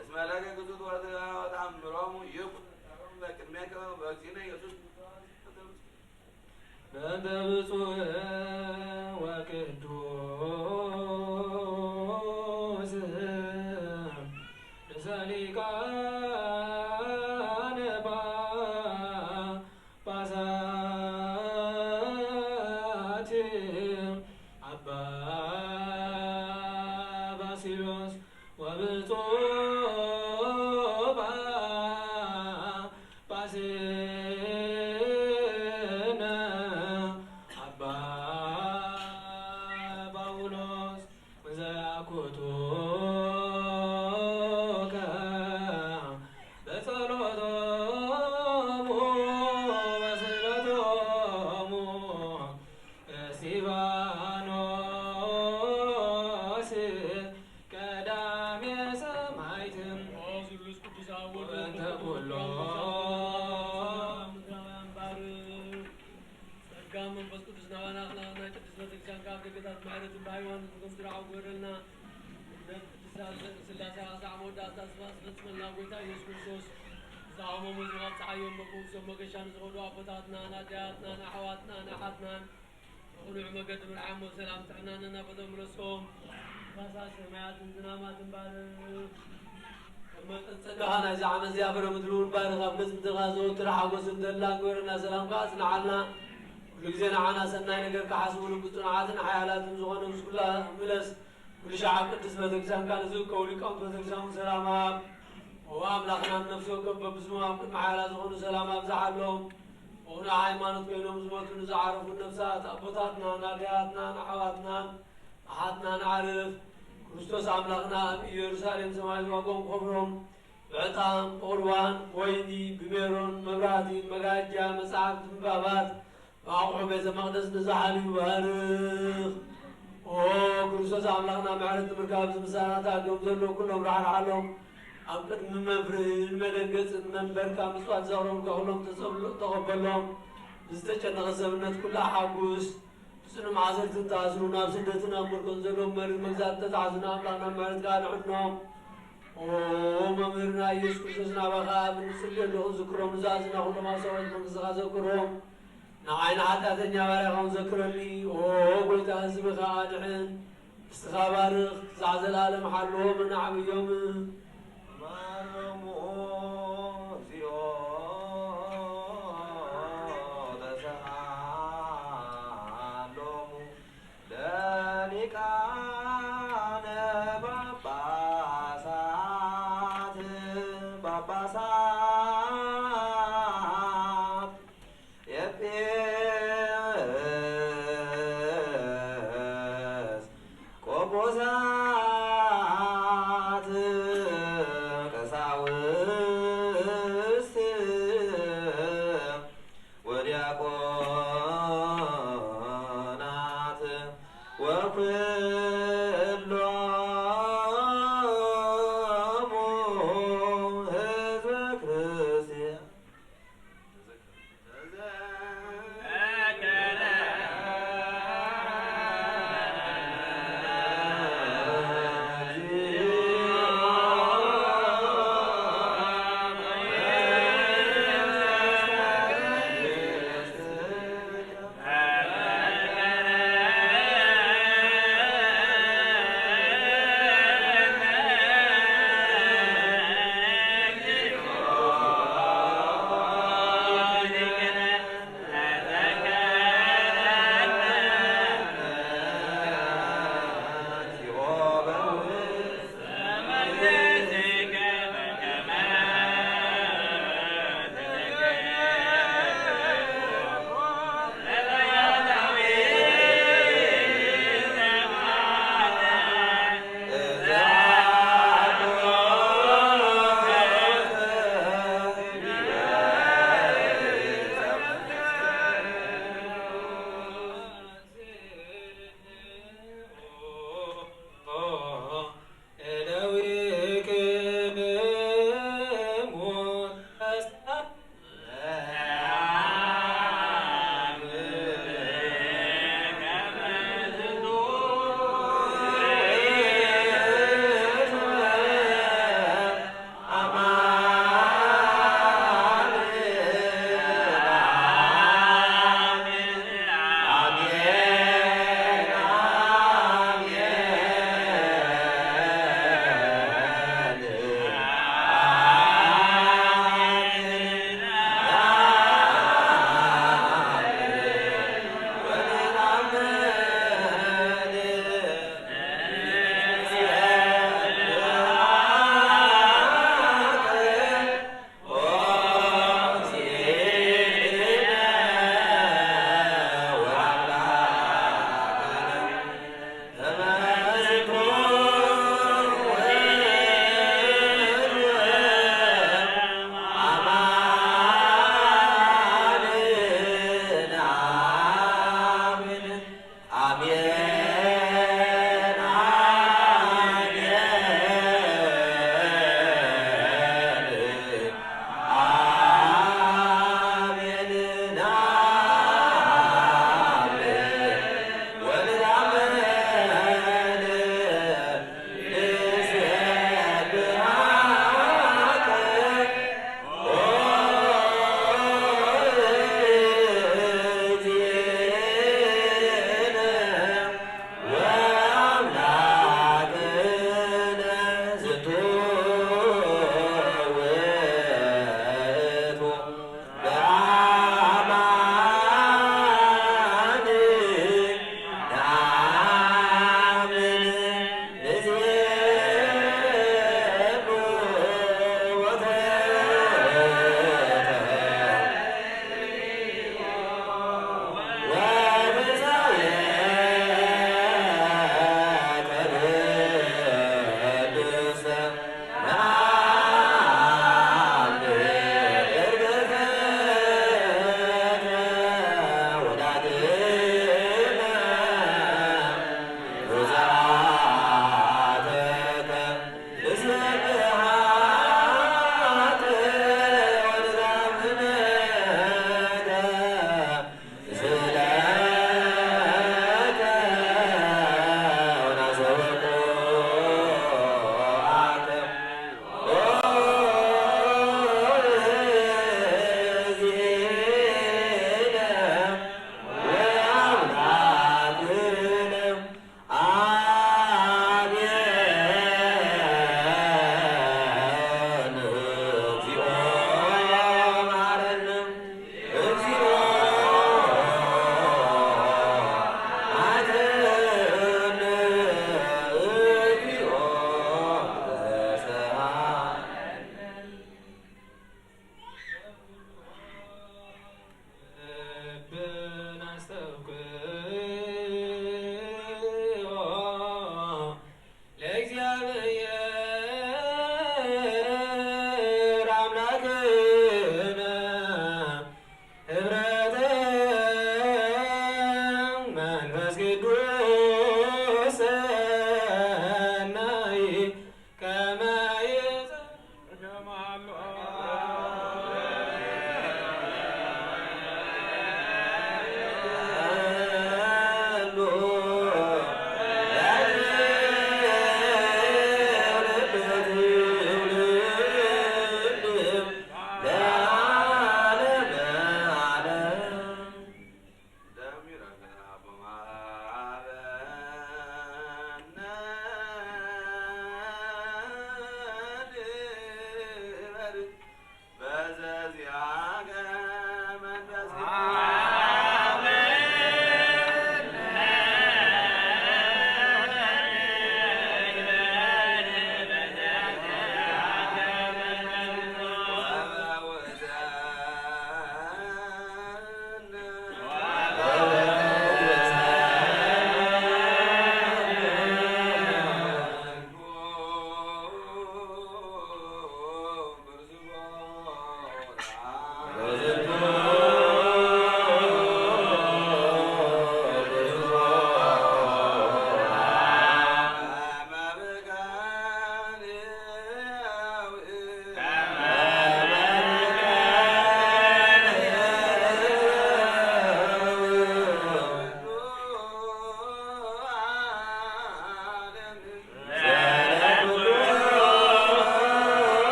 እስመ ለከ ግዙት ወተአምሮሙ ይኩን በቅድሜከ በእግዚእነ ኢየሱስ በእንተ ብፁዕ ወቅዱስ ርእሰ ሊቃነ ጳጳሳት አባ ባሲሎስ ወብፁዕ ጳጳስነ አባ ጳውሎስ እንዘ አኩቶከ በጸሎቶሙ ወስእለቶሙ እስጢፋኖስ ቀዳሜ ሰማዕት ኦ ስሉስ ቅዱስ አብ ወወልድ ወመንፈስ ቅዱስ ኩሎ ሰላም ምድራውያን ባርክ። ጸጋ መንፈስ ቅዱስ ናባና ኣኽላቕ ናይ ቅድስት ቤተክርስቲያን ካብ ደገታት ምሕረትን ብሃይማኖት ከም ዝረዓው ግበረልና። እምነት ቅድስት ስላሴ ኣኽሳዕ መወዳእታ ስብሐት ዝፈጽመልና ጎይታ ኢየሱስ ክርስቶስ ዝሃቦም ህዝቢ ካብ ጸሓዮም መፈውሶም መገሻ ንዝኸዱ ኣቦታትናን ኣደያትናን ኣሕዋትናን ኣሓትናን ብቕኑዕ መገዲ ምርሓሞ ሰላም ጥዕናን እናፈተው ምለሶም። ንፋሳት ሰማያትን ዝናማትን ባርኽ። መጠን ጸጋኻ ናይዚ ዓመት እዚኣ ፍረ ምድሪ እውን ባርኽ። ኣብ ገጽ ምድርኻ ዘወትር ሓጎስን ተድላን ግበረና። ሰላምካ ኣጽንዓልና። ኩሉ ግዜ ንዓና ሰናይ ነገር ክሓስቡ ልቢ ጽኑዓትን ሓያላትን ዝኾነ ምስ ኩላ ምለስ። ኩሉ ሻዕ ኣብ ቅድስት ቤተክርስትያንካ ንዝእከቡ ሊቃውንቲ ቤተክርስትያን እውን ሰላም ሃብ። ኦ ኣምላኽና፣ ንነፍሲ ወከፍ በብስሞም ኣብ ቅድሚ ሓያላት ዝኾኑ ሰላም ኣብዝሓሎም። ብቕኑዕ ሃይማኖት ኮይኖም ዝሞቱ ንዝዓረፉ ነፍሳት ኣቦታትናን ኣደያትናን ኣሕዋትናን ኣሓትናን ዓርፍ። ክርስቶስ ኣምላኽና ኣብ ኢየሩሳሌም ሰማያዊት ዋጋኦም ክኸፍሎም ብዕጣን፣ ብቑርባን፣ ብወይኒ፣ ብሜሮን፣ መብራህቲ፣ መጋጃ፣ መጻሕፍቲ፣ ምንባባት፣ ብኣቑሑ ቤተ መቕደስ ንዝሓልዩ ባርኽ። ኦ ክርስቶስ ኣምላኽና፣ ምሕረት ንምርካብ ዝምሳናታ ከም ዘለዉ ኩሎም ራሕርሓሎም። ኣብ ቅድሚ መፍርህን መደንገጽን መንበርካ ምጽዋት ዘቕረቡልካ ኩሎም ተጸብሎ-፣ ተቐበሎም። ብዝተጨነቐ ሰብነት ኩሉ ኣሓጉስ። ብጽኑዕ ማእሰርቲ ዝተኣስሩ፣ ናብ ስደትን ኣብ ምርኮን ዘለዉ መሪር መግዛእቲ ዝተታሕዙ ንኣምላኽና ምሕረትካ ኣድሕኖም። ኦ መምህርና ኢየሱስ ክርስቶስ፣ ናባኻ ኣብ እንጽልየሉ ክንዝክሮም ንዝኣዘዝና ኩሎም ኣሳውዒት መንግስትኻ ዘክሮም። ንዓይ ንሓጢኣተኛ ባርያኻ እውን ዘክረኒ። ኦ ጐይታ፣ ህዝብኻ ኣድሕን። ንስኻ ባርኽ፣ ክሳዕ ዘለኣለም ሓልዎምን ኣዕብዮምን። ማረሙ እግዚኦ ተሰሃሎሙ ለሊቃነ ጳጳሳት ጳጳሳት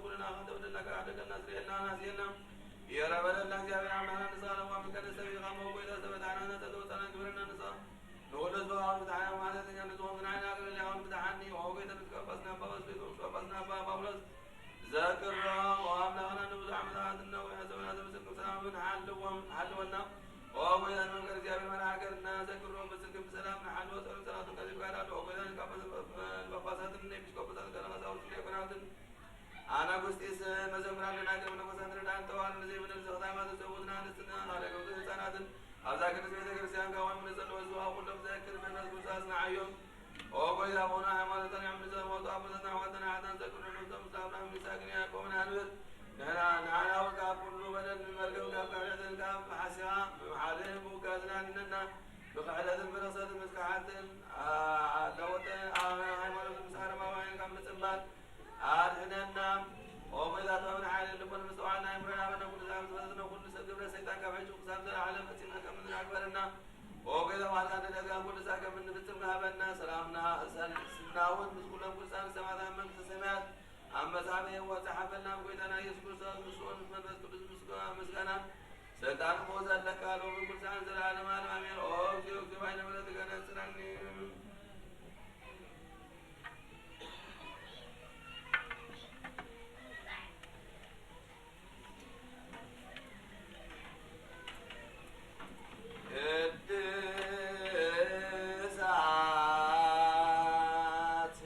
ኩልና ከተብደላ ከዓደገና ስርየልና ናስየልና የረበለልና እግዚኣብሔር ኣምላኽና ንስኻ ለዋ ምከነ ሰቢኻ መጎይታ ሰበታና ነተተወፀና ግብርና ንስኻ ንኹሉ ዝበሃሉ ብዝሓና ማለተኛ ንዝኾን ግን ዓይና ግለል ያውን ብዝሓኒ ኦጎይተ ንትቀበስና ኣባ በስቤት ንትቀበስና ኣባ ጳውሎስ ዘክሮ ኣምላኽና ንብዙሕ ዓመታት እነዊሐ ዘመናት ምስክር ሰላምን ሓልዎም ሓልወና ኦጎይታ ንመንገድ እግዚኣብሔር መርሓ ገርና ዘክሮ ብስልክም ብሰላም ንሓልወ ጸሎት ሰላቱ ከዚብ ጋር ኣሎ ኦጎይታ ንጳጳሳትን ንኤጲስቆጶሳትን ከነቐሳውስትን ዲያቆናትን ኣናጉስጢስ መዘምራን ደናግል መነኮሳት ርዳን ተዋር ንዘይብለን ዘኽታማት ዘውትና ንስና ኣረገውትን ህፃናትን ኣብዛ ቅድስት ቤተ ክርስቲያን ካዋን ንዘለወ ዝዋ ኩሎም ዘክር መንፈስ ቅዱስ ኣጽናዓዮም። ኦ ጎይታ ሆና ሃይማኖትን ያምልዘ ሞቶ ኣቦታትና ኣሕዋትና ሓታን ዘክር ነፍሶም ምስ ኣብርሃም ይስሐቅን ያዕቆብን ኣንብር ንሕና ንዓና እውን ካብ ኩሉ በደል ንመርገም ካብ ክሕደትን ካብ ሓሲኻ ምምሓልን ምውጋዝና ንነና ብክሕደትን ብርኽሰትን ምስካሓትን ኣለወጠ ሃይማኖት ምስ ኣረማውያን ካብ ምጽንባል ኣድሕነና። ኦ ጎይታ ጥበብን ሓይልን ልቦን ምስትውዓል ናይ ምረና በነ ኩሉ ዛብ ዝበለትነ ኩሉ ሰብ ግብረ ሰይጣን ካብ ሕጂ ክሳብ ዘለዓለም ፈጺምና ከም እንድና ግበረና። ኦ ጎይታ ዋልካ ንደጋ ኩሉ ዛ ከም እንፍጽም ክሃበና ሰላምና ሰልስና እውን ምስ ኩሎም ቅዱሳን ሰማዕታት መንግስተ ሰማያት ኣብ መጻብእ ወጻ ሓበልና ብጎይታና ኢየሱስ ክርስቶስ ምስኡ ምስ መንፈስ ቅዱስ ምስ ምስጋና ስልጣን እኮ ዘለካ ሎሚ ኩሉ ሰዓት ዘለዓለም ዓለም ኣሜን። ኦ እግዚኦ እግዚኦ ባይነ ምሕረትከ ነጽረኒ። ቅድሳት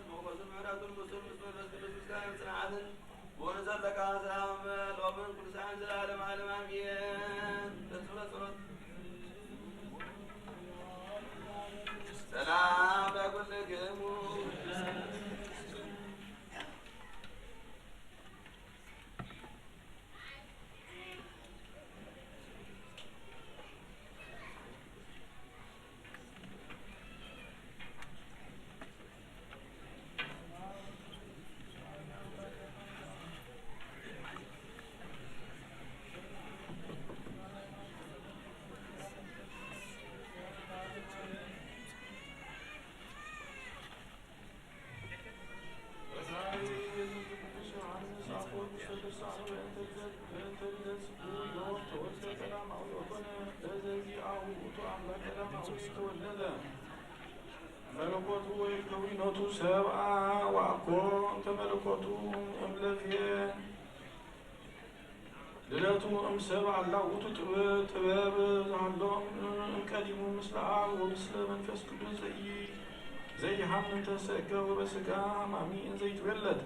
ሞገስን ምሕረቱን ምስሉን ምስ መንፈስ ቅዱስ ምስጋናን ጽንዓትን ብእውነት ዘለካ ሰላም ሎምን ቅዱሳን ዘላለም ዓለም ኣሜን። ተስብረ ጸሎት። ሰላም ለኩልክሙ። መለኮቱ ወይ ከዊነቱ ሰብኣ ዋኮ እንተ መለኮቱ እምለፍየ ልደቱ እምሰብ ኣላ ውእቱ ጥበ-፣ ጥበብ ዝሃሎም እምቀዲሙ ምስለ ኣብ ወምስለ መንፈስ ቅዱስ ዘይ-፣ ዘይሃምን ተሰገ ወበስጋ ማሚ እንዘይትወለድ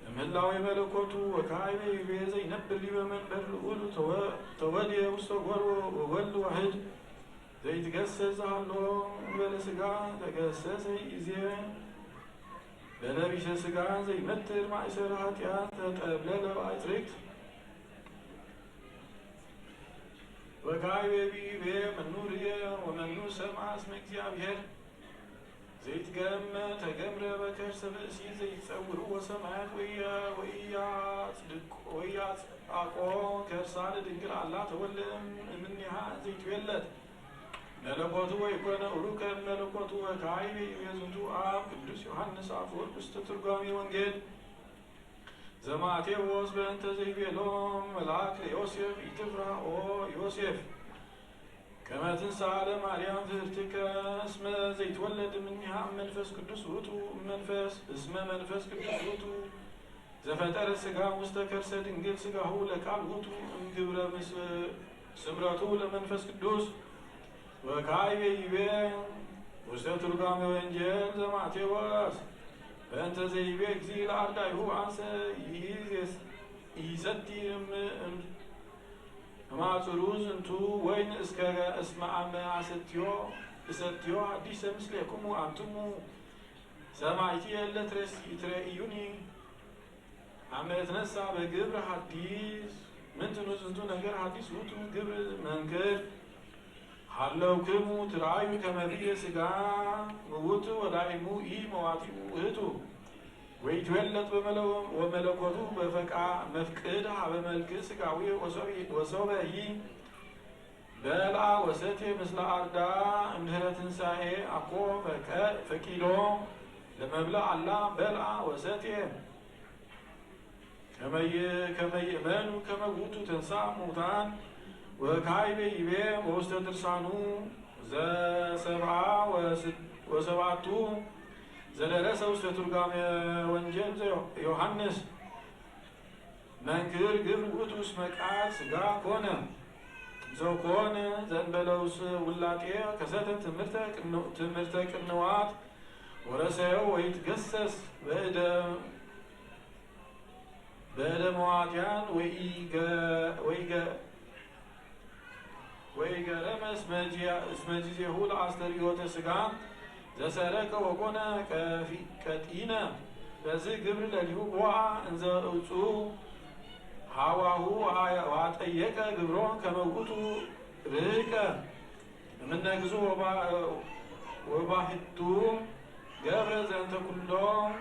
እምህላዌ መለኮቱ ወካዕበ ይቤ ዘይነብር ዲበ መንበር ልዑል ተወ-፣ ተወልየ ውስተ ጎርቦ ወወልድ ዋሕድ ዘይትገሰስ ዝሃሎ እምበለ ስጋ ተገሰሰ ይእዜ ለለቢሰ ስጋ ዘይመትር ማእሰር ኃጢአት ተጠብለለ ባይ ጽርግት። ወካዕበ ይቤ መኑ ርእየ ወመኑ ሰምዐ እስመ እግዚአብሔር ዘይትገመ ተገምረ በከርሰ ብእሲ ዘይጸውርዎ ሰማያት ወያ-፣ ወያጽድቅ-፣ ወያጽአቆ ከርሳ ለድንግል ኣላ ተወልደ እምኔሃ ዘይትዌለድ መለኮቱ ወይኮነ ኡሩቀ መለኮቱ ወካዕበ ይቤ ዝንቱ አብ ቅዱስ ዮሐንስ አፈወርቅ ውስተ ትርጓሜ ወንጌል ዘማቴዎስ በእንተ ዘይቤሎም መልአክ ለዮሴፍ ኢትፍራ ኦ ዮሴፍ ከመ ትንሣእ ለማርያም ፍርትከ እስመ ዘይትወለድ እምኔሃ እመንፈስ ቅዱስ ውእቱ እመንፈስ እስመ መንፈስ ቅዱስ ውእቱ ዘፈጠረ ሥጋ ውስተ ከርሰ ድንግል ሥጋሁ ለቃል ውእቱ እምግብረ ምስ-፣ ስምረቱ ለመንፈስ ቅዱስ ወካዕበ ይቤ ውስተ ትርጓሜ ወንጌል ዘማቴዎስ በእንተ ዘይቤ እግዚእ ለአርዳኢሁ አንሰ ኢይዜስ-፣ ኢይሰቲ እም-፣ እም-፣ እማጽሩ ዝንቱ ወይን እስከ እስመ አመ አሰትዮ እሰትዮ ሐዲሰ ምስሌክሙ አንትሙ ሰማዕቲ እለ ትሬስ-፣ ትሬእዩኒ አመ እትነሳ በግብር ሐዲስ። ምንትኑ ዝንቱ ነገር ሐዲስ ውእቱ ግብር መንክር ሀለውክሙ ትርአዩ ከመ ብየ ሥጋ ምውቱ ወዳይሙ ኢ መዋቲኡ ውእቱ ወይትወለድ በመለ-፣ ወመለኮቱ በፈቃ መፍቅድ ሀበ መልክ ሥጋዊ ወሶቢ-፣ ወሶበሂ በልአ ወሰትየ ምስለ አርዳ እምድህረ ትንሣኤ አኮ ፈቀ-፣ ፈቂዶ ለመብልዕ አላ በልአ ወሰትየ። ከመይ-፣ ከመይእመኑ ከመ ውእቱ ተንሥአ እሙታን ወካዕበ ይቤ ወውስተ ድርሳኑ ዘሰብዓ ወስ-፣ ወሰብዓቱ ዘደረሰ ውስተ ትርጓሜ ወንጌል ዘዮ-፣ ዮሐንስ መንክር ግብር ውእቱ እስመ ቃል ሥጋ ኮነ ዘኮነ ዘእንበለ ውስ-፣ ውላጤ ከሰተ ትምህርተ ቅን-፣ ትምህርተ ቅንዋት ወረሰዮ ወይትገሰስ በእደ በእደ መዋትያን ወኢገ-፣ ወኢገ-፣ ወኢገረመ እስመ ጂ-፣ እስመ ጊዜሁ ለአስተርእዮተ ሥጋ ዘሰረቀ ወኮነ ቀፊ-፣ ቀጢነ። በዚ ግብር ለሊሁ ቦአ እንዘ እጹ ሀዋሁ ወአ-፣ ወአጠየቀ ግብሮ ከመ ውእቱ ርህቀ እምነ ግዙ ወባ-፣ ወባህቱ ገብረ ዘንተ ኩሎም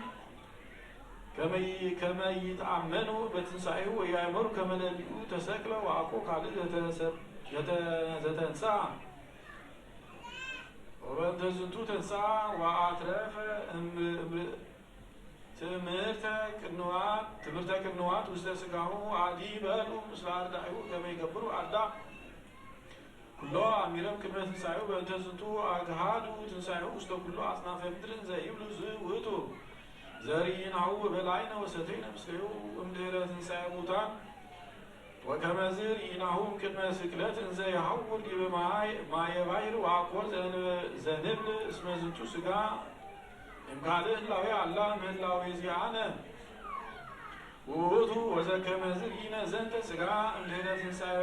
ከመይ-፣ ከመ ይትአመኑ በትንሣኤሁ ወያእመሩ ከመ ለሊሁ ተሰቅለ ወአኮ ካልእ ዘተሰ-፣ ዘተ-፣ ዘተንሥአ። ወበእንተ ዝንቱ ተንሥአ ወአትረፈ እም-፣ እም-፣ ትምህርተ ቅንዋት፣ ትምህርተ ቅንዋት ውስተ ሥጋሁ አዲ በሉ ምስለ አርዳኢሁ ከመ ይገብሩ አርዳ ኩሎ አሚሮም ቅድመ ትንሣኤሁ። በእንተ ዝንቱ አግሃዱ ትንሣኤሁ ውስተ ኩሉ አጽናፈ ምድር እንዘ ይብሉ ዝውእቱ ዘርኢናሁ ወበላይነ ወሰተይነ ምስሌሁ እምድህረ ትንሣኤ ሙታን ወከመ ዝርኢናሁ እምቅድመ ስቅለት እንዘ የሐውር ዲበ ማይ-፣ ማየ ባሕር ወአኮ ዘን-፣ ዘንብል እስመ ዝንቱ ሥጋ እምካልእ ህላዌ ኣላ ምህላዌ ዚኣነ ውእቱ ወዘከመ ዝርኢነ ዘንተ ሥጋ እንድህረ ትንሣኤ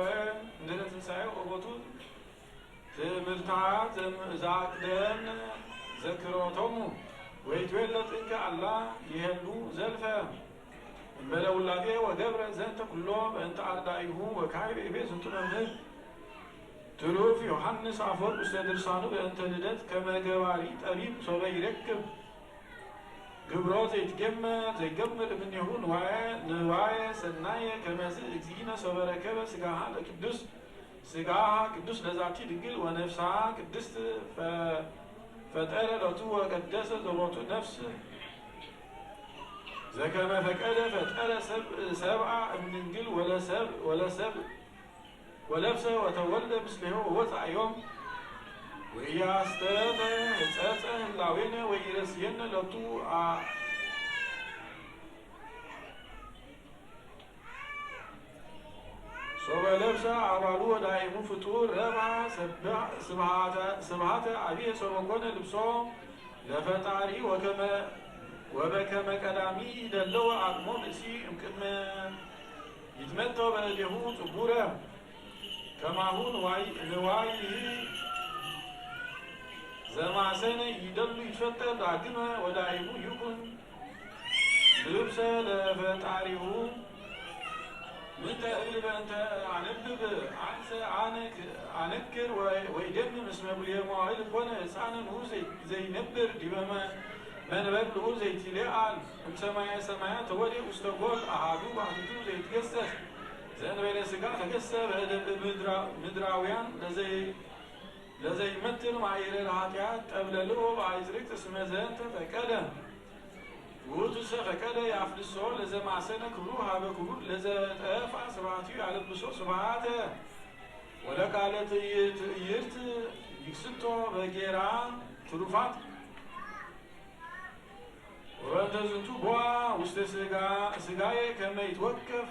እንድህረ ትንሣኤ ውእቱ ትምህርታት ዘም- ዘአቅደም ዘክሮቶሙ ወይትቤለ ጥንከ ኣላ ይሄሉ ዘልፈ እምበለ ውላዴ ወገብረ ዘንተ ኩሎ በእንተ አርዳኢሁ ወካይበ ይቤ ዝንቱ መምህር ትሩፍ ዮሐንስ አፈወርቅ ውስተ ድርሳኑ በእንተ ልደት ከመ ገባሪ ጠቢብ ሶበ ይረክብ ግብሮ ዘይትገመ ዘይገምር እምኔሁ ንዋየ ንዋየ ሰናየ ከመዝ እግዚእነ ሶበ ረከበ ስጋሃ ለቅዱስ ስጋሃ ቅዱስ ለዛቲ ድንግል ወነፍስሃ ቅድስት ፈ- ፈጠረ ሎቱ ወቀደሰ ዘሎቱ ነፍስ ዘከመ ፈቀደ ፈጠረ ሰብ- ሰብአ እምድንግል ወለሰብ ወለሰብ ወለብሰ ወተወልደ ምስሌሁ ወወፅአ ዮም ወኢያስተተ ህጸጸ ህላዌነ ወኢረስየነ ሎቱ አ- ሶበ ለብሰ አባሉ ወዳይሙ ፍጡር ረብሐ ስብሐተ አብየ ሶበ ኮነ ልብሶ ለፈጣሪ ወከመ ወበከመ ቀዳሚ ይደለወ አቅሞ ብእሲ እምቅድመ ይትመቶ በእዴሁ ጽቡረ ከማሁ ንዋይ ንዋይ ዘማሰነ ይደሉ ይትፈጠር ዳግመ ወዳይሙ ይኩን ልብሰ ለፈጣሪሁ ምንተ እብል በእንተ አነብብ አንሰ አነክር ወይደምም እስመ ብሉየ መዋዕል ኮነ ህፃነ ንዑስ ዘይነብር ዲበ መንበር ልዑል ዘይትሌአል እምሰማየ ሰማያት ተወዴ ውስተ ጎል አሃዱ ባሕቲቱ ዘይትገሰስ ዘእንበለ ስጋ ተገሰ በእደ ምድራውያን ለዘይመትር ማይረር ኃጢአት ጠብለልኦ በአይዝርቅት እስመ ዘንተ ፈቀደ ውእቱሰ ፈቀደ ያፍልሶ ለዘማሰነ ክብሩ ሀበ ክቡር ለዘጠፋ ስብሐቱ ያለብሶ ስብሐተ ወለቃለ ትዕይርት ይክስቶ በጌራ ትሩፋት ወበእንተ ዝንቱ ቦአ ውስተ ስጋየ ከመ ይትወከፍ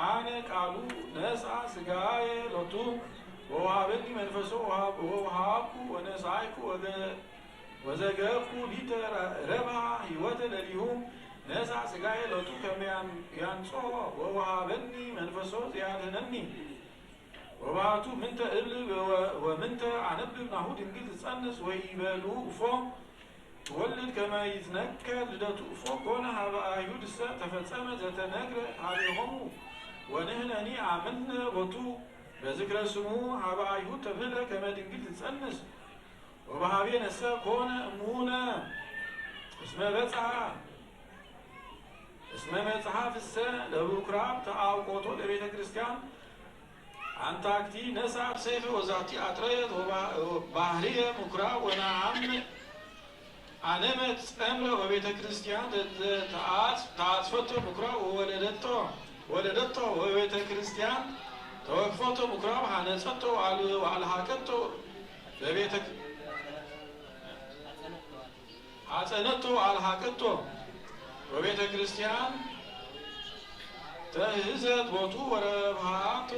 አነ ቃሉ ነስአ ስጋየ ሎቱ ወወሃበኒ መንፈሶ ወወሃብኩ ወነስአይኩ ወዘገብኩ ሊተ ረብሃ ህይወተ ለሊሁ ነስአ ስጋየ ሎቱ ከመ ያንጽሆ ወወሃበኒ መንፈሶ ዘያድህነኒ ወባቱ ምንተ እብል ወምንተ አነብብ ናሁ ድንግል ትጸንስ ወይበሉ እፎ ትወልድ ከመ ይትነከር ልደቱ እፎ ኮነ ሀበ አይሁድሰ ተፈጸመ ዘተነግረ ሀቤሆሙ ወንህነኒ አምነ ቦቱ በዝክረ ስሙ ሀበ አይሁድ ተብህለ ከመ ድንግል ትጸንስ ወበሀቤነሰ ኮነ እሙነ እስመ በጽሐ እስመ መጽሐፍሰ ለምኩራብ ተአውቆቶ ለቤተ ክርስቲያን አንታክቲ ነሳ ሰይፈ ወዛቲ አጥረየት ባህርየ ምኩራብ ወነአምን አነመት ጸምረ ወቤተ ክርስቲያን ተአጽፈቶ ምኩራብ ወወለደቶ ወለደቶ ወቤተ ክርስቲያን ተወክፎቶ ምኩራብ ሀነጸቶ ወአልሃቀቶ በቤተ አጸነቶ አልሃቀቶ ወቤተ ክርስቲያን ተህዘት ቦቱ ወረብሃቶ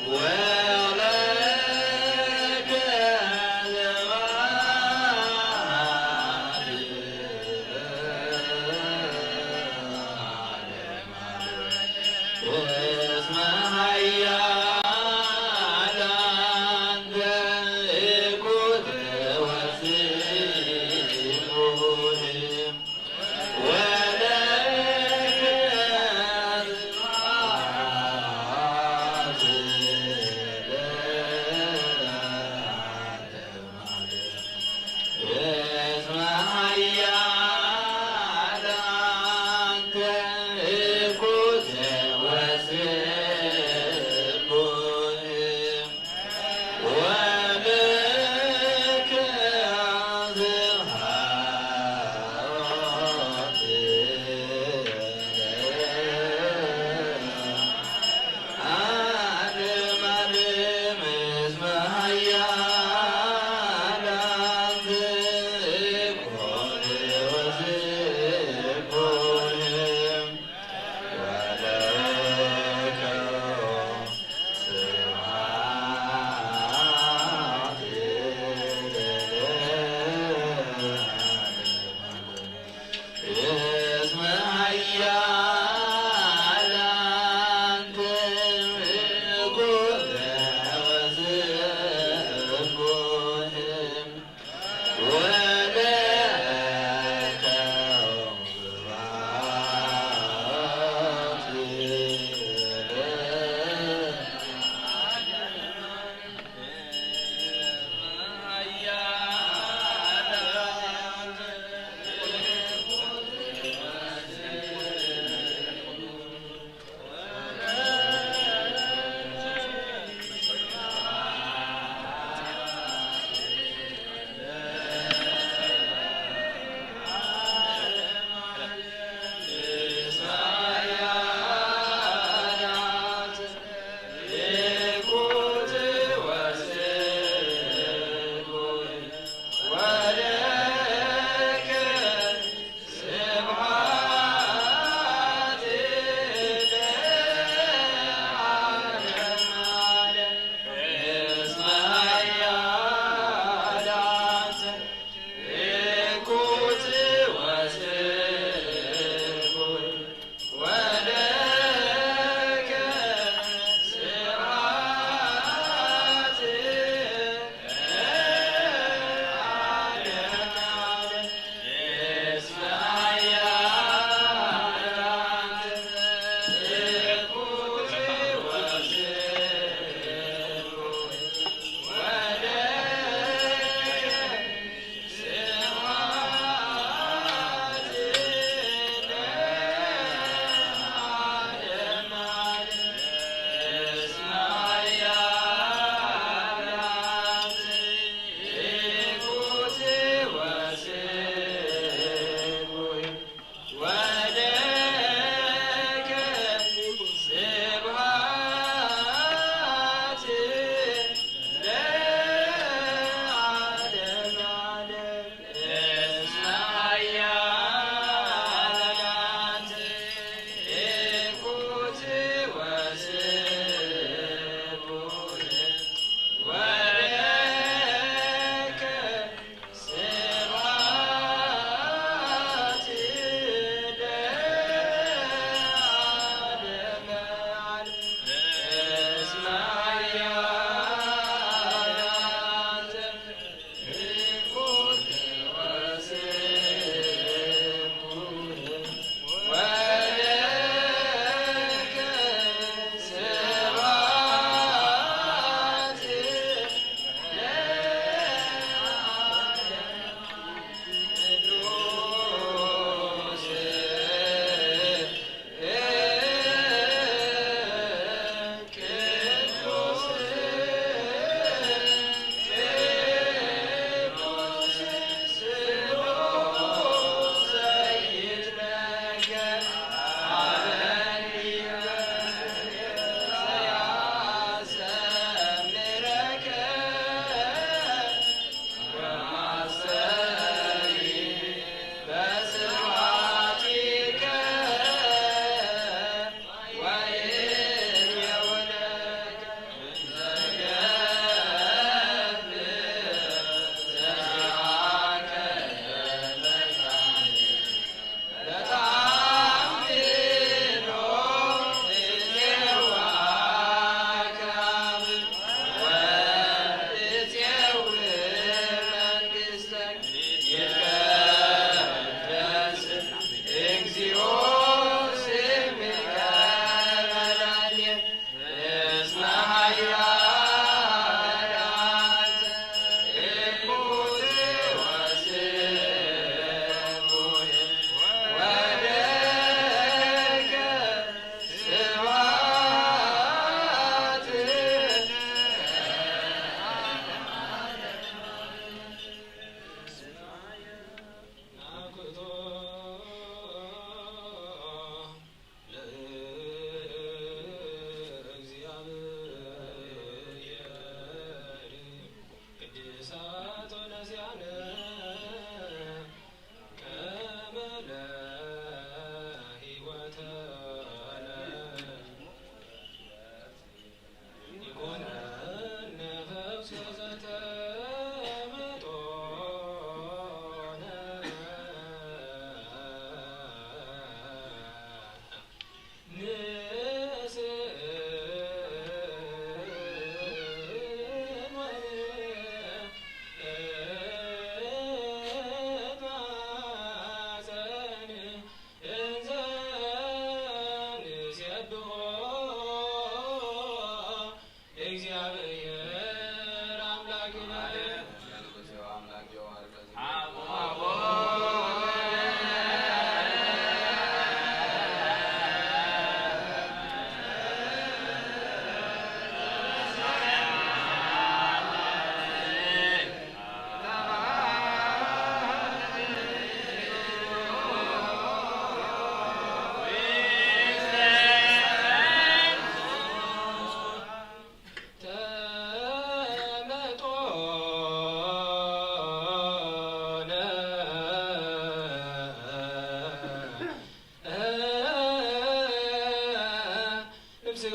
ወለከ እስመ ኃያል አንተ እኩት ወስሉል ወለከ ስብሐት ለዓለመ ዓለም። እስመ ኃያል አንተ እኩት ወስሉል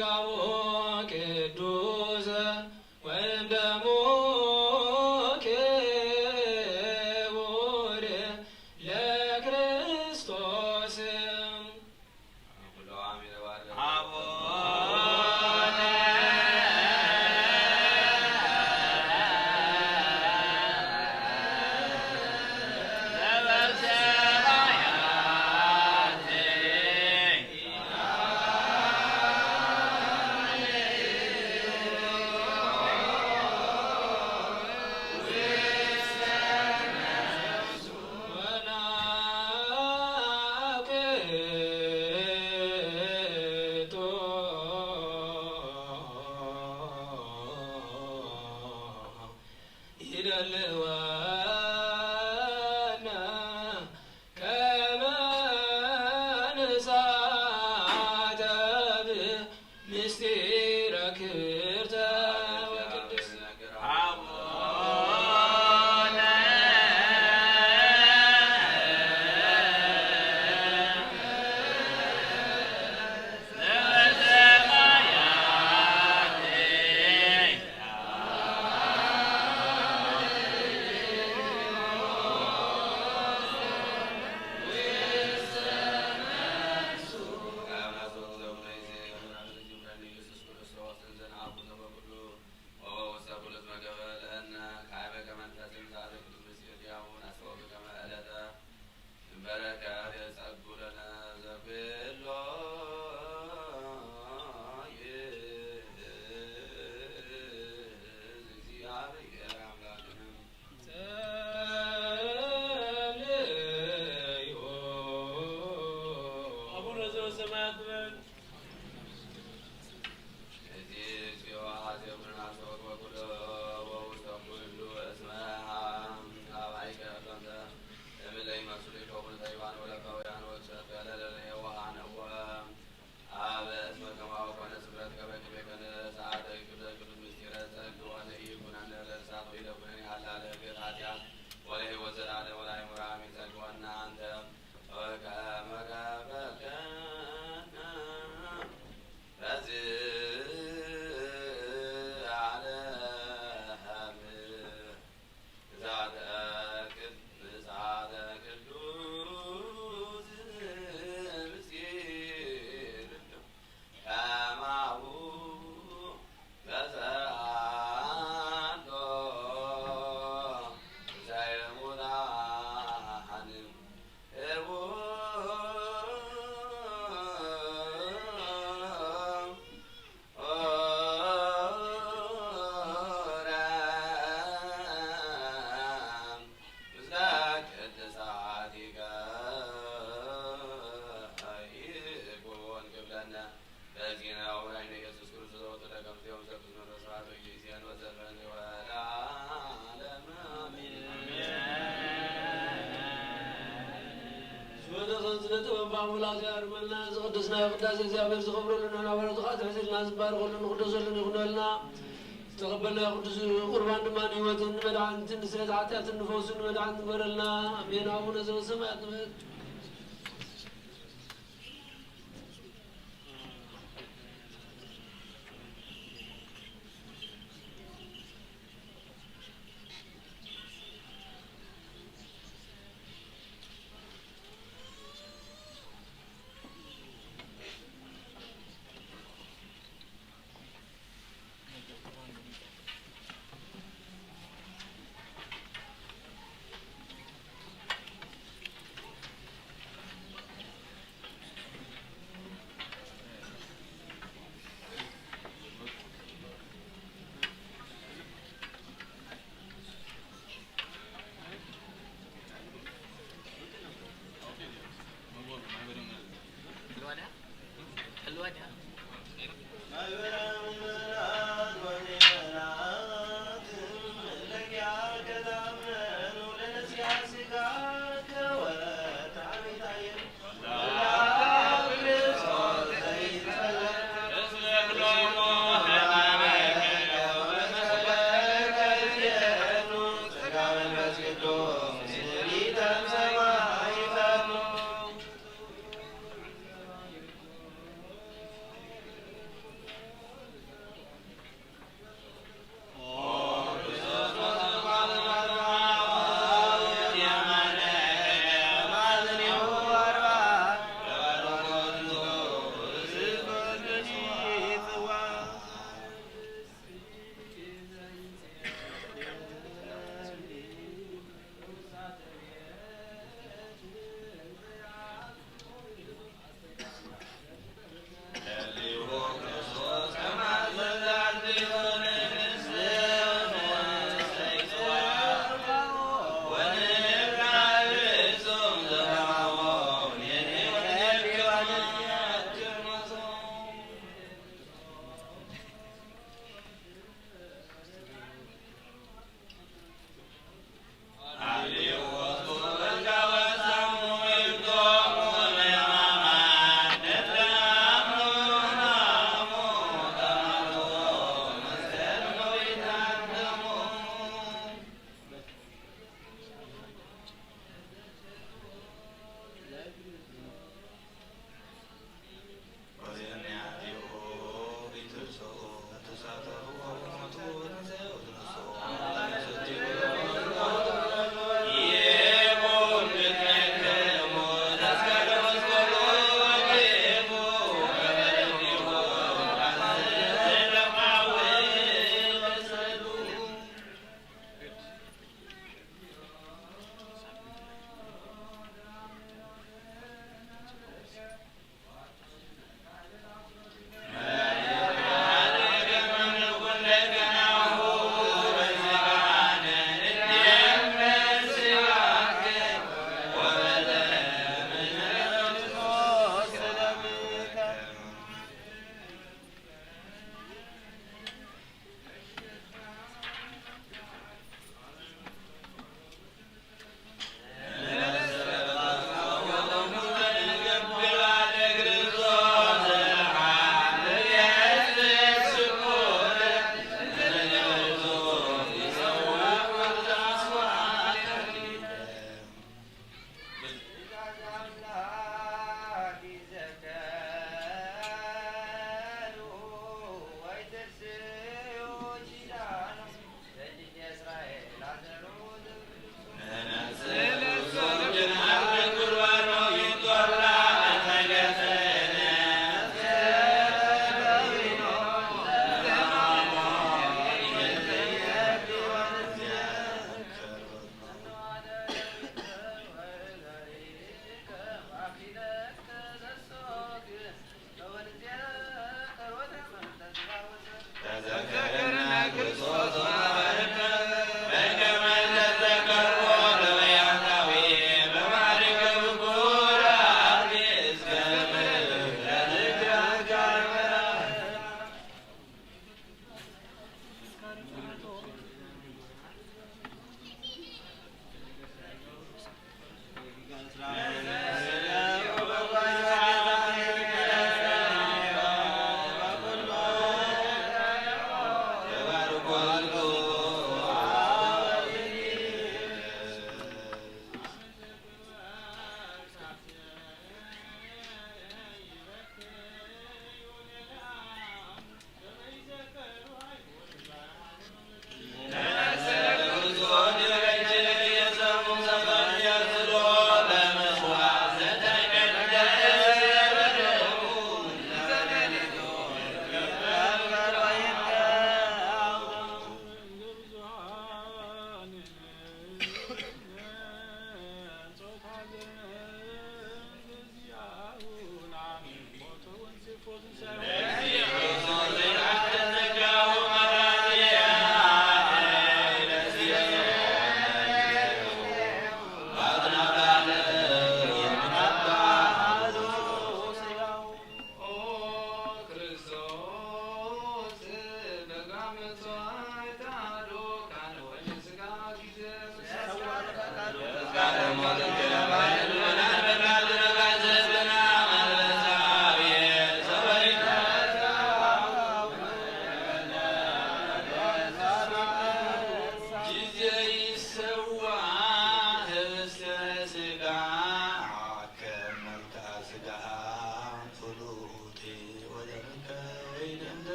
ሥጋሁ ቅዱስ ወደሙ ክቡር ለክርስቶስ። አቡነ ይደልወነ ከመ ንሳተብ ምስጢረ ክብርተ ወቅድስተ አቡነ ዘበሰማያት በል። ዝወደቐን ዝነጠበን ብኣምላኽ ይኣርመልና። ዝቕድስና ቅዳሴ እግዚኣብሔር ዝኸብረሉ ንሕና ባሮቱ ከዓ ትሕት ኢልና ዝባረኸሉ ንቕደሰሉን ይኹነልና። ዝተቐበልናዮ ቅዱስ ቁርባን ድማ ንህይወትን ንመድሓኒትን ንስርየት ሓጢኣትን ንፈውስን ንመድሓኒትን ንግበረልና። ኣሜን። ኣቡነ ዘበሰማያት ንበል።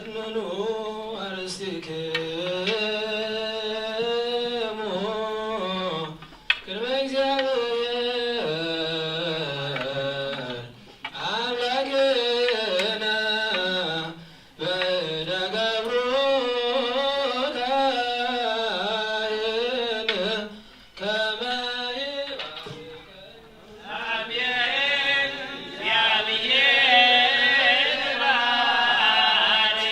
መኑ አርስትክሙ ቅድመ እግዚአብሔር አምላክነ በእደ ገብሩ ካህን ከመ ይባርክ። አሜን። እግዚአብሔር ይባርክ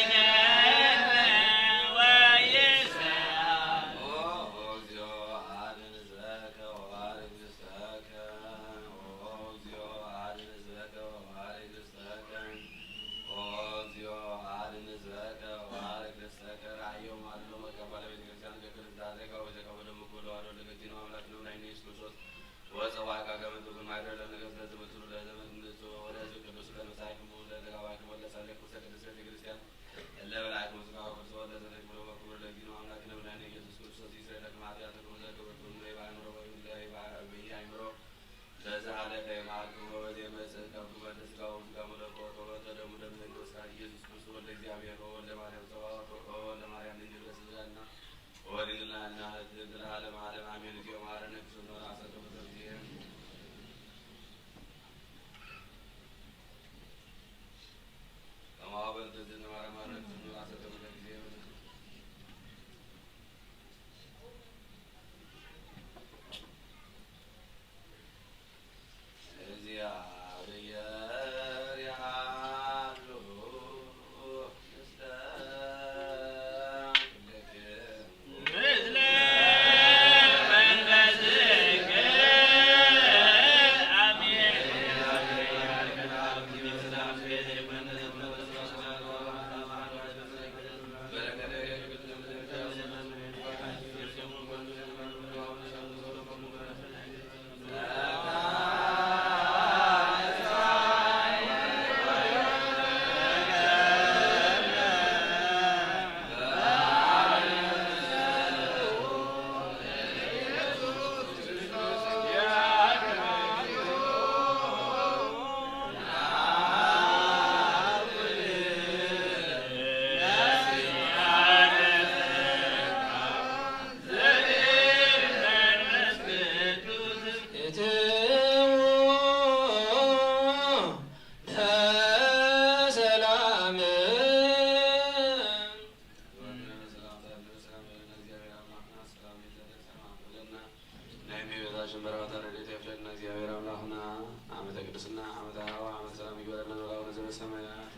ወይስሐቅ። ኦ እግዚኦ አድን ህዝበከ ወባርክ ርስተከ። ኦ እግዚኦ አድን ህዝበከ ወባርክ ርስተከ። ኦ እግዚኦ አድን ህዝበከ ወባርክ ርስተከ። ራእዮም አድሎ መቀባ ለቤተ ክርስቲያን ገግር ዛዘጋ ወዘቀበ ደሙ ኩሎ አዶ ለገዚኖ አምላክ ነው ላይ ኢየሱስ ክርስቶስ ወፀዋዕካ ከመ ትኩን ማይደር ለነገሥት ለትምህርቱ ለዘመን ንጹ ወለህዝብ ቅዱስ ለመጻሕፍሙ ለዘጋባክሙ ለሳሌ ኩሰ ቅድስት ቤተ ክርስቲያን እለ በላዕክሙ ሥጋ ወክርስቶስ ለዘተክብሩ በክቡር ለጊኑ አምላክ ለመድኃኒነ ኢየሱስ ክርስቶስ ይስረይ ለክሙ ኃጢአትክሙ ዘክብርክሙ ለይባእምሮ ወይም ለይባእምሮ ለዘ ሀለፈ ይምሃርክሙ ወዘ ይመጽእ ከብክሙ በእንተ ሥጋሁ ሥጋ መለኮት ወበእንተ ደሙ ደም ዘእግዚኦ ቃል ኢየሱስ ክርስቶስ ወልደ እግዚአብሔር ወወልደ ማርያም ጸባኦት ወወልደ ማርያም ድንግል በስጋና ወድንግልና እናህትም ለዓለመ ዓለም አሜን። እግዚኦ መሐረነ ክርስቶስ መርሐ ሰከመ ተብዬ ከማሁ በእንተ ዝነ መሐረነ ክርስቶስ መርሐ ሰከመ ተብዬ እግዚአብሔር ያሉ ምስለ ኩልክሙ። ምስለ መንፈስከ አሜን። ናይ እመቤታችን በረከት ረድኤት ያፍለልና። እግዚአብሔር አምላክና ዓመተ ቅድስና፣ ዓመተ ሀዋ፣ ዓመተ ሰላም ይግበረልና። ወላቡነ ዘበሰማያት።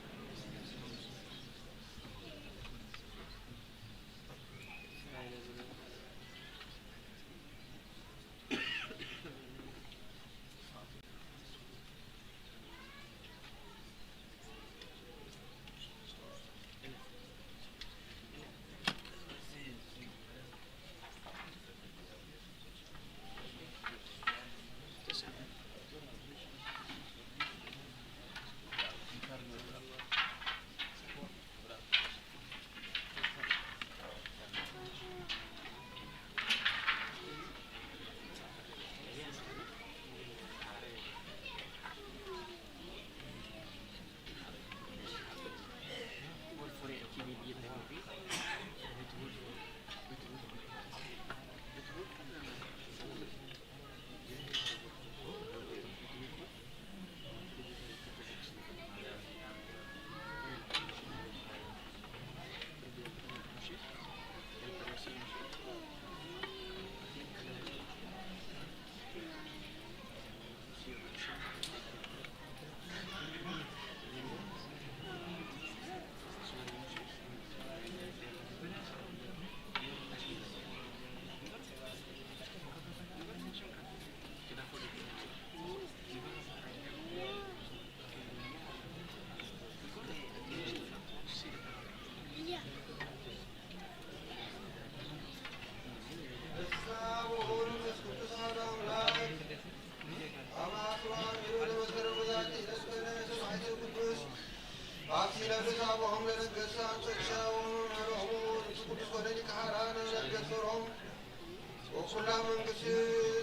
ወኩላ መንግስቲ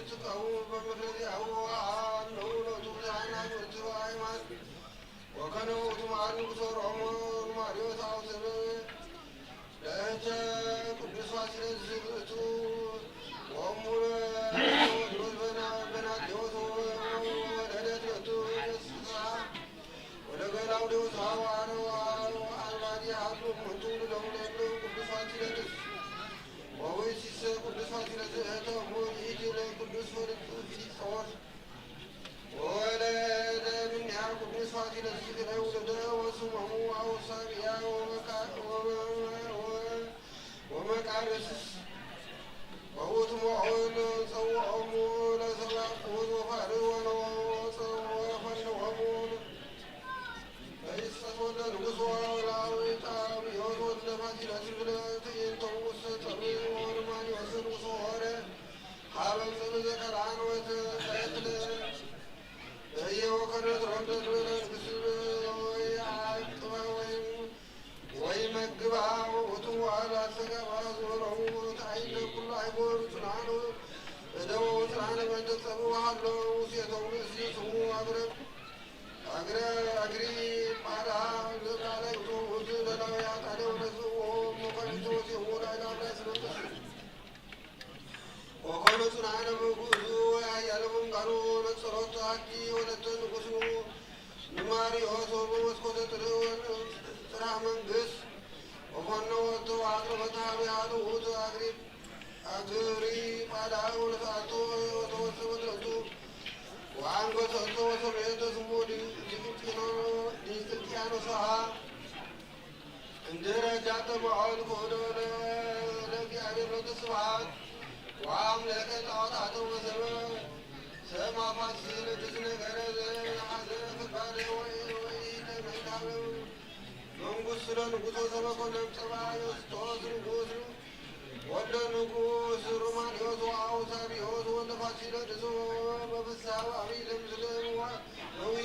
ትቀውም በምክረ ዚአሁ። አብ ነው ለቱ ዛና ወትሩ አይማን ወከነ ውእቱ መዓል ንጉሶ ሮሞ ንማርዮስ ኣውሰበ ለእህተ ቅዱስ ፋሲለደስ ዝግእቱ ወእሙነ ቴዎድሮስ በና-፣ በናቴዎስ ወለደት ለቱ ተስፋ ወለገላውዴዎስ ሐዋርያው አልባዲ ሀብሉ እሙንቱ ለውለዱ ቅዱስ ፋሲለደስ ወወይሲሰ ቅዱስ ፋሲለደስ እህተ እሙ ይእቲ ለቅዱስ ፊልጶስ ወለደ እምኔሃ ቅዱስ ፋሲለደስ ክልኤ ውሉደ ወስሞሙ አውሳብያ ወመቃ-፣ ወመ-፣ ወ-፣ ወመቃርስስ ወውእቱ ሞዖን ጸውዖሙ ለሰብአ ቅቡዝ ወፋሪ ወነወ ወጸ-፣ ወፈነወሙ ለይስጠት ወልደ ንጉሥ ወላዊጣ ብዮት ወልደ ፋሲለደስ ብለ ትዕይንቶም ውስተ ጸርዊ ወርማን ወስን ውስተ ሆረ ሀበ ጽምዘ ከነዓን ወተቀትለ በህየ ወከነት ሮምደት በለ ንግስት ወይአቅባ ወይም ወይመግባ ወውእቱ መዋዕል አስተጋባ ዞረሙ ተአይነ ኩሉ አይጎር ጽንዓኑ እደወ ወጽንዓነ በእንተ ጸብኡ ሃሎ ውስየቶም ርእሲ ስሙ አግረ አግረ አግሪ ጳዳ ዘቃለ ውእቱ ለላውያ ጣለ ወነስኡ መኳንንቶ ወሲሙ ላይላ አብራስ መንግስት ወኮነ ጽንዓነ በጉዙ ወያያለ መንጋኑ ነጸሮቱ አዲ ወለተ ንጉሱ ንማርዮስ ወመስኮተ ጥርወን ጽራ መንግስት ወኮነ ወቶ አቅረበታ ቢሃሉ ውእቱ አግሪ አግሪ ጳዳ ወለሰአቶ ወተወሰወት ለቱ ወአንገሰቶ ወሰሜተ ስሙ ዲቅልጥያኖ ዲቅልጥያኖስሃ እንድህረ ጃተ መዋዕል ክህዶ ለእግዚአብሔር ለቱ ስብሐት ወአምለከ ጣዖታተ ወሰበ ሰማፋት ስለ ድዝነገረ ዘሐዘ ክባደ ወይ ወይ ተመይታበ መንጉስ ስለ ንጉሶ ሰበ ኮነ ጸባ ዮስጦስ ንጉስ ወልደ ንጉስ ሮማንዮስ ወአውሳብዮስ ወልደ ፋሲለደስ በፍስሐ አብይ ለምስለ ነዊ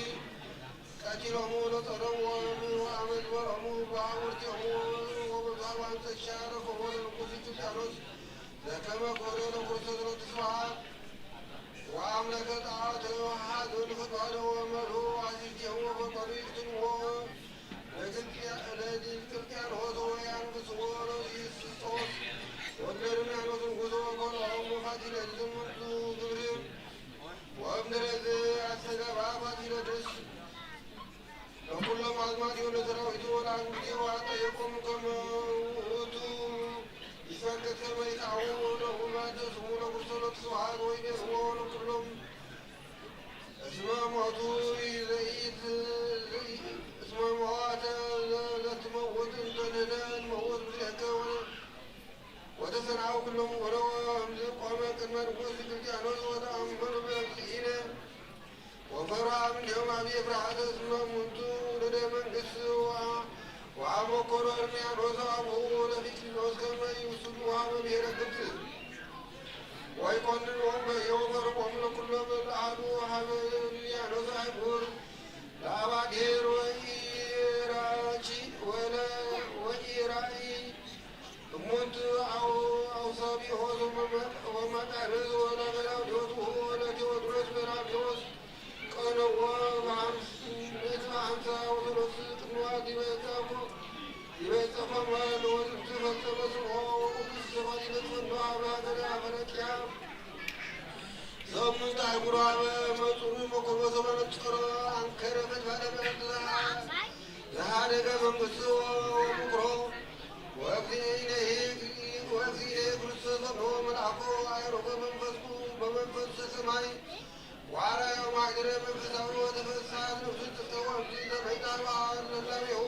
ቀቲሎሙ ለጸረዎም ወአመዝበሮሙ በአውርቲሆሙ ወበዛባን ተሻረኮሙ ለንጉስ ቂርያኖስ ዘከመ ኮነ ለኩርሰ ለትስብሐት ወአምለከ ጣዖተ ወሐዘ ለፈቃደ ወመልኡ አስርቲሆሙ ወፈቀዱ ይቅትልዎ ለዲዮቅልጥያኖስ ወያንግስዎ ለዩስጦስ ወለድምያኖስ ንጉሶ ወኮነ ፋሲለደስ ዝምርቱ ግብር ወእምድረዝ አስተጋባ ፋሲለደስ ለኩሎም አዝማዲሁ ለሰራዊቱ ወለአንጉቲሁ አጠየቆሙ ከመ ውእቱ ይሰግድ ከመ ይትአወው ለሁሉ አደስሙ ለኩርሰ ለትስብሐት ወይቤልዎ ለኩሎም እስመ ሞቱ ዘኢት-፣ እስመ ሞተ ለትመውት እንተ ንሕነ ንመውት ምስሌከ ወ-፣ ወተሰናው ኩሎም ወለው እምዝ ቆመ ቅድመ ንጉሥ ዲዮቅልጥያኖስ ወተአምሩ በእግዚእነ ወፈርሃ እምኔሆም አብየ ፍርሃተ እስመ እሙንቱ ውሉደ መንግሥት ወአ-፣ ወአመኮሮ እርምያኖስ አቡሁ ለፊልጶስ ከመ ይውስዱ ሀበ ብሔረ ግብጽ ወይኮንንዎም በየ ወፈርቆሙ ለኩሎም ለአሐዱ ሀበ እርምያኖስ አይጉር ለአባጊር ወኢራቺ ወለ-፣ ወኢራኢ እሙንቱ አው-፣ አውሳቢሆስ ወመቃርስ ወለገላውዴዎስ ወለቴዎድሮስ በራቴዎስ ቀነዎ በአምስት መቶ ሀምሳ ወሰለስት ቅንዋት ይበጸፎ-፣ ይበጸፎም ለወዝብቱ ፈጸመ ስምዖ ወቅዱስ ዘፋሲለስ ወንዶ አብ ሀገረ አፈረቅያ ዘእሙንቱ አይጉር አበ መጹሩ መኮርቦ ዘመነጸሮ አንከረ ፈድፋደ በረድ ዘሃ-፣ ዘሃደገ መንግስቱ ወምክሮ ወእግዚእነ ወእግዚእነ ክርስቶስ ወመልአኮ አይሮፈ መንፈስኩ በመንፈስ ሰማይ ዋራ የማግረ መንፈሳዊ ወተፈሳ ነፍሱ ጽድቀ ወእምቲ ዘመይታ በዓል ለላሜሁ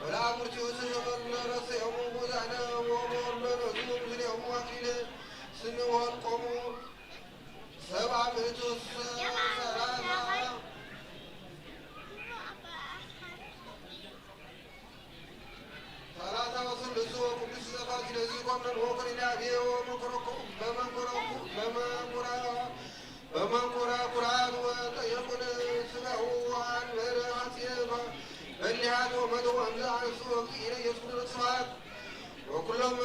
ወለአምርቲሁ ስሰበሉ ረሰዮሙ ጉዛነ ወሞር ለነሱ ምስሌሁ አክሊለ ስኒ ወወርቆሙ ሰብአ ምእቱ ሰላሳ ሰላሳ ወስሉሱ ወቅዱስ ዘፋሲለስ ይኮነን ወኮነ አብየ ወመንኮረኩ-፣ በመንኮረኩ-፣ በመንኮራ-፣ በመንኮራኩራት ወጠየቁን ስጋሁ ወአንበረ አጽየ በሊሃት ወመተ ወእምዝ አንሱ ወእግዚእነ ኢየሱስ ክርስቶስ ስብሐት ወኩሎም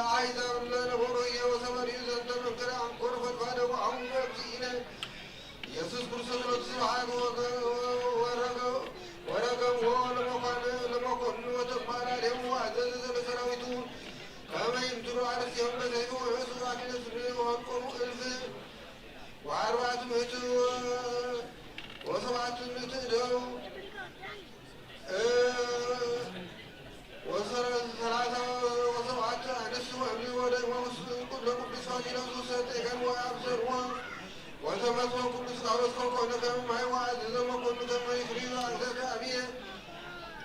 አሕዛብ ለነበሩ ኢየሩሳሌም ዘንተ መንክር አንኮር ፈድፋደ ወአሁን ወእግዚእነ ኢየሱስ ክርስቶስ ሎቱ ስብሐት ወገ-፣ ወረገ-፣ ከመ ይምትሩ ኣርእስቲሆሙ በሰይፍ ወርእሱ ኣክሊለ ስንድል ወወርቆሙ እልፍ ወኣርባዕቱ ምእቲ ወሰብዓቱ ምእቲ እደው ወሰላሳ ወሰብዓቱ ኣንስት ወእምኒ ወደግሞ ምስለ ቅዱስ ፋሲለስ ውስተ ጤጋን ወአብሰርዎ ወተመስሎ ቅዱስ ጳውሎስ ከኮነ ከመ ማይ ወአዘዘ መኮኑ ከመ ይፍሪ አግዘተ አብየ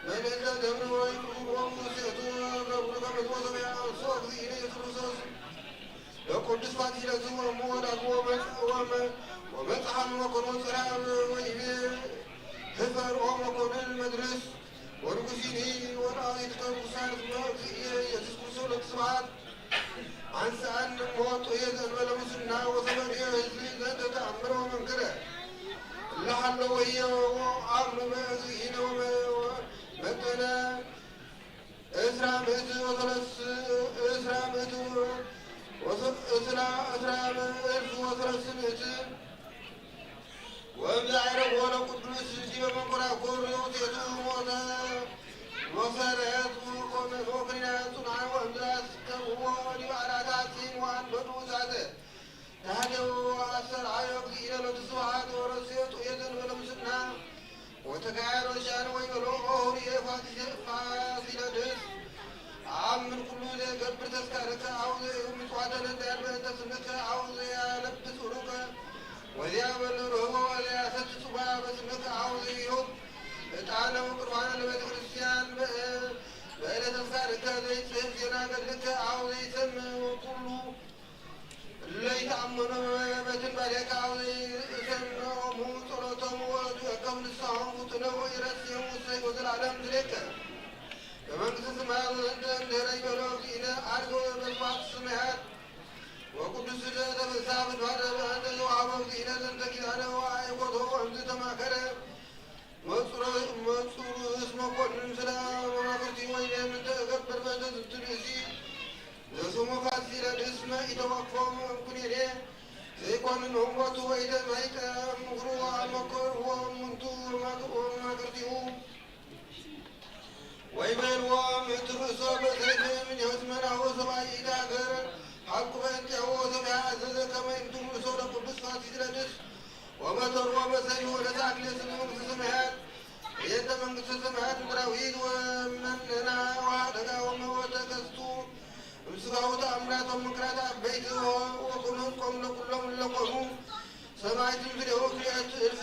መልእልተ ደብር ወይኩርቦሙ ውስቴቱ ገብሩ ከመ ትወሰበ አንሶ እግዚእነ ኢየሱስ ክርስቶስ ለቅዱስ ፋሲለስ ወእሙ ወዳግሞ ወመጽ- ወመ- ወመጽሐ መኮኑ ጽራ ወይቤ ህፈር ኦ መኮንን መድርስ ወንጉሲኒ ወዳዊት ከርኩሳን ስመ እግዚእየ ኢየሱስ ክርስቶስ ለትስብሐት አንሰአን ሞት የዘንበለ ሙስና ወሰበብ ህዝብ ዘንተ ተአምረ ወመንክረ እለ ሀለወየ ወአምኑ በእግዚእነ ወመ- መጠነ እስራ ምእት ወሰለስ እስራ ምእት ወሰ- እስራ እስራ እልፍ ወሰለስ ምእት ወእምዝ አይረግ ወለ ቅዱስ ዲበ መንኮራኩር ውጤቱ ሞተ ወሰረት ወኮነ ወክሪና ጽንዓን ወእምዝ አስከብዎ ዲበ አራታት ሲን ወአንበዱ እሳተ ተሃደው አሰርዓዮ እግዚእነ ሎቱ ስብሐት ወረስዮ ጡየተን በለምስና ወተካያዶ ሻን ወይበሎ ኦሁር የፋሲለደስ አምን ኩሉ ዘይገብር ተስካርከ አው ዘይሁብ ምጽዋተ ነዳያን በእንተ ስምከ አው ዘያለብስ ኡሩከ ወዚያ በሉ ርህቦ ወዚያ ሰት ጽዋ በስምከ አው ዘይሁብ ዕጣነ ወቁርባነ ለቤተ ክርስቲያን በእለ ተስካርከ ዘይጽህፍ ዜና ገድልከ አው ዘይሰምዕ ወኩሉ እለ ይተአመኖ በትን ባዴካ አው ዘይሰምዖሙ ጸሎቶም ወቱ የከም ንስሐም ውጥነ ወኢረስዮም ውሰይ ወዘላለም ዝሌከ በመንግስት ሰማያት ወዘንተ እንድህረ ይበሎ እግዚእነ አርገ በስፋት ሰማያት ወቅዱስ ስለ ተበሳ ፍድፋደ በእንተ ዘውሃቦ እግዚእነ ዘንተ ኪዳነ ወአይኮቶ ወእምዝ ተማከረ መጹረ መጹ ርእስ መኮንን ስለ መማክርቲ ወይኔ ምንተ እገብር በእንተ ዝንቱ ብእሲ ዘስሙ ፋሲለደስ መ ኢተወክፎም እምኩኔኔ ዘይኮንን ሆንጎቱ ወይተ ማይጠ ምክሩ አልመኮር ወሙንቱ ወማክርቲሁ ወይቤልዎም እትርእሶ በሰይፍ እምኔሁ መናሁ ሰብአይ ኢዳገር ሀቁ በእንቲአሁ ሰብያ አዘዘ ከመ ይምትሩ ርእሶ ለቅዱስ ፋሲለደስ ወመተርዎ በሰይፍ ወነሳ አክሊለ ስም መንግስተ ሰማያት እየንተ መንግስተ ሰማያት ምድራዊት ወመንና ወአደጋ ወመወተ ከስቱ እምስጋሁ ተአምራት ወምንክራት አበይት ወኩኑን ቆም ለኩሎም ለቆሙ ሰማይት ምስሌሁ ክልኤቱ እልፍ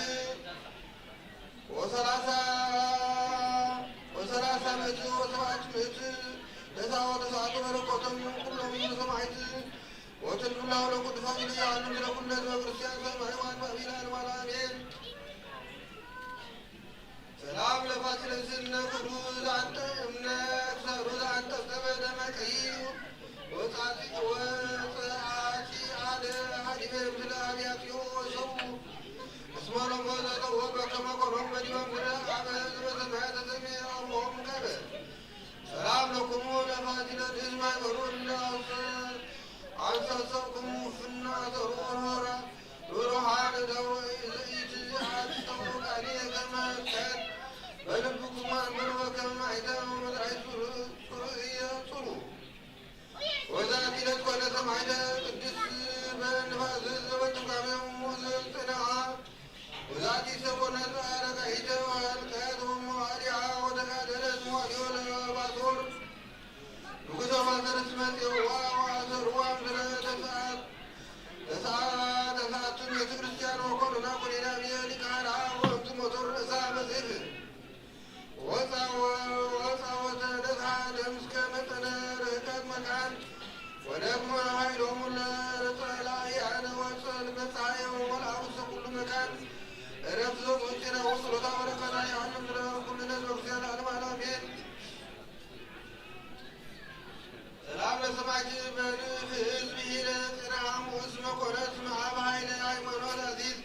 ወሰላሳ ወሰላሳ ምእት ወሰብዓት ምእት ተስዓ ወተስዓቱ በረከቶም ኩሎም ሰማይት ወትልብላው ለኩሉ ፋሲል ይሃሉ ለኩሉ ህዝበ ክርስቲያን ሰማይ ዋን ባቢላን ዋላ አሜን። ሰላም ለፋሲለደስ እምነ ክብሩ ዘአንተ እምነ ክሰሩ ዘአንጠብጠበ ደመ ቀይሕ ወጻጺ ወጸአጺ አደ ሀዲበ ምስለ አብያቲሁ ወሰቡ እስመ ሎሞ ዘተወ በከመ ኮኖም በዲበ ምድረ አበ ዘበሰማያት ተሰሜ አቡሆሙ ከበ ሰላም ለኩሙ ለፋሲለደስ ማይበሩ እለ አውሰ አንሰሰኩሙ ፍና ዘሩ ሮራ ሩሃን ደው ዘኢት አስተው ቃሊ ከመ ከን በልብኩም አንብር ወከመ አይተ ወመድራይቱ ጽሩ ጽሩ ወዛቲ ለትኮነ ሰማይተ ቅድስት በንፋስ ዘበትርጓሜሙ ዘጽንዓ ወዛቲ ሰኮነት አረጋይተ ወአልቀት ወመዋዲዓ ወተጋደለት መዋዲዮ ለባሶር ንጉሰ ባሶር ስመጽዋ ወአሰርዋ ምድረ ተስዓት ተስዓ ተስዓቱ ቤተ ክርስቲያን ወኮኑና ኩኔና ብየ ሊቃና ወእንቱ ሞቶር ርእሳ በሰይፍ ወፃ ወፃ ወተደስሓ ደምስከ መጠነ ርህቀት መካን ወደግሞ ኃይሎሙ ለጸላእያነ ወጸል መጻዮም ወለአውሰ ኩሉ መካን እረፍት ዘውፅኡ ጤና ወጸሎታ በረከታ ይሃሉ ምስለ ኩልነ ህዝበ ክርስቲያን ለዓለመ ዓለም አሜን። ሰላም ለሰማዕት በልፍ ህዝብ ይለ ጤና ሐሙስ መኮነት መአብ ኃይለ ሃይማኖት አዚዝ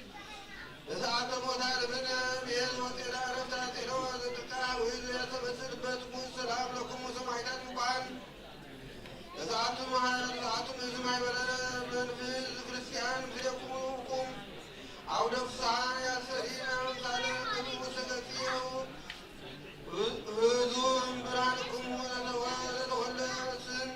በሰዓተ ሞታ ለምነ ብሔር ወጤና እረፍታ ጤና ወዘጥቃ ውህዝ ያተመስልበት ጉዝ ሰላም ለኩሙ ሰማዕታት ሙቃን ለሰዓቱ መሃር ለሰዓቱ ህዝብ ማይበረረ መንፍስ ክርስቲያን ምስሌኩም አውደ ፍስሐ ያሰሪ አምሳለ ቅዱስ ገጽ ህዙም ብርሃንክሙ ለተወለስን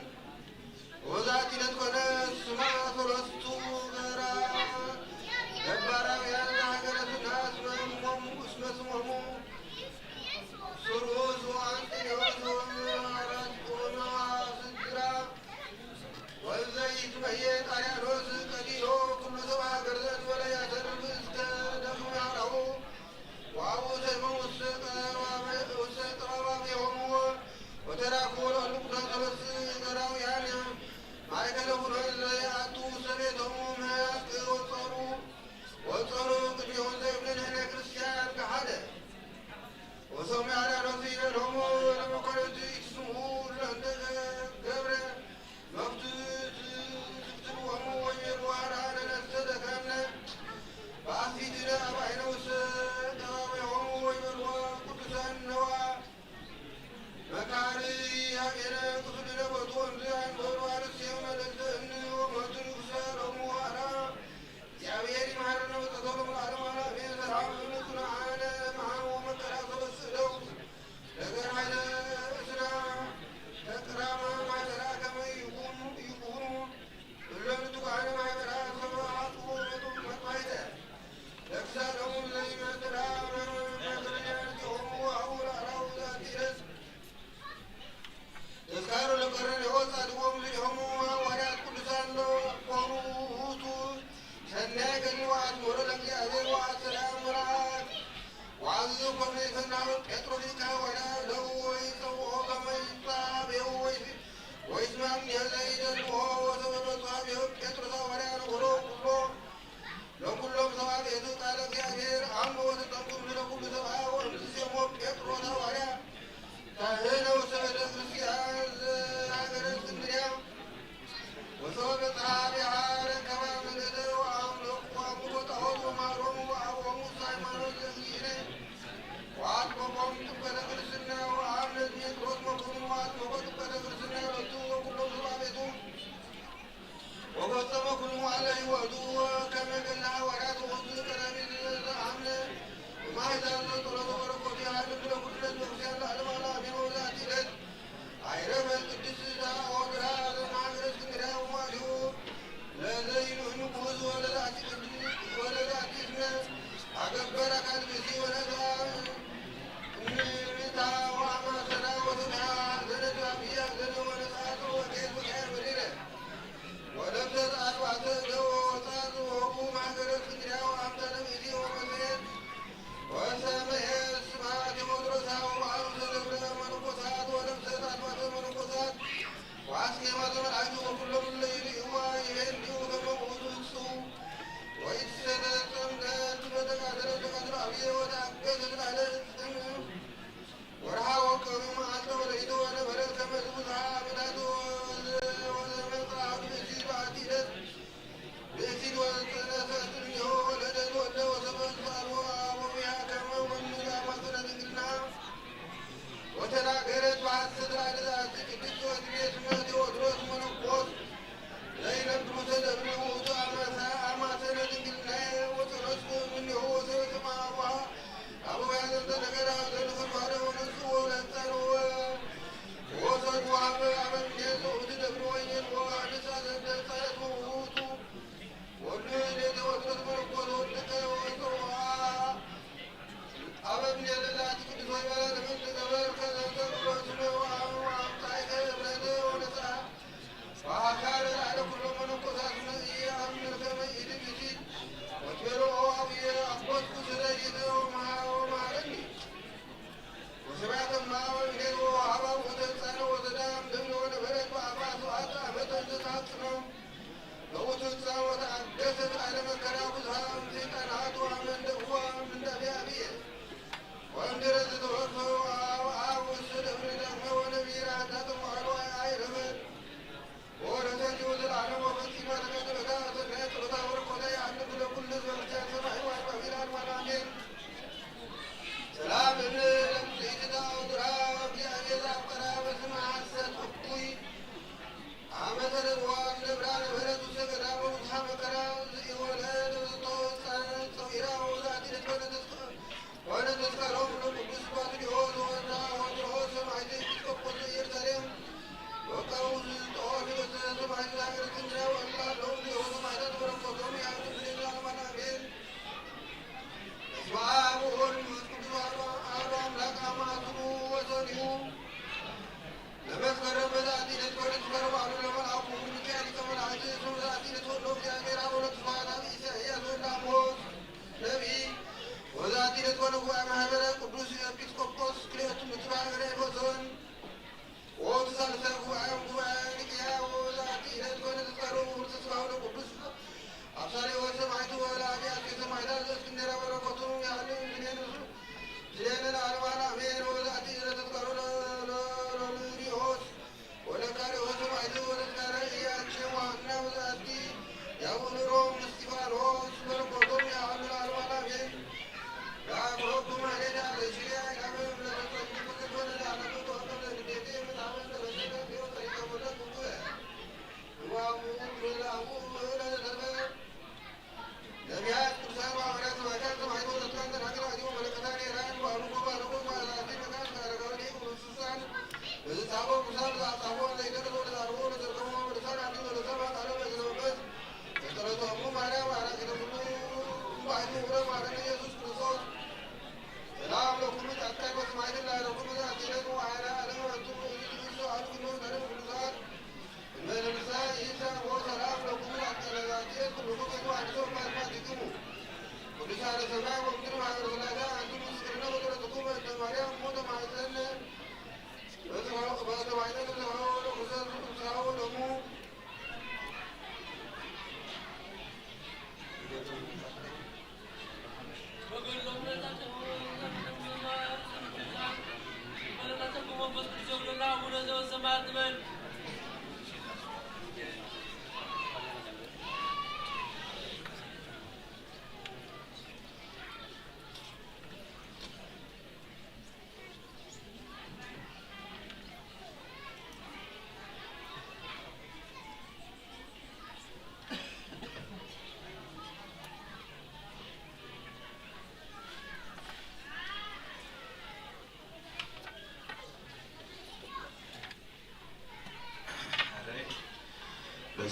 እየ ጣርያኖስ ቀቲሎ ኩሉ ሰብ ሃገር ዘንበለ ያሰርብ እስከ ደኽሚ ኣራሁ ወኣቡ ሰይሞም ውስተ ጠባብ የሆምዎ ወተራክቦ ለእሉ ኩሎም ሰለስት ገራውያን ማእከለ ኩሎም ዘይኣቱ ውስተ ቤቶሙ ምህያት ወጸሩ ወጸሩ ቅድሚሆም ዘይብልን ንሕና ክርስቲያን ከሓደ ወሶም ያዳኖስ ይበሎሙ ለመኮንንቲ ስሙ ለእንተ ገብረ መፍቱ ትፍትንዎሙ ወይበልዋ ረኣነ ነፍሰ ደካምነ በኣፊትነ ኣባይነ ውስተ ጠባቢሆሙ ወይበልዋ ቅዱሳን ነዋ መካሪ ያቤነ ቅሱድነ ቦቱ ወንዙ ያንበሩ ኣርስዮ መለልተ እኒ ወሞቱ ንጉሰ ሎሙ ዋራ እግዚኣብሔር ይምሃረነ ወጸተሎም ለዓለም ዓለም። ሰላም እምጽንዓነ መሃን ወመከራ ሰበስእለው ነገር ኃይለ እስና ተቅራማ ማይሰራ ከመ ይኩኑ ይኩኑ እሎም ንትጓነ ማይበራ ሰበ አጡ መጥማይተ ለክሳዶሙ ዘይመጥራ መመክርያንቲሆሙ አቡ ለአራው ዛቲረስ ተስካሩ ለቀረኔዎስ ጻድቆሙ ዝሊሆሙ ሐዋርያት ቅዱሳን ለኮኑ ውእቱ ሰናይ ገድል ወአስመሮ ለእግዚአብሔር ወአሰላም መልአክ ወአዘዘ ኮነ ይፈናው ጴጥሮስ ሊቀ ሐዋርያት ለእዉ ወይጸውዖ ከመ ይምጻእ ሀቤሁ ወይስማዕ እምኔሁ ዘይደልዎ ወሰበበ ሀቤሁ ጴጥሮስ ሐዋርያ ነገሮ ኩሎ ለኩሎም ሰብአ ቤቱ ቃለ እግዚአብሔር አምቦ ወተጠምቁ ምስለ ኩሉ ሰብአ ወእምዝእዜሞ ጴጥሮስ ሐዋርያ ካህነ ውስተ ቤተ ክርስቲያን ዘሀገረ እስክንድርያ ወሶበ በጽሐ ቢሃ ረከባ መገደ ወአምልኮ ጣዖት ወማሮሙ ወአብኦሙ ውስተ ሃይማኖት ዘእግዚእነ ወአጥመቆም ጥምቀተ ክርስትና ወአምነ ድሜጥሮስ መኮንን ወአጥመቆ ጥምቀተ ክርስትና ሎቱ ወኩሎም ሰብአ ቤቱ ወፈጸመ ኩሉ መዋዕለ ሕይወቱ ከመ ገድለ ሐዋርያት ወኩሉ ቀዳሚት ዘአምነ በማሕዛብ ጸሎተ በረከቱ ያህልም ለኩሉ ለእግዚአብሔር ለዓለመ ዓለም አሜን። ወበዛቲ ዕለት አይረፈት ቅድስት ዳኦድራ ዘእምሀገረ እስክንድርያ ወማዲሁ ለዘይንዑ ንጉሥ ወለዛቲ ቅድስት ወለዛቲ እስመ አገበረ ካልብሲ ወነሳ እምታ ወአማሰላ ወሰብሐ ሐዘነ ዛብያ ሐዘነ ወነሳ ጽወቴት ወካየ መሪረ ወለብሰት አልባሰ እደ ወወፃ ጽወቡ ማህገረ እስክንድርያ ወአምሰለ ብእሲ ወመሰየት ወሰመየ ስማ ቴዎድሮሳ ወበዓሉ ሰለብረ መነኮሳት ወለብሰት አልባሰ መነኮሳት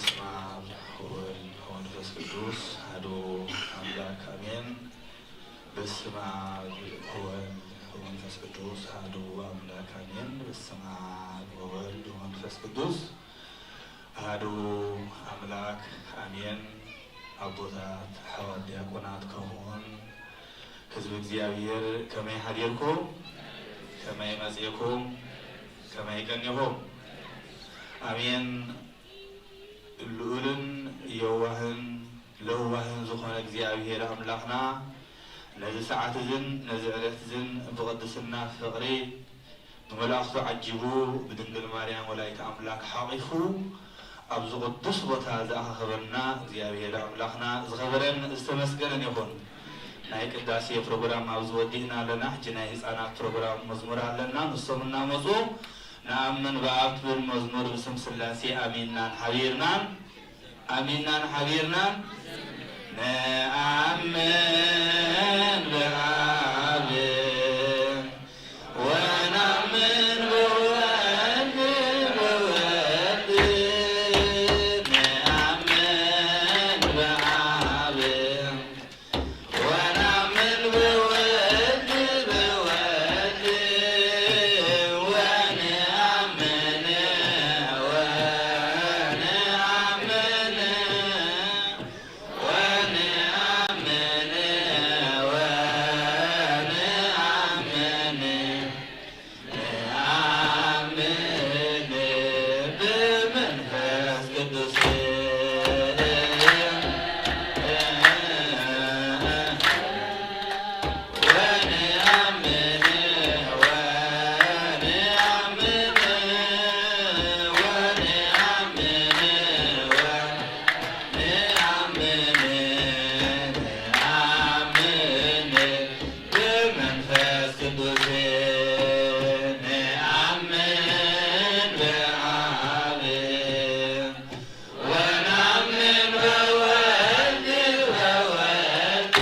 በስመ አብ ወወልድ ወመንፈስ ቅዱስ አሐዱ አምላክ አሜን። በስመ አብ ወወልድ ወመንፈስ ቅዱስ አሐዱ አምላክ አሜን። በስመ አብ ወወልድ ወመንፈስ ቅዱስ አሐዱ አምላክ አሜን። ኣቦታት፣ ኣሕዋት ዲያቆናት፣ ከምኡውን ህዝቢ እግዚኣብሔር ከመይ ሓዲርኩም? ከመይ መጺእኩም? ከመይ ቀኒኹም? ኣሜን። ልዑልን የዋህን ለዋህን ዝኾነ እግዚኣብሔር ኣምላኽና ነዚ ሰዓት እዝን ነዚ ዕለት እዝን ብቕድስና ፍቕሪ ብመላእኽቱ ዓጂቡ ብድንግል ማርያም ወላዲተ ኣምላክ ሓቒፉ ኣብዚ ቅዱስ ቦታ ዝኣኻኸበና እግዚኣብሔር ኣምላኽና ዝኸበረን ዝተመስገነን ይኹን። ናይ ቅዳሴ ፕሮግራም ኣብዚ ወዲእና ኣለና። ሕጂ ናይ ህፃናት ፕሮግራም መዝሙር ኣለና። ንሶም እናመፁ ንኣምን ብኣብ ትብል መዝሙር ብስም ስላሴ ኣሚንናን ሓቢርናን ኣሚንናን ሓቢርናን ንኣምን ብኣብ ወናምን ብወልድ ብወልድ ንኣምን ብኣብ ወናምን ብወልድ ብወልድ ወንኣምን ወንኣምን ወንኣምን ወንኣምን ንኣምን ብመንፈስ ቅዱስ ወንኣምን ወንኣምን ወንኣምን ወንኣምን ንኣምን ብመንፈስ ቅዱስ ንኣምን ብኣብ ወናምን ብወልድ ብወልድ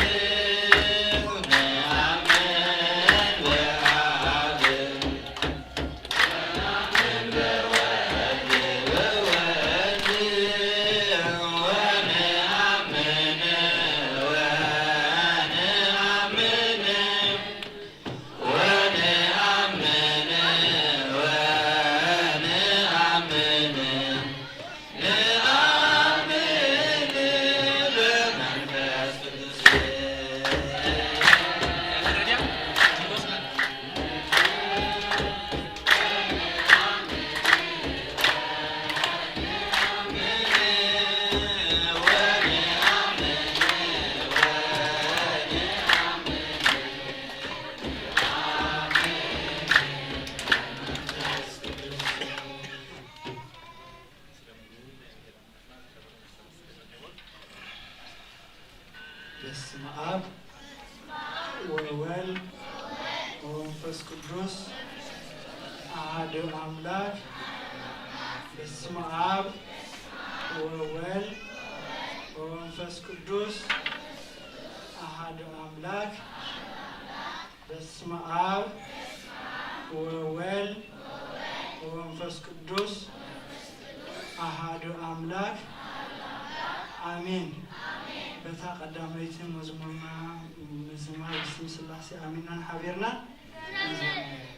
ንኣምን ብኣብ ወናምን ብወልድ ብወልድ ወንኣምን ወንኣምን ወንኣምን ወንኣምን ንኣምን ብመንፈስ ቅዱስ። በስመ አብ ወወልድ ወመንፈስ ቅዱስ አሐዱ አምላክ። በስመ አብ ወወልድ ወመንፈስ ቅዱስ አሐዱ አምላክ። በስመ አብ ወወልድ ወመንፈስ ቅዱስ አሐዱ አምላክ አሜን። በታ ቀዳመይቲ መዝሙርና ምዝማር ብስም ስላሴ ኣሚንናን ሓቢርና ንዘምር።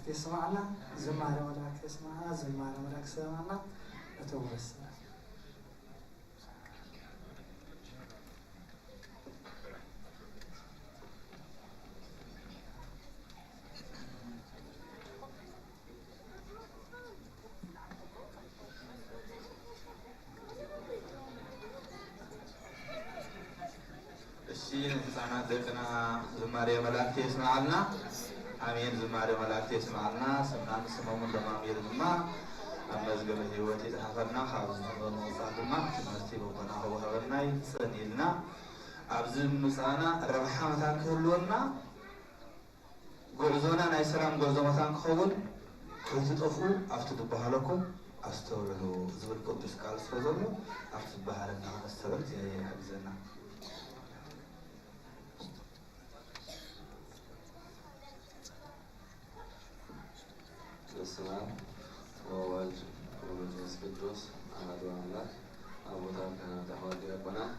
የስማዕና፣ ዝማሬ መላእክት የስማዕና፣ ዝማሬ መላእክት የስማዕና። እተወሰነ እሺ፣ ህፃናት ደቅና ዝማሬ መላእክት የስምዓልና። ኣሜን። ዝማሬ መላእክት የስምዓልና። ስምና ንስሞምን ደማሚሩ ድማ ኣብ መዝገበ ህይወት ይፅሓፈልና። ካብዚ ንመውፃእ ድማ ትምህርቲ ልቦና ክወሃበልና ይፀን ኢልና ኣብዚ ምምፃእና ረብሓ መታን ክህልወና ጉዕዞና ናይ ሰላም ጉዕዞ መታን ክኸውን ከይትጠፍኡ ኣብቲ ዝበሃለኩም ኣስተውዕሉ ዝብል ቅዱስ ቃል ስለ ዘሎ ኣብቲ ዝበሃለና ክነስተውዕል እግዚኣብሔር ይሓግዘና። በስመ አብ ወወልድ ወመንፈስ ቅዱስ አሐዱ አምላክ። ኣቦታት ካህናት፣ ኣሕዋት ዲያቆናት፣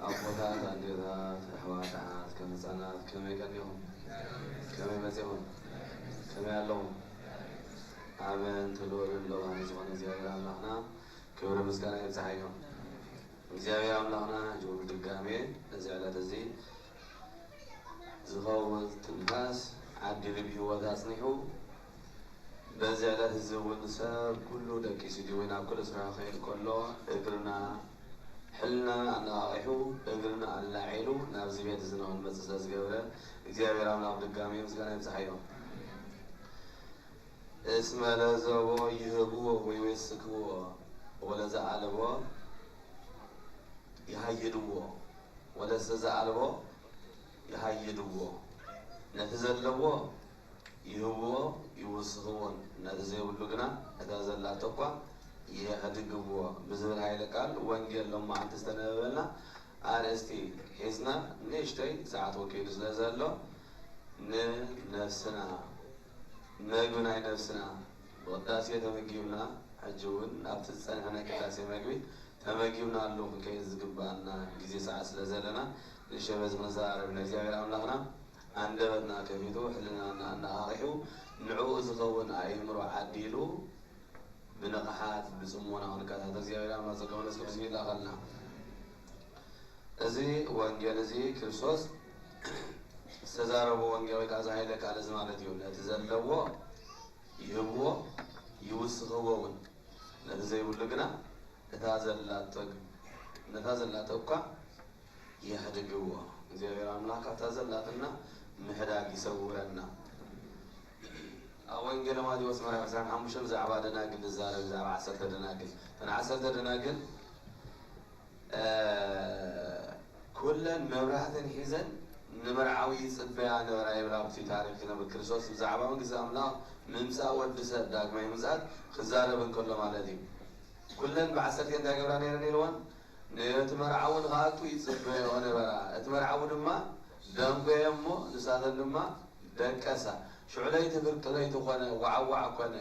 ኣቦታት፣ ኣዴታት፣ ኣሕዋት፣ ኣሓት፣ ከም ህፃናት ከመይ ቀኒኹም? ከመይ መፂኹም? ከመይ ኣለኹም? ኣመንቲ ልዑልን ለባህን ዝኾነ እግዚኣብሔር ኣምላኽና ክብሪ ምስጋና ይብፅሓዮ። እግዚኣብሔር ኣምላኽና ሕጂ እውን ብድጋሜ እዚ ዕለት እዚ ዝኸውን ትንፋስ ዓዲሉ ብህይወት ኣጽኒሑ፣ በዚ ዕለት እዚ እውን ሰብ ኩሉ ደቂሱ ድዩ ወይ ናብ ኩሉ ስራሕ ክኸይድ ከሎ እግርና ሕልና ኣነቓቒሑ እግርና ኣላዒሉ ናብዚ ቤት እዚ ንኽንመጽእ ስለ ዝገብረ እግዚኣብሔር ኣምላኽ ብድጋሚ ምስጋና ይብጽሓዮ። እስመ ለዘቦ ይህብዎ ወይወስክዎ ወለዘኣልቦ ይሃይድዎ ወለዘ ዘኣልቦ ይሃይድዎ። ነቲ ዘለዎ ይህብዎ ይውስኽዎን፣ ነቲ ዘይብሉ ግና እታ ዘላቶ እኳ የሕድግዎ ብዝብል ኃይለ ቃል ወንጌል ሎማዓንቲ ዝተነበበልና ኣርእስቲ ሒዝና ንእሽተይ ሰዓት ወኪሉ ስለ ዘሎ ንነፍስና መግቢ ናይ ነፍስና ብቅዳሴ ተመጊብና፣ ሕጂ እውን ኣብቲ ዝጸንሐ ናይ ቅዳሴ መግቢ ተመጊብና ኣሎ ክንከይድ ዝግብኣና ግዜ ሰዓት ስለ ዘለና፣ ንእሽተይ በዚ ክንዘራረብ ኢና። እግዚኣብሔር ኣምላኽና ኣንደበትና ከፊቱ፣ ሕልናና ኣነቓቒሑ፣ ንዕኡ ዝኸውን ኣእምሮ ዓዲሉ፣ ብንቕሓት፣ ብጽሞና ክንከታተል እግዚኣብሔር ኣምላኽ ጸጋ መንፈስ ቅዱስ ይላኸልና። እዚ ወንጌል እዚ ክርስቶስ ዝተዛረቦ ወንጌል ወይ ከዓ እዚ ኃይለ ቃል እዚ ማለት እዩ። ነቲ ዘለዎ ይህብዎ ይውስኽዎ እውን፣ ነቲ ዘይብሉ ግና እታ ዘላቶ ነታ ዘላቶ እኳ የሕድግዎ። እግዚኣብሔር ኣምላኽ ካብታ ዘላትና ምሕዳግ ይሰውረና። ኣብ ወንጌል ማቴዎስ ምዕራፍ ዕስራን ሓሙሽተን ብዛዕባ ደናግል ንዛረብ፣ ብዛዕባ ዓሰርተ ደናግል። እተን ዓሰርተ ደናግል እ፣ ኩለን መብራህተን ሒዘን ንመርዓዊ ይጽበያ ነበራ ይብል ኣብቲ ታሪኽ ክነብል ክርስቶስ ብዛዕባ መንግስቲ ኣምላኽ ምምጻእ ወዲ ሰብ ዳግማይ ምምጻእ ክዛረብ እንከሎ ማለት እዩ። ኩለን ብዓሰርተ እንታይ ገብራ ነይረን ኢልወን? ነቲ መርዓዊ ንኽኣቱ ይጽበዮ ነበራ። እቲ መርዓዊ ድማ ደንጎየ እሞ ንሳተን ድማ ደቀሳ። ሽዑ ለይቲ ፍርቂ ለይቲ ኮነ፣ ዋዕዋዕ ኮነ፣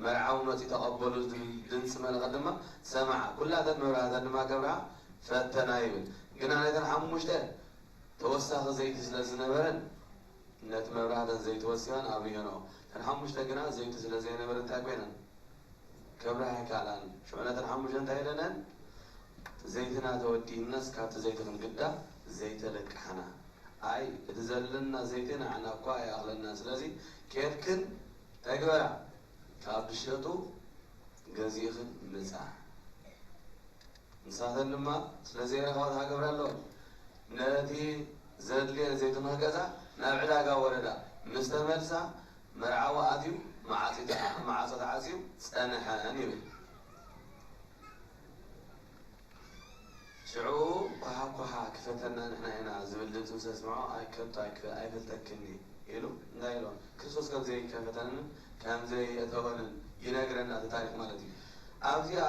መርዓዊ መጺኡ ተቐበሉ ዝብል ድምጺ መለኸት ድማ ሰምዓ። ኩላተን መብራህተን ድማ ከብርሃ ፈተና ይብል። ግና ነተን ሓሙሽተ ተወሳኺ ዘይቲ ስለ ዝነበረን፣ ነቲ መብራህተን ዘይቲ ወሲኸን ኣብርሄንኦ። እተን ሓሙሽተ ግና ዘይቲ ስለ ዘይነበረ እንታይ ኮይነን? ከብርሃ ኣይከኣላን። ሽዑ ነተን ሓሙሽተ እንታይ ኢለነን? ዘይትና ተወዲእናስ ካብቲ ዘይቲ ክንግዳ ዘይተለቅሓና። ኣይ፣ እቲ ዘለና ዘይቲ ንዓና እኳ ኣይኣኽለናን። ስለዚ ኬድክን እንታይ ግበራ? ካብ ዝሸጡ ገዚእኽን ምጻ። ንሳተን ድማ ስለ ዘይረኸባ እንታይ ክገብራ ኣለወን? ነቲ ዘድልየን ዘይቲ ንኽገዝኣ ናብ ዕዳጋ ወረዳ። ምስ ተመልሳ መርዓዊ ኣትዩ፣ መዓጺ ተዓ-፣ ማዕጾ ተዓጽዩ ጸንሐን ይብል። ሽዑ ኳሓ ኳሓ ክፈተና ንሕና ኢና ዝብል ድምጺ ምስ ኣስምዖ፣ ኣይ ከቶ ኣይክ-፣ ኣይፈልጠክን ኢሉ እንታይ ኢልወን? ክርስቶስ ከም ዘይከፈተንን ከም ዘየእተወንን ይነግረና እቲ ታሪኽ ማለት እዩ። ኣብዚኣ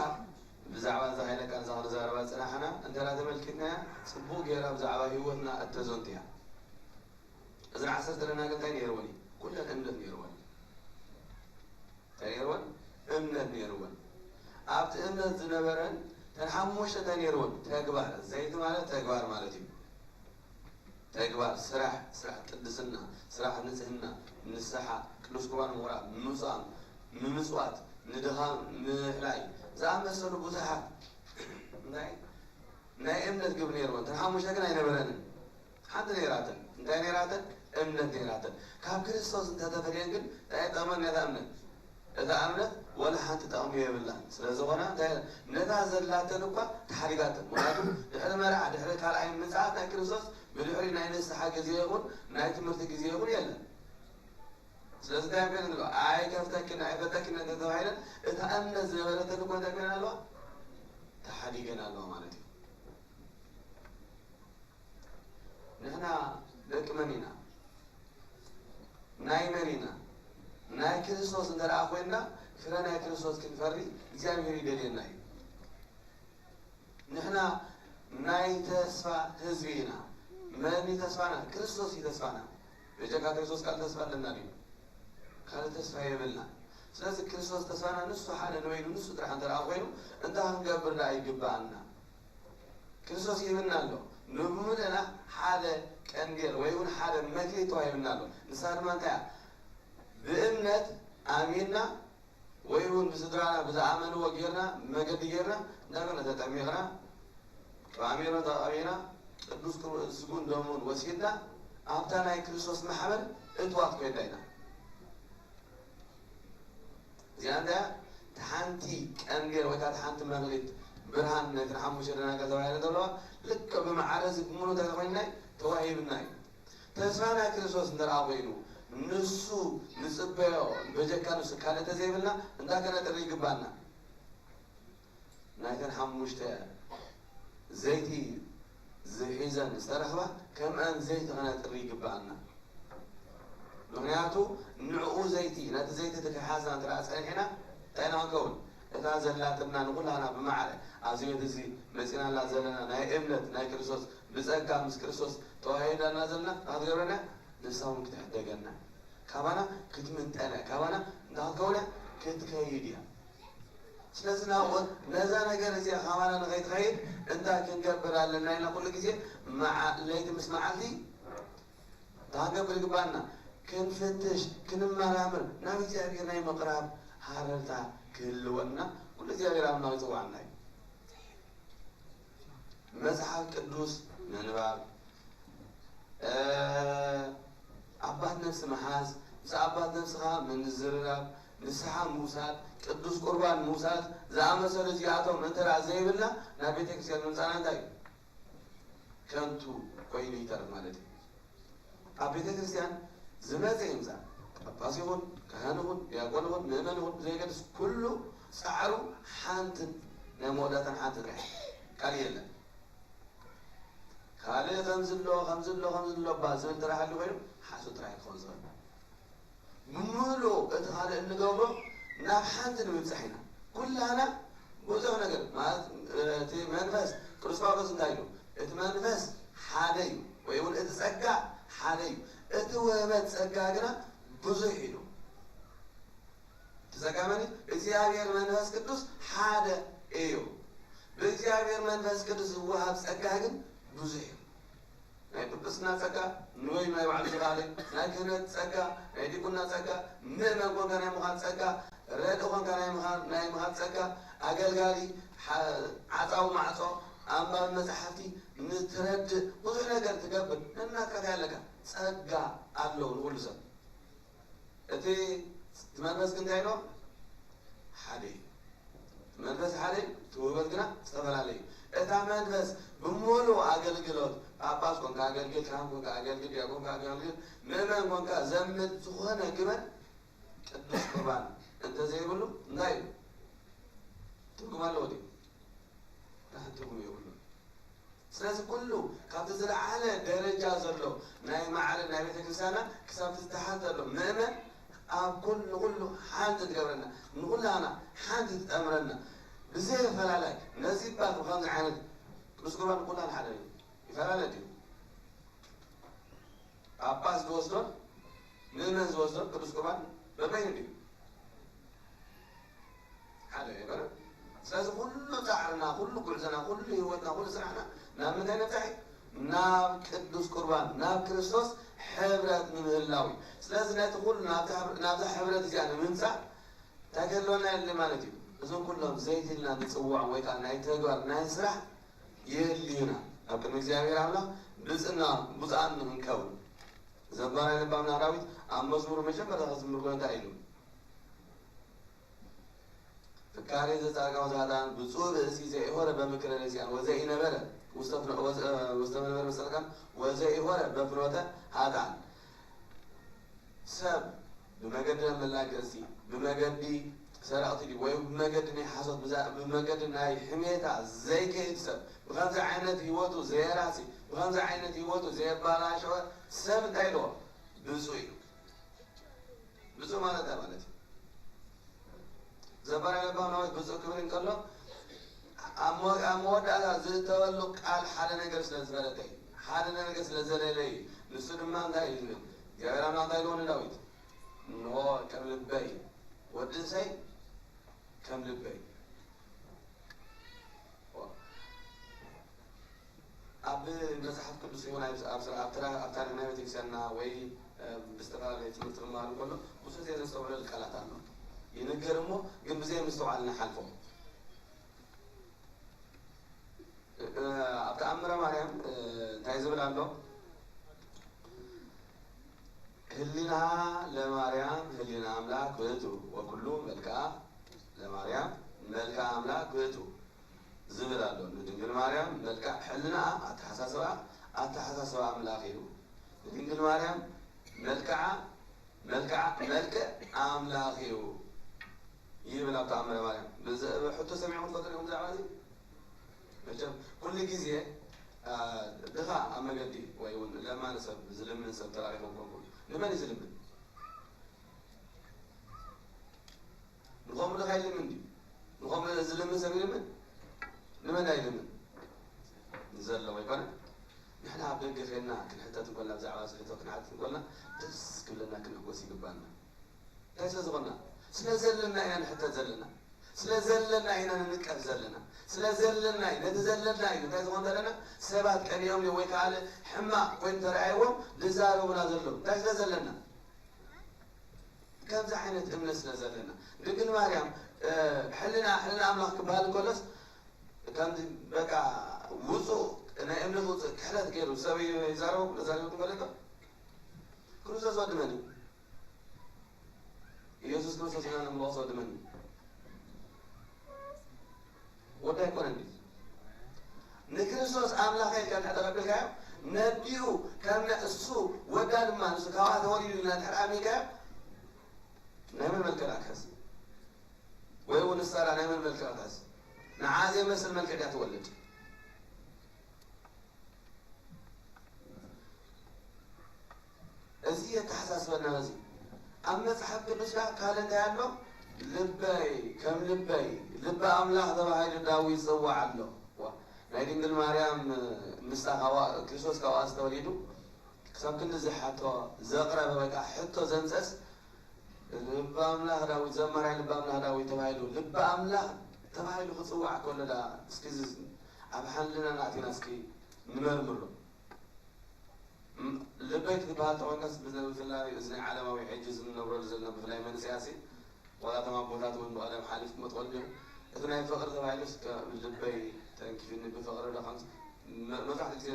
ብዛዕባ እዛ ኃይለ ቃል እዛ ክንዛረባ ዝጸናሕና እንተ ተመልኪትናያ ጽቡቕ ጌራ ብዛዕባ ህይወትና እተዘንቱ እያ። እዘን ዓሰርተ ደናግል እንታይ ነይርወን እዩ? ኩለን እምነት ነይርወን። እንታይ ነይርወን? እምነት ነይርወን። ኣብቲ እምነት ዝነበረን እተን ሓሙሽተ እንታይ ነይርወን? ተግባር። ዘይቲ ማለት ተግባር ማለት እዩ። ተግባር፣ ስራሕ፣ ስራሕ ቅድስና፣ ስራሕ ንጽህና፣ ንስሓ፣ ቅዱስ ቁርባን ምቕራብ፣ ምጻም፣ ምምጽዋት፣ ንድኻም ምሕላይ ዝኣመሰሉ ብዙሓት እንታይ ናይ እምነት ግብሪ ነይርወን። እተን ሓሙሽተ ግን ኣይነበረንን። ሓንቲ ነይራተን። እንታይ ነይራተን? እምነት ነይራተን። ካብ ክርስቶስ እንተተፈልየን ግን እንታይ ጠቕመን ነታ እምነት? እታ እምነት ወላ ሓንቲ ጠቕሚ የብላን። ስለ ዝኾነ እንታይ ነታ ዘላተን እኳ ተሓዲጋተን። ምኽንያቱ ድሕሪ መርዓ፣ ድሕሪ ካልኣይ ምጽኣት ናይ ክርስቶስ፣ ብድሕሪ ናይ ንስሓ ግዜ ይኹን ናይ ትምህርቲ ግዜ ይኹን የለን። ስለዚ እንታይ ኮይነን ኣለዋ? ኣይከፍተክን ኣይፈተክን እንተተባሂለን እታ እምነት ዝነበረተን እኮ እንታይ ኮይነን ኣለዋ? ተሓዲገን ኣለዋ ማለት እዩ። ንሕና ደቂ መን ኢና? ናይ መን ኢና? ናይ ክርስቶስ እንተ ደኣ ኮይንና ፍረ ናይ ክርስቶስ ክንፈሪ እግዚኣብሔር ይደልየና እዩ። ንሕና ናይ ተስፋ ህዝቢ ኢና። መን እዩ ተስፋና? ክርስቶስ እዩ ተስፋና። ብጀካ ክርስቶስ ካልእ ተስፋ ኣለና ድዩ? ካልእ ተስፋ የብልና። ስለዚ ክርስቶስ ተስፋና ንሱ ሓደ ንበይኑ ንሱ ጥራሕ እንተ ደኣ ኮይኑ እንታይ ክንገብር ደኣ ይግብኣና? ክርስቶስ ይህብና ኣሎ። ንብምልእና ሓደ ቀንዴል ወይ እውን ሓደ መክሊት ተዋሂብና ኣሎ። ንሳ ድማ እንታይ እያ? ብእምነት ኣሚንና ወይ እውን ብስድራና ብዝኣመንዎ ጌርና መገዲ ጌርና እንዳገና ተጠሚቕና ተኣሚርና ተቐቢና ቅዱስ ስጉን ደሙን ወሲድና ኣብታ ናይ ክርስቶስ ማሕበር እትዋት ኮይና ኢና። እዚኣ እንዳ እታ ሓንቲ ቀንዴል ወይ ከዓ እታ ሓንቲ መክሊት ብርሃን ነተን ሓሙሽተ ደናግል ተባሂለን ዘለዋ ልክዕ ብማዕረ እዚ ብምሉእ እንታይ ተኾይንና እዩ? ተዋሂብና እዩ። ተስፋ ናይ ክርስቶስ እንተ ደኣ ኮይኑ ንሱ ንጽበዮ በጀካ ንሱ ካልእ እንተዘይብልና እንታይ ከነጥሪ ይግባና? ናይተን ሓሙሽተ ዘይቲ ዝሒዘን ዝተረኽባ ከምኣን ዘይቲ ከነጥሪ ይግብኣና። ምኽንያቱ ንዕኡ ዘይቲ ነቲ ዘይቲ እቲ ከይሓዝና እንተ ደኣ ጸኒሕና እንታይ ኢና ክንከውን? እታ ዘላትና ንኹላና ብማዕረ ኣብዚ ቤት እዚ መጺናላ ዘለና ናይ እምነት ናይ ክርስቶስ ብጸጋ ምስ ክርስቶስ ተዋሂዳና ዘለና እንታይ ክትገብረና? ንሳ እውን ክትሕደገና ካባና ክትምንጠላ ካባና እንታይ ክትከውን እያ? ክትከይድ እያ። ስለዚ ናብኡ ነዛ ነገር እዚኣ ካባና ንኸይትኸይድ እንታይ ክንገብር ኣለና ኢልና ኩሉ ግዜ መዓ- ለይቲ ምስ መዓልቲ እንታይ ክንገብር ይግባኣና? ክንፍትሽ፣ ክንመራምር፣ ናብ እግዚኣብሔር ናይ ምቕራብ ሃረርታ ክህልወና ኩሉ እግዚኣብሔር ኣምላኽ ይጽዋዓና እዩ። መጽሓፍ ቅዱስ ምንባብ፣ ኣባት ነፍሲ ምሓዝ፣ ምስ ኣባት ነፍስኻ ምዝርራብ፣ ንስሓ ምውሳድ፣ ቅዱስ ቁርባን ምውሳድ ዝኣመሰሉ እዚኣቶም እንተ ደኣ ዘይብልና ናብ ቤተ ክርስቲያን ምምጻእና እንታይ እዩ? ከንቱ ኮይኑ ይተርፍ ማለት እዩ። ኣብ ቤተ ክርስቲያን ዝመጸ ይምጻእ፣ ጳጳስ ይኹን፣ ካህን ይኹን፣ ዲያቆን ይኹን፣ ምእመን ይኹን፣ ብዘየገድስ ኩሉ ጻዕሩ ሓንትን ናይ መወዳእታን ሓንቲ ጥራሕ ካልእ የለን። ካልእ ከምዚ ኣሎ ከምዚ ኣሎ ከምዚ ኣሎ እባ ዝብል ጥራሕ ኣሎ ኮይኑ ሓሶት ጥራሕ ክኸውን ዝኽእል። ብምሉእ እቲ ካልእ እንገብሮ ናብ ሓንቲ ንምብጻሕ ኢና። ኩላና ብዙሕ ነገር ማለት እቲ መንፈስ ቅዱስ ጳውሎስ እንታይ ኢሉ? እቲ መንፈስ ሓደ እዩ ወይ እውን እቲ ጸጋ ሓደ እዩ፣ እቲ ውህበት ጸጋ ግና ብዙሕ ኢሉ። እቲ ጸጋ መን እዩ? እግዚኣብሔር መንፈስ ቅዱስ ሓደ እዩ። ብእግዚኣብሔር መንፈስ ቅዱስ ዝወሃብ ጸጋ ግን ብዙሕ እዩ። ናይ ጵጵስና ጸጋ ንበይኑ ናይ ባዕሉ ዝኸኣለ እዩ። ናይ ክህነት ጸጋ፣ ናይ ዲቁና ጸጋ፣ ምእመን ኮንካ ናይ ምዃን ጸጋ፣ ረድእ ኮንካ ናይ ምዃን ናይ ምዃን ጸጋ፣ ኣገልጋሊ፣ ሓ- ዓጻዊ ማዕጾ፣ ኣንባቢ መጻሕፍቲ፣ ንትረድእ ብዙሕ ነገር ትገብር ነናትካ እንታይ ኣለካ ጸጋ ኣለዉ ንኹሉ ሰብ። እቲ እቲ መንፈስ ግን እንታይ ኢሎ ሓደ እዩ። እቲ መንፈስ ሓደ እዩ፣ እቲ ውህበት ግና ዝተፈላለየ እዩ። እታ መንፈስ ብምሉእ ኣገልግሎት ጳጳስ ኮንካ ኣገልግል፣ ካህን ኮንካ ኣገልግል፣ ዲያቆን ኮንካ ኣገልግል፣ ምእመን ኮንካ ዘምድ ዝኾነ ግበር ቅዱስ ቁርባን እንተዘይብሉ እንታይ እዩ? ትርጉም ኣለዎ ድዩ? ደሓን ትርጉም የብሉን። ስለዚ ኩሉ ካብቲ ዝለዓለ ደረጃ ዘሎ ናይ ማዕረ ናይ ቤተ ክርስቲያና ክሳብ እቲ ታሕቲ ዘሎ ምእመን ኣብ ኩሉ ንኩሉ ሓንቲ ትገብረና ንኩላና ሓንቲ ትጠምረና ብዘይ ኣፈላላይ ነዚ እባ ከምዚ ዓይነት ቅዱስ ቁርባን ኩላና ሓደ እዩ ይፈላለ ድዩ? ጳጳስ ዝወስዶን ምእመን ዝወስዶን ቅዱስ ቁርባን በበይኑ ድዩ? ሓደ ኣይኮነን። ስለዚ ኩሉ ጻዕርና፣ ኩሉ ጉዕዞና፣ ኩሉ ህይወትና፣ ኩሉ ስራሕና ናብ ምንታይ ነብጻሕ እዩ? ናብ ቅዱስ ቁርባን ናብ ክርስቶስ ሕብረት ንምህላው እዩ። ስለዚ ነቲ ኩሉ ናብዛ ሕብረት እዚኣ ንምምፃእ እንታይ ክህልወና የድሊ ማለት እዩ? እዞም ኩሎም ዘይት ኢልና ንፅውዖም ወይ ከዓ ናይ ተግባር ናይ ስራሕ የድልዩና። ኣብ ቅድሚ እግዚኣብሔር ኣምላኽ ብፅና ብፁዓን ንክንከውን ዘባራይ ልባምና ዳዊት ኣብ መዝሙሩ መጀመርታ ክዝምር ኮነ እንታይ ኢሉ? ፍካሬ ዘጻድቃን ወዘኃጥኣን ብፁዕ ብእሲ ዘኢሖረ በምክረ ነሲኣን ወዘኢነበረ ውስተ መንበር መሰልካን ወዘኢሖረ በፍኖተ ኃጥኣን። ሰብ ብመገዲ መላገሲ ብመገዲ ሰረቕቲ ድዩ ወይ ብመገዲ ናይ ሓሶት ብመገዲ ናይ ሕሜታ ዘይከይድ ሰብ ብኸምዚ ዓይነት ህይወቱ ዘየራሲ ብኸምዚ ዓይነት ህይወቱ ዘየባላሸወ ሰብ እንታይ ኢልዎ? ብፁዕ እዩ። ብፁዕ ማለት እንታይ ማለት እዩ? ዘባራይ ለባም ናዊት ብፁዕ ክብል እንከሎ ኣብ መወዳእታ ዝእተወሉ ቃል ሓደ ነገር ስለ ዝፈለጠ እዩ። ሓደ ነገር ስለ ዘለለ እዩ። ንሱ ድማ እንታይ እዩ ዝብል? እግዚኣብሔር ኣምላኽ እንታይ ኢልዎ ንዳዊት? እንሆ ከም ልበይ ወድሰይ ከም ልበይ። ኣብ መጽሓፍ ቅዱስ ይኹን ኣብ ኣብ ስራ ኣብ ትራ ኣብ ታሪኽ ናይ ቤተክርስትያንና ወይ ብዝተፈላለየ ትምህርቲ ክመሃር እንከሎ ብዙሕ ዘይነስተውዕለሉ ቃላት ኣሎ። ይንገር እሞ ግን ብዘይ ምስትውዓል ንሓልፎ። ኣብ ተኣምረ ማርያም እንታይ ዝብል ኣሎ? ህሊና ለማርያም ህሊና ኣምላክ ውእቱ ወኩሉ መልክዓ ለማርያም መልክዓ ኣምላክ ውእቱ ዝብል ኣሎ። ንድንግል ማርያም መልክዕ ሕልናኣ ኣተሓሳስባ ኣተሓሳስባ ኣምላኽ እዩ። ንድንግል ማርያም መልክዓ መልክዓ መልክዕ ኣምላኽ እዩ ይብል ኣብ ተኣምረ ማርያም። ሕቶ ሰሚዕኩም ትፈልጡ ዲኹም ብዛዕባ እዚ? መቸም ኩሉ ግዜ ድኻ ኣብ መገዲ ወይ እውን ለማኒ ሰብ ዝልምን ሰብ ተራኺቦም ኮንኩም ንመን እዩ ዝልምን? ንኸምኡ ድኻ ይልምን ድዩ? ንኸምኡ ዝልምን ሰብ ይልምን? ንመን ኣይልምን? ንዘለዎ ኣይኮነ? ንሕና ኣብ ደገ ኸይድና ክንሕተት እንኮልና ብዛዕባ እዚ ሕቶ ክንሓትት እንኮልና ደስ ክብለና ክንሕጎስ ይግባና። እንታይ ስለ ዝኾንና? ስለ ዘለና ኢና ንሕተት ዘለና። ስለ ዘለና ኢና ንንቀፍ ዘለና። ስለ ዘለና እዩ ነቲ ዘለና እዩ እንታይ ዝኾን ዘለና? ሰባት ቀኒኦም ወይ ከዓ ሕማቕ ኮይኑ ተረኣይዎም ዝዛረቡና ዘለዉ እንታይ ስለ ዘለና? ከምዚ ዓይነት እምነት ስለ ዘለና ድንግል ማርያም ሕልና ሕልና ኣምላኽ ክበሃል እንከሎስ ከምዚ በቃ ውፁእ ናይ እምነት ውፅእ ክሕደት ገይሩ ሰብ ይዛረበኩም ተዛሪቡ ትፈልጥ ዶ? ክርስቶስ ወዲ መን እዩ? ኢየሱስ ክርስቶስ ኢና ንምልኾስ ወዲ መን እዩ? ወዲ ኣይኮነን ድዩ? ንክርስቶስ ኣምላኸ ኢልካ እንድሕር ተቐቢልካዮ ነዲኡ ከም እሱ ወዳ ድማ ንሱ ካብኣ ተወሊዱ ኢልና እንድሕር ኣሚንካዮ ናይ መን መልክዕ ክትሕዝ? ወይ እውን ንሳራ ናይ መን መልክዕ ክትሕዝ? ንዓ ዘይመስል መልክዕ ድያ ትወልድ? እዚ የተሓሳስበና በዚ ኣብ መፅሓፍ ቅዱስ ዳ ካልእ እንታይ ኣሎ? ልበይ ከም ልበይ ልበ ኣምላኽ ተባሂሉ ዳዊት ይፅዋዕ ኣሎ። ዋ፣ ናይ ድንግል ማርያም ምስታ ካብኣ ክርስቶስ ካብኣ ዝተወሊዱ ክሳብ ክንዲ ዝሓቶ ዘቕረበ ወይ ከዓ ሕቶ ዘምፀስ ልበ ኣምላኽ ዳዊት ዘማራይ ልበ ኣምላኽ ዳዊት ተባሂሉ ልበ ኣምላኽ ተባሂሉ ክፅዋዕ ከሎ ዳ እስኪ እዚ ኣብ ሓልናና ኣቲና እስኪ ንመርምሮ። ልበይ ክትበሃል ተኾንካስ ብፍላይ እዚ ናይ ዓለማዊ ሕጂ እዚ ንነብረሉ ዘለና ብፍላይ መንእሰያሲ ዋላ እቶም ኣቦታት እውን ብቐደም ሓሊፍኩም ትኾኑ ዲኹም። እቲ ናይ ፍቕሪ ተባሂሉስ ልበይ ተንኪፍኒ ብፍቕሪ ዶ ከምዚ መብዛሕትኡ ግዜ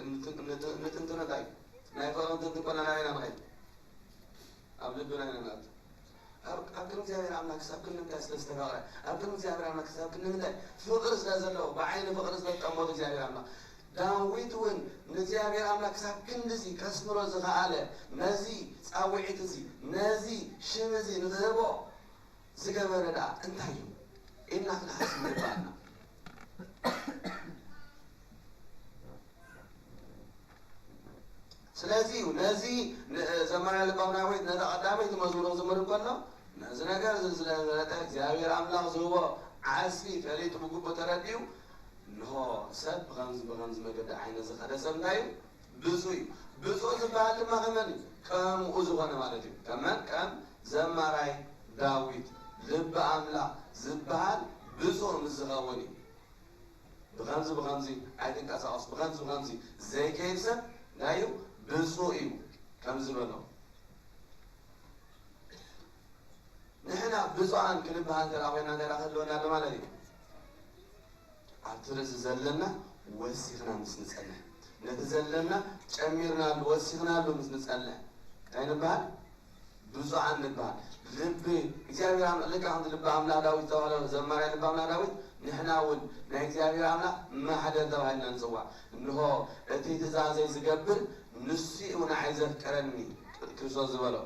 ንትንትኖ እንታይ እዩ? ናይ ፍቕሪ ንትንትን ኮና ናበይ ኢና ንኸይድ? ኣብ ልብና ኢና ንኣቱ። ኣብ ኣብ ቅድሚ እግዚኣብሔር ኣምላክ ክሳብ ክንዲ ምንታይ ስለ ዝተፈቕረ፣ ኣብ ቅድሚ እግዚኣብሔር ኣምላክ ክሳብ ክንዲ ምንታይ ፍቕሪ ስለ ዘለዎ፣ ብዓይኒ ፍቕሪ ስለ ዝጠመቶ እግዚኣብሔር ኣምላክ፣ ዳዊት እውን ንእግዚኣብሔር ኣምላክ ክሳብ ክንድዚ ከስምሮ ዝኸኣለ፣ ነዚ ጻውዒት እዚ፣ ነዚ ሽም እዚ ንኽህቦ ዝገበረ ደኣ እንታይ እዩ ኢልና ክንሓስብ ይግባኣና። ስለዚ እዩ ነዚ ዘማሪ ልባዊ ዳዊት ነዛ ቀዳመይቲ መዝሙሩ ክዝምር እንከሎ ነዚ ነገር እዚ ስለዝፈለጠ እግዚኣብሔር ኣምላኽ ዝህቦ ዓስቢ ፈሊጡ ብግቡእ ተረዲኡ እንሆ ሰብ ብኸምዚ ብኸምዚ መገዲ ዓይነት ዝኸደ ሰብ እንታይ እዩ? ብፁዕ እዩ። ብፁዕ ዝበሃል ድማ ከመን እዩ? ከምኡ ዝኾነ ማለት እዩ። ከመን ከም ዘማራይ ዳዊት ልቢ ኣምላኽ ዝበሃል ብፁዕ ምስ ዝኸውን እዩ። ብኸምዚ ብኸምዚ ኣይትንቀሳቐስ፣ ብኸምዚ ብኸምዚ ዘይከይድ ሰብ እንታይ እዩ? ብፁዕ እዩ ከም ዝበሎ። ንሕና ብፁዓን ክንበሃል እንተ ደኣ ኮይና እንታይ ደኣ ክህልወና ኣሎ ማለት እዩ? ኣብቲ ርእሲ ዘለና ወሲኽና ምስ ንጸንሕ፣ ነቲ ዘለና ጨሚርናሉ ወሲኽናሉ ምስ ንጸንሕ እንታይ ንበሃል? ብፁዓን ንበሃል። ልቢ እግዚኣብሔር ኣምላኽ፣ ልክዕ ከምቲ ልቢ ኣምላኽ ዳዊት ዝተባህለ ዘማርያ ልቢ ኣምላኽ ዳዊት፣ ንሕና እውን ናይ እግዚኣብሔር ኣምላኽ ማሕደር ተባሂልና ንጽዋዕ። እንሆ እቲ ትእዛዘይ ዝገብር ንሱ እዩ ንዓይ ዘፍቅረኒ፣ ክርስቶስ ዝበሎ።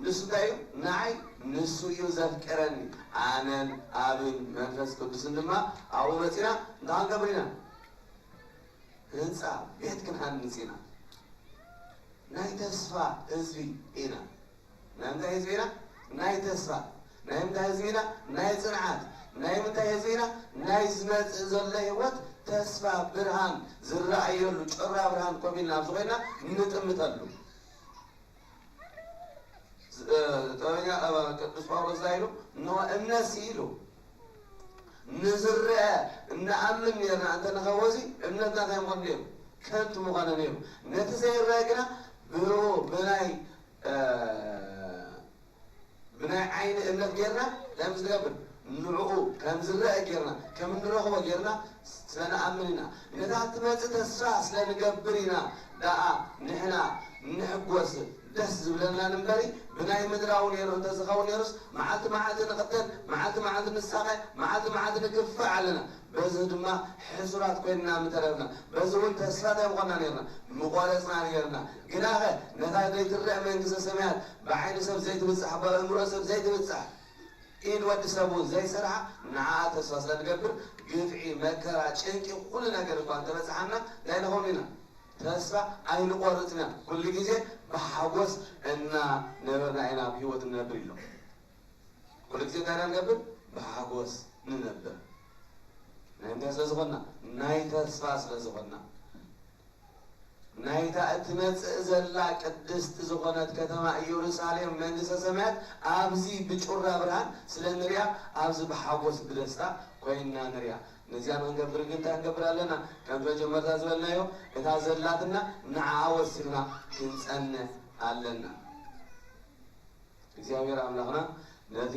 ንሱ እንታይ እዩ? ንዓይ ንሱ እዩ ዘፍቅረኒ። ኣነን ኣብን መንፈስ ቅዱስን ድማ ኣብኡ መጺና እንታይ ክንገብር ኢና? ህንጻ ቤት ክንሃንጽ ኢና። ናይ ተስፋ ህዝቢ ኢና። ናይ ምንታይ ህዝቢ ኢና? ናይ ተስፋ። ናይ ምንታይ ህዝቢ ኢና? ናይ ጽንዓት። ናይ ምንታይ ህዝቢ ኢና? ናይ ዝመጽእ ዘሎ ህይወት ተስፋ ብርሃን ዝረኣየሉ ጩራ ብርሃን ኮፍ ኢልና ኣብዚ ኮይና ንጥምተሉ። ዝ-፣ እ፣ ጥበበኛ፣ እ፣ ቅዱስ ጳውሎስ እንታይ ኢሉ? እንሆ እምነትሲ ኢሉ ንዝረአ እንኣምን ኔርና እንተ ንኸውን እምነትና እንታይ ምኾነ ነይሩ? ከንቱ ምኾነ ነይሩ። ነቲ ዘይረአ ግና ብህርኡ ብናይ፣ እ፣ ብናይ ዓይኒ እምነት ጌርና እንታይ ምስ ንገብር? ንዕኡ ከም ዝረአ ጌርና፣ ከም እንረኽቦ ጌርና ስለ ንኣምን ኢና። ነታ እትመጽእ ተስፋ ስለ ንገብር ኢና ደኣ ንሕና ንሕጎስ፣ ደስ ዝብለና እምበሪ፣ ብናይ ምድራዊ ነይሩ እንተዝኸውን ነይሩስ፣ መዓልቲ መዓልቲ ንቕተል፣ መዓልቲ መዓልቲ ንሳቐ፣ መዓልቲ መዓልቲ ንግፋዕ ኣለና። በዚ ድማ ሕሱራት ኮይንና ምተረፍና። በዚ እውን ተስፋ እንታይ ምኾንና ነይርና? ምቖረጽና ነይርና። ግናኸ ነታ ዘይትረአ መንግስተ ሰማያት ብዓይኒ ሰብ ዘይትብጻሕ፣ ብኣእምሮ ሰብ ዘይትብጻሕ፣ ኢድ ወዲ ሰብ እውን ዘይሰርሓ፣ ንዓኣ ተስፋ ስለ ንገብር፣ ግፍዒ፣ መከራ፣ ጭንቂ፣ ኩሉ ነገር እኳ እንተበጽሓና እንታይ ንኸውን ኢና? ተስፋ ኣይንቖርጽን ኢና። ኩሉ ግዜ ብሓጎስ እናነበርና ኢና ኣብ ህይወት እንነብር ኢሎም። ኩሉ ግዜ እንታይ ኢና ንገብር? ብሓጎስ ንነብር። ናይ እንታይ ስለ ዝኾንና? ናይ ተስፋ ስለ ዝኾንና። ናይታ እትመጽእ ዘላ ቅድስቲ ዝኾነት ከተማ ኢየሩሳሌም መንግስተ ሰማያት ኣብዚ ብጩራ ብርሃን ስለ ንሪኣ፣ ኣብዚ ብሓጎስ ብደስታ ኮይንና ንሪኣ። ነዚኣ ንኽንገብር ግን እንታይ ክንገብር ኣለና? ከምቲ መጀመርታ ዝበልናዮ፣ እታ ዘላትና ንዓኣ ወሲኽና ክንጸንዕ ኣለና። እግዚኣብሔር ኣምላኽና ነቲ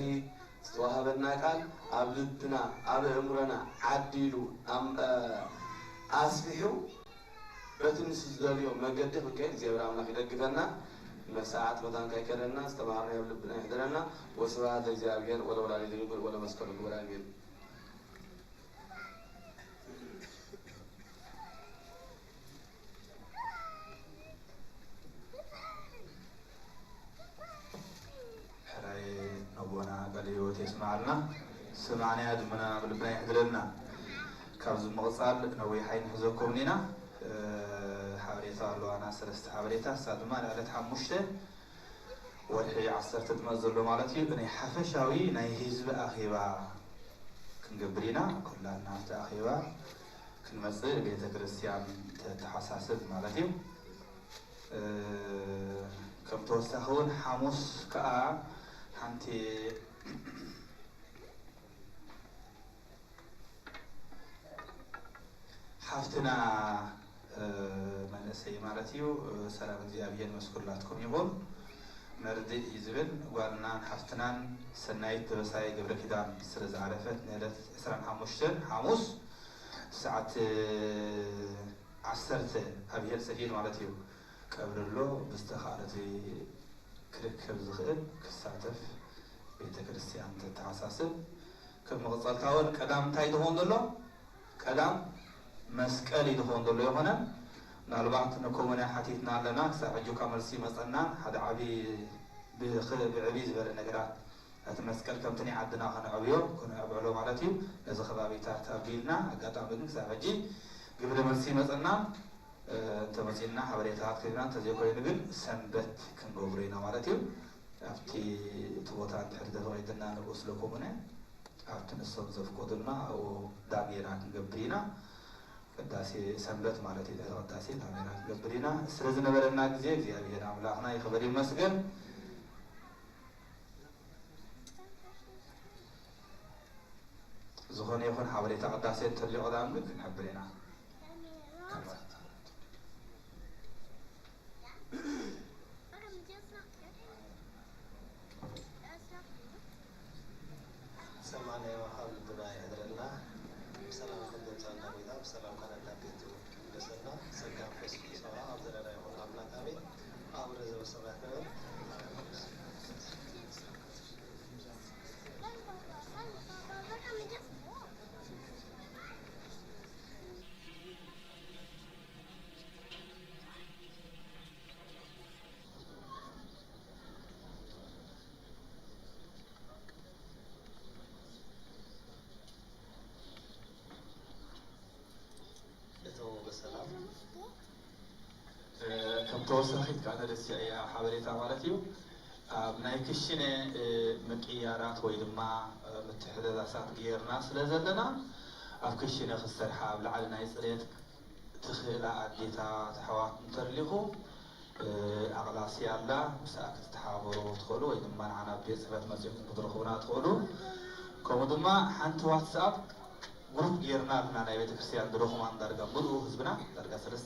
ዝተዋህበና ቃል ኣብ ልብና፣ ኣብ ኣእምሮና ዓዲሉ፣ ኣም-፣ እ፣ ኣስፊሑ፣ በቲ ንሱ ዝደልዮ መገዲ ክንከይድ እግዚኣብሔር ኣምላኽ ይደግፈና። መሳዓት መታን ከይከደና፣ ዝተማሃርናዮ ኣብ ልብና ይሕድረና። ወስብሐት ለእግዚኣብሔር ወለወላዲቱ ድንግል ወለመስቀሉ ክቡር፣ ኣሜን። ሕራይ ነቦና ቃለ ሕይወት የስምዓልና፣ ስምዓናያ ድማ ኣብ ልብና የሕድረልና። ካብዚ ምቕጻል ነዊሕ ኣይንሕዘኩም ኢና። እ፣ ሓበሬታ ኣለዋና፣ ሰለስተ ሓበሬታ፣ ንሳ ድማ ንዕለት ሓሙሽተ ወርሒ ዓሰርተ ዝመጽእ ዘሎ ማለት እዩ። ናይ ሓፈሻዊ ናይ ህዝቢ ኣኼባ ክንገብር ኢና። ኩላትና ኣብቲ ኣኼባ ክንመጽእ ቤተ ክርስቲያን ተተሓሳስብ ማለት እዩ። እ፣ ከም ተወሳኺ እውን ሓሙስ ከኣ ሓንቲ ሓፍትና፣ እ፣ መንእሰይ ማለት እዩ፣ እ፣ ሰላም እግዚኣብሔር ምስ ኩላትኩም ይኹን። መርድእ እዩ ዝብል ጓልናን ሓፍትናን ሰናይት ደበሳይ ገብረ ኪዳን ስለ ዝዓረፈት ንዕለት ዕስራን ሓሙሽተን ሓሙስ ሰዓት ዓሰርተ ኣብ ሄልሰፊድ ማለት እዩ ቀብሪ ኣሎ። ብዝተኻእለቲ ክርከብ ዝኽእል ክሳተፍ ቤተ ክርስቲያን ተተሓሳስብ። ከም መቐጸልታ እውን ቀዳም እንታይ ዝኸውን ዘሎ? ቀዳም መስቀል እዩ ዝኸውን ዘሎ ይኾነ። ምናልባት ንኮሙና ሓቲትና ኣለና፣ ክሳብ ሕጂ እኳ መልሲ ይመጸና። ሓደ ዓቢ ብኽ-፣ ብዕብይ ዝበለ ነገራት እቲ መስቀል ከምቲ ናይ ዓድና ከነዕብዮ፣ ከነዕብዕሎ ማለት እዩ። ነዚ ከባቢታት ኣቢልና፣ ኣጋጣሚ ግን ክሳብ ሕጂ ግብረ መልሲ ይመጸና። እ፣ እንተመጺእና ሓበሬታታት ክህብና፣ እንተዘይኮይኑ ግን ሰንበት ክንገብሮ ኢና ማለት እዩ። ኣብቲ፣ እቲ ቦታ እንድሕር ተፈቒድና ንጉስ ለኮሙነ ኣብቲ ንሶም ዘፍቀዱልና ኣብኡ ዳሜራ ክንገብር ኢና። ቅዳሴ ሰንበት ማለት እዩ። ድሕሪ ቅዳሴ ዳሜራ ክንገብር ኢና። ስለ ዝነበረና ግዜ እግዚኣብሔር ኣምላኽና ይኽበር ይመስገን። ዝኾነ ዝኾነ ይኹን ሓበሬታ ቅዳሴ እንተልዩ ቀዳም ግን ክንሕብር ኢና። ሰማዕናዮ ኣብ ልብና የሕድረልና። ብሰላም ከምዘምጻና ጌታ ብሰላም ካን ናብ ቤቱ ይመልሰና። ጸጋ መንፈስ ቅዱስ ኣውራ ኣብ ዘለና ይኹን ኣምላክ ኣሜን። ኣቡነ ዘበሰማያት ንበል። እተው ብሰላም። ከም ተወሳኺት ከኣ ተደሲዐ እያ ሓበሬታ ማለት እዩ። ኣብ ናይ ክሽነ ምቅያራት ወይ ድማ ምትሕደዳሳት ገይርና ስለ ዘለና ኣብ ክሽነ ክሰርሓ ኣብ ላዕሊ ናይ ፅሬት ትኽእላ ኣዴታት ኣሕዋት እንተርሊኹ ኣቕላሲ ኣላ ምስኣ ክትተሓባበሩ ትኽእሉ ወይ ድማ ንዓና ኣብ ቤት ፅሕፈት መፂኹም ክትረኽቡና ትኽእሉ። ከምኡ ድማ ሓንቲ ዋትስኣፕ ግሩፕ ገይርና ኣለና ናይ ቤተክርስትያን ድሮኹማን ዳርጋ ሙሉኡ ህዝብና ዳርጋ ሰለስተ